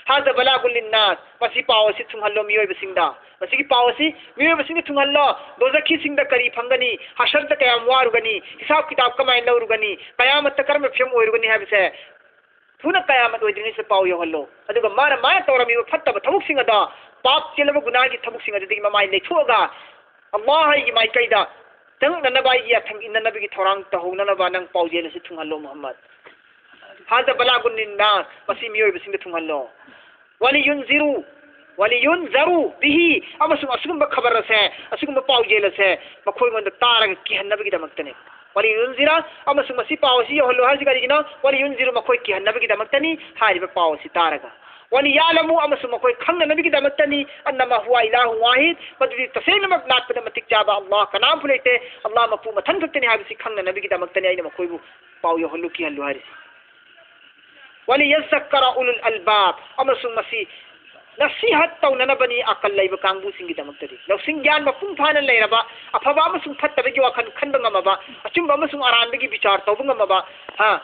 ꯍꯥꯖꯥ ꯕꯂꯥꯒꯨꯜ ꯂꯤꯟꯅꯥꯁ, ꯃꯁꯤ ꯄꯥꯎ ꯑꯁꯤ ꯊꯨꯡꯍꯜꯂꯣ ꯃꯤꯑꯣꯏꯕꯁꯤꯡꯗ꯫ ꯃꯁꯤꯒꯤ ꯄꯥꯎ ꯑꯁꯤ ꯃꯤꯑꯣꯏꯕꯁꯤꯡꯗ ꯊꯨꯡꯍꯜꯂꯣ꯫ ꯗꯣꯖꯈꯤꯁꯤꯡꯗ ꯀꯔꯤ ꯐꯪꯒꯅꯤ, ꯍꯁꯔꯗ ꯀꯌꯥꯝ ꯋꯥꯔꯨꯒꯅꯤ, ꯍꯤꯁꯥꯕ ꯀꯤꯇꯥꯕ ꯀꯃꯥꯏꯅ ꯂꯧꯔꯨꯒꯅꯤ, ꯀꯌꯥꯃꯠꯇ ꯀꯔꯝꯕ ꯐꯤꯕꯝ ꯑꯣꯏꯔꯨꯒꯅꯤ ꯍꯥꯏꯕꯁꯦ ꯊꯨꯅ ꯀꯌꯥꯃꯠ ꯑꯣꯏꯗ꯭ꯔꯤꯉꯩꯁꯤꯗ ꯄꯥꯎ ꯌꯧꯍꯜꯂꯣ꯫ ꯑꯗꯨꯒ ꯃꯥꯅ, ꯃꯥꯅ ꯇꯧꯔꯝꯃꯤꯕ ꯐꯠꯇꯕ ꯊꯕꯛꯁꯤꯡ ꯑꯗꯣ, ꯄꯥꯞ ꯆꯦꯜꯂꯕ ꯒꯨꯅꯥꯒꯤ ꯊꯕꯛꯁꯤꯡ ꯑꯗꯨꯗꯒꯤ ꯃꯃꯥꯏ ꯂꯩꯊꯣꯛꯑꯒ ꯑꯜꯂꯥꯍ ꯑꯩꯒꯤ ꯃꯥꯏꯀꯩꯗ ꯆꯪꯂꯛꯅꯕ, ꯑꯩꯒꯤ ꯌꯥꯊꯪ ꯏꯟꯅꯅꯕꯒꯤ ꯊꯧꯔꯥꯡ ꯇꯧꯍꯧꯅꯅꯕ ꯅꯪ ꯄꯥꯎꯖꯦꯜ ꯑꯁꯤ ꯊꯨꯡꯍꯜꯂꯣ ꯃꯨꯍꯝꯃꯗ꯫ ꯍꯥꯖꯥ ꯕꯂꯥꯒꯨꯟ ꯂꯤꯟꯅꯥꯁ, ꯃꯁꯤ ꯃꯤꯑꯣꯏꯕꯁꯤꯡꯗ ꯊꯨꯡꯍꯜꯂꯣ꯫ ꯋꯥꯂꯤꯌꯨꯟꯖꯤꯔꯨ, ꯋꯥꯂꯤꯌꯨꯟꯖꯔꯨ ꯕꯤꯍꯤ, ꯑꯃꯁꯨꯡ ꯑꯁꯤꯒꯨꯝꯕ ꯈꯕꯔ ꯑꯁꯦ, ꯑꯁꯤꯒꯨꯝꯕ ꯄꯥꯎꯖꯦꯜ ꯑꯁꯦ ꯃꯈꯣꯏꯉꯣꯟꯗ ꯇꯥꯔꯒ ꯀꯤꯍꯟꯅꯕꯒꯤꯗꯃꯛꯇꯅꯦ꯫ ꯋꯥꯂꯤꯌꯨꯟꯖꯤꯔꯥ, ꯑꯃꯁꯨꯡ ꯃꯁꯤ ꯄꯥꯎ ꯑꯁꯤ ꯌꯧꯍꯜꯂꯨ ꯍꯥꯏꯔꯤꯁꯤ ꯀꯔꯤꯒꯤꯅꯣ? ꯋꯥꯂꯤꯌꯨꯟꯖꯤꯔꯨ, ꯃꯈꯣꯏ ꯀꯤꯍꯟꯅꯕꯒꯤꯗꯃꯛꯇꯅꯤ ꯍꯥꯏꯔꯤꯕ ꯄꯥꯎ ꯑꯁꯤ ꯇꯥꯔꯒ꯫ ꯋꯥꯂꯤꯌꯥꯂꯃꯨ, ꯑꯃꯁꯨꯡ ꯃꯈꯣꯏ ꯈꯪꯅꯅꯕꯒꯤꯗꯃꯛꯇꯅꯤ꯫ ꯑꯟꯅꯃꯥ ꯍꯨꯋꯥ ꯏꯂꯥꯍꯨ ꯋꯥꯍꯤꯗ, ꯃꯗꯨꯗꯤ ꯇꯁꯦꯡꯅꯃꯛ ꯂꯥꯠꯄꯗ ꯃꯇꯤꯛ ꯆꯥꯕ ꯑꯜꯂꯥꯍ ꯀꯅꯥꯝꯐꯥꯎ ꯂꯩꯇꯦ, ꯑꯜꯂꯥꯍ ꯃꯄꯨ ꯃꯊꯟ ꯈꯛꯇꯅꯤ ꯍꯥꯏꯕꯁꯤ ꯈꯪꯅꯅꯕꯒꯤꯗꯃꯛꯇꯅꯤ ꯑꯩꯅ ꯃꯈꯣꯏꯕꯨ ꯄꯥꯎ ꯌꯧꯍꯜꯂꯨ, ꯀꯤꯍꯜꯂꯨ ꯍꯥꯏꯔꯤꯁꯤ꯫ ꯋꯥꯂꯤꯌꯖꯛꯀꯔ ꯎꯂꯨꯜ ꯑꯜꯕꯥꯕ, ꯑꯃꯁꯨꯡ ꯃꯁꯤ ꯅꯁꯤꯍꯠ ꯇꯧꯅꯅꯕꯅꯤ ꯑꯀꯜ ꯂꯩꯕ ꯀꯥꯡꯕꯨꯁꯤꯡꯒꯤꯗꯃꯛꯇꯗꯤ꯫ ꯂꯧꯁꯤꯡ ꯒ꯭ꯌꯥꯟ ꯃꯄꯨꯡ ꯐꯥꯅ ꯂꯩꯔꯕ, ꯑꯐꯕ ꯑꯃꯁꯨꯡ ꯐꯠꯇꯕꯒꯤ ꯋꯥꯈꯜ ꯈꯟꯕ ꯉꯝꯃꯕ, ꯑꯆꯨꯝꯕ ꯑꯃꯁꯨꯡ ꯑꯔꯥꯟꯕꯒꯤ ꯕꯤꯆꯥꯔ ꯇꯧꯕ ꯉꯝꯃꯕ, ꯍꯥ,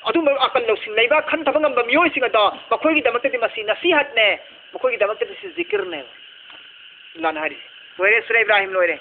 ꯑꯗꯨꯝꯕ ꯑꯀꯜ ꯂꯧꯁꯤꯡ ꯂꯩꯕ, ꯈꯟꯊꯕ ꯉꯝꯕ ꯃꯤꯑꯣꯏꯁꯤꯡ ꯑꯗꯣ ꯃꯈꯣꯏꯒꯤꯗꯃꯛꯇꯗꯤ ꯃꯁꯤ ꯅꯁꯤꯍꯠꯅꯦ, ꯃꯈꯣꯏꯒꯤꯗꯃꯛꯇꯗꯤ ꯁꯤ ꯖꯤꯀꯤꯔꯅꯦ꯫ ꯑꯜꯂꯥꯍꯅ ꯍꯥꯏꯔꯤꯁꯦ꯫ ꯂꯣꯏꯔꯦ, ꯁꯨꯔꯥ ꯏꯕ꯭ꯔꯥꯍꯤꯝ ꯂꯣꯏꯔꯦ꯫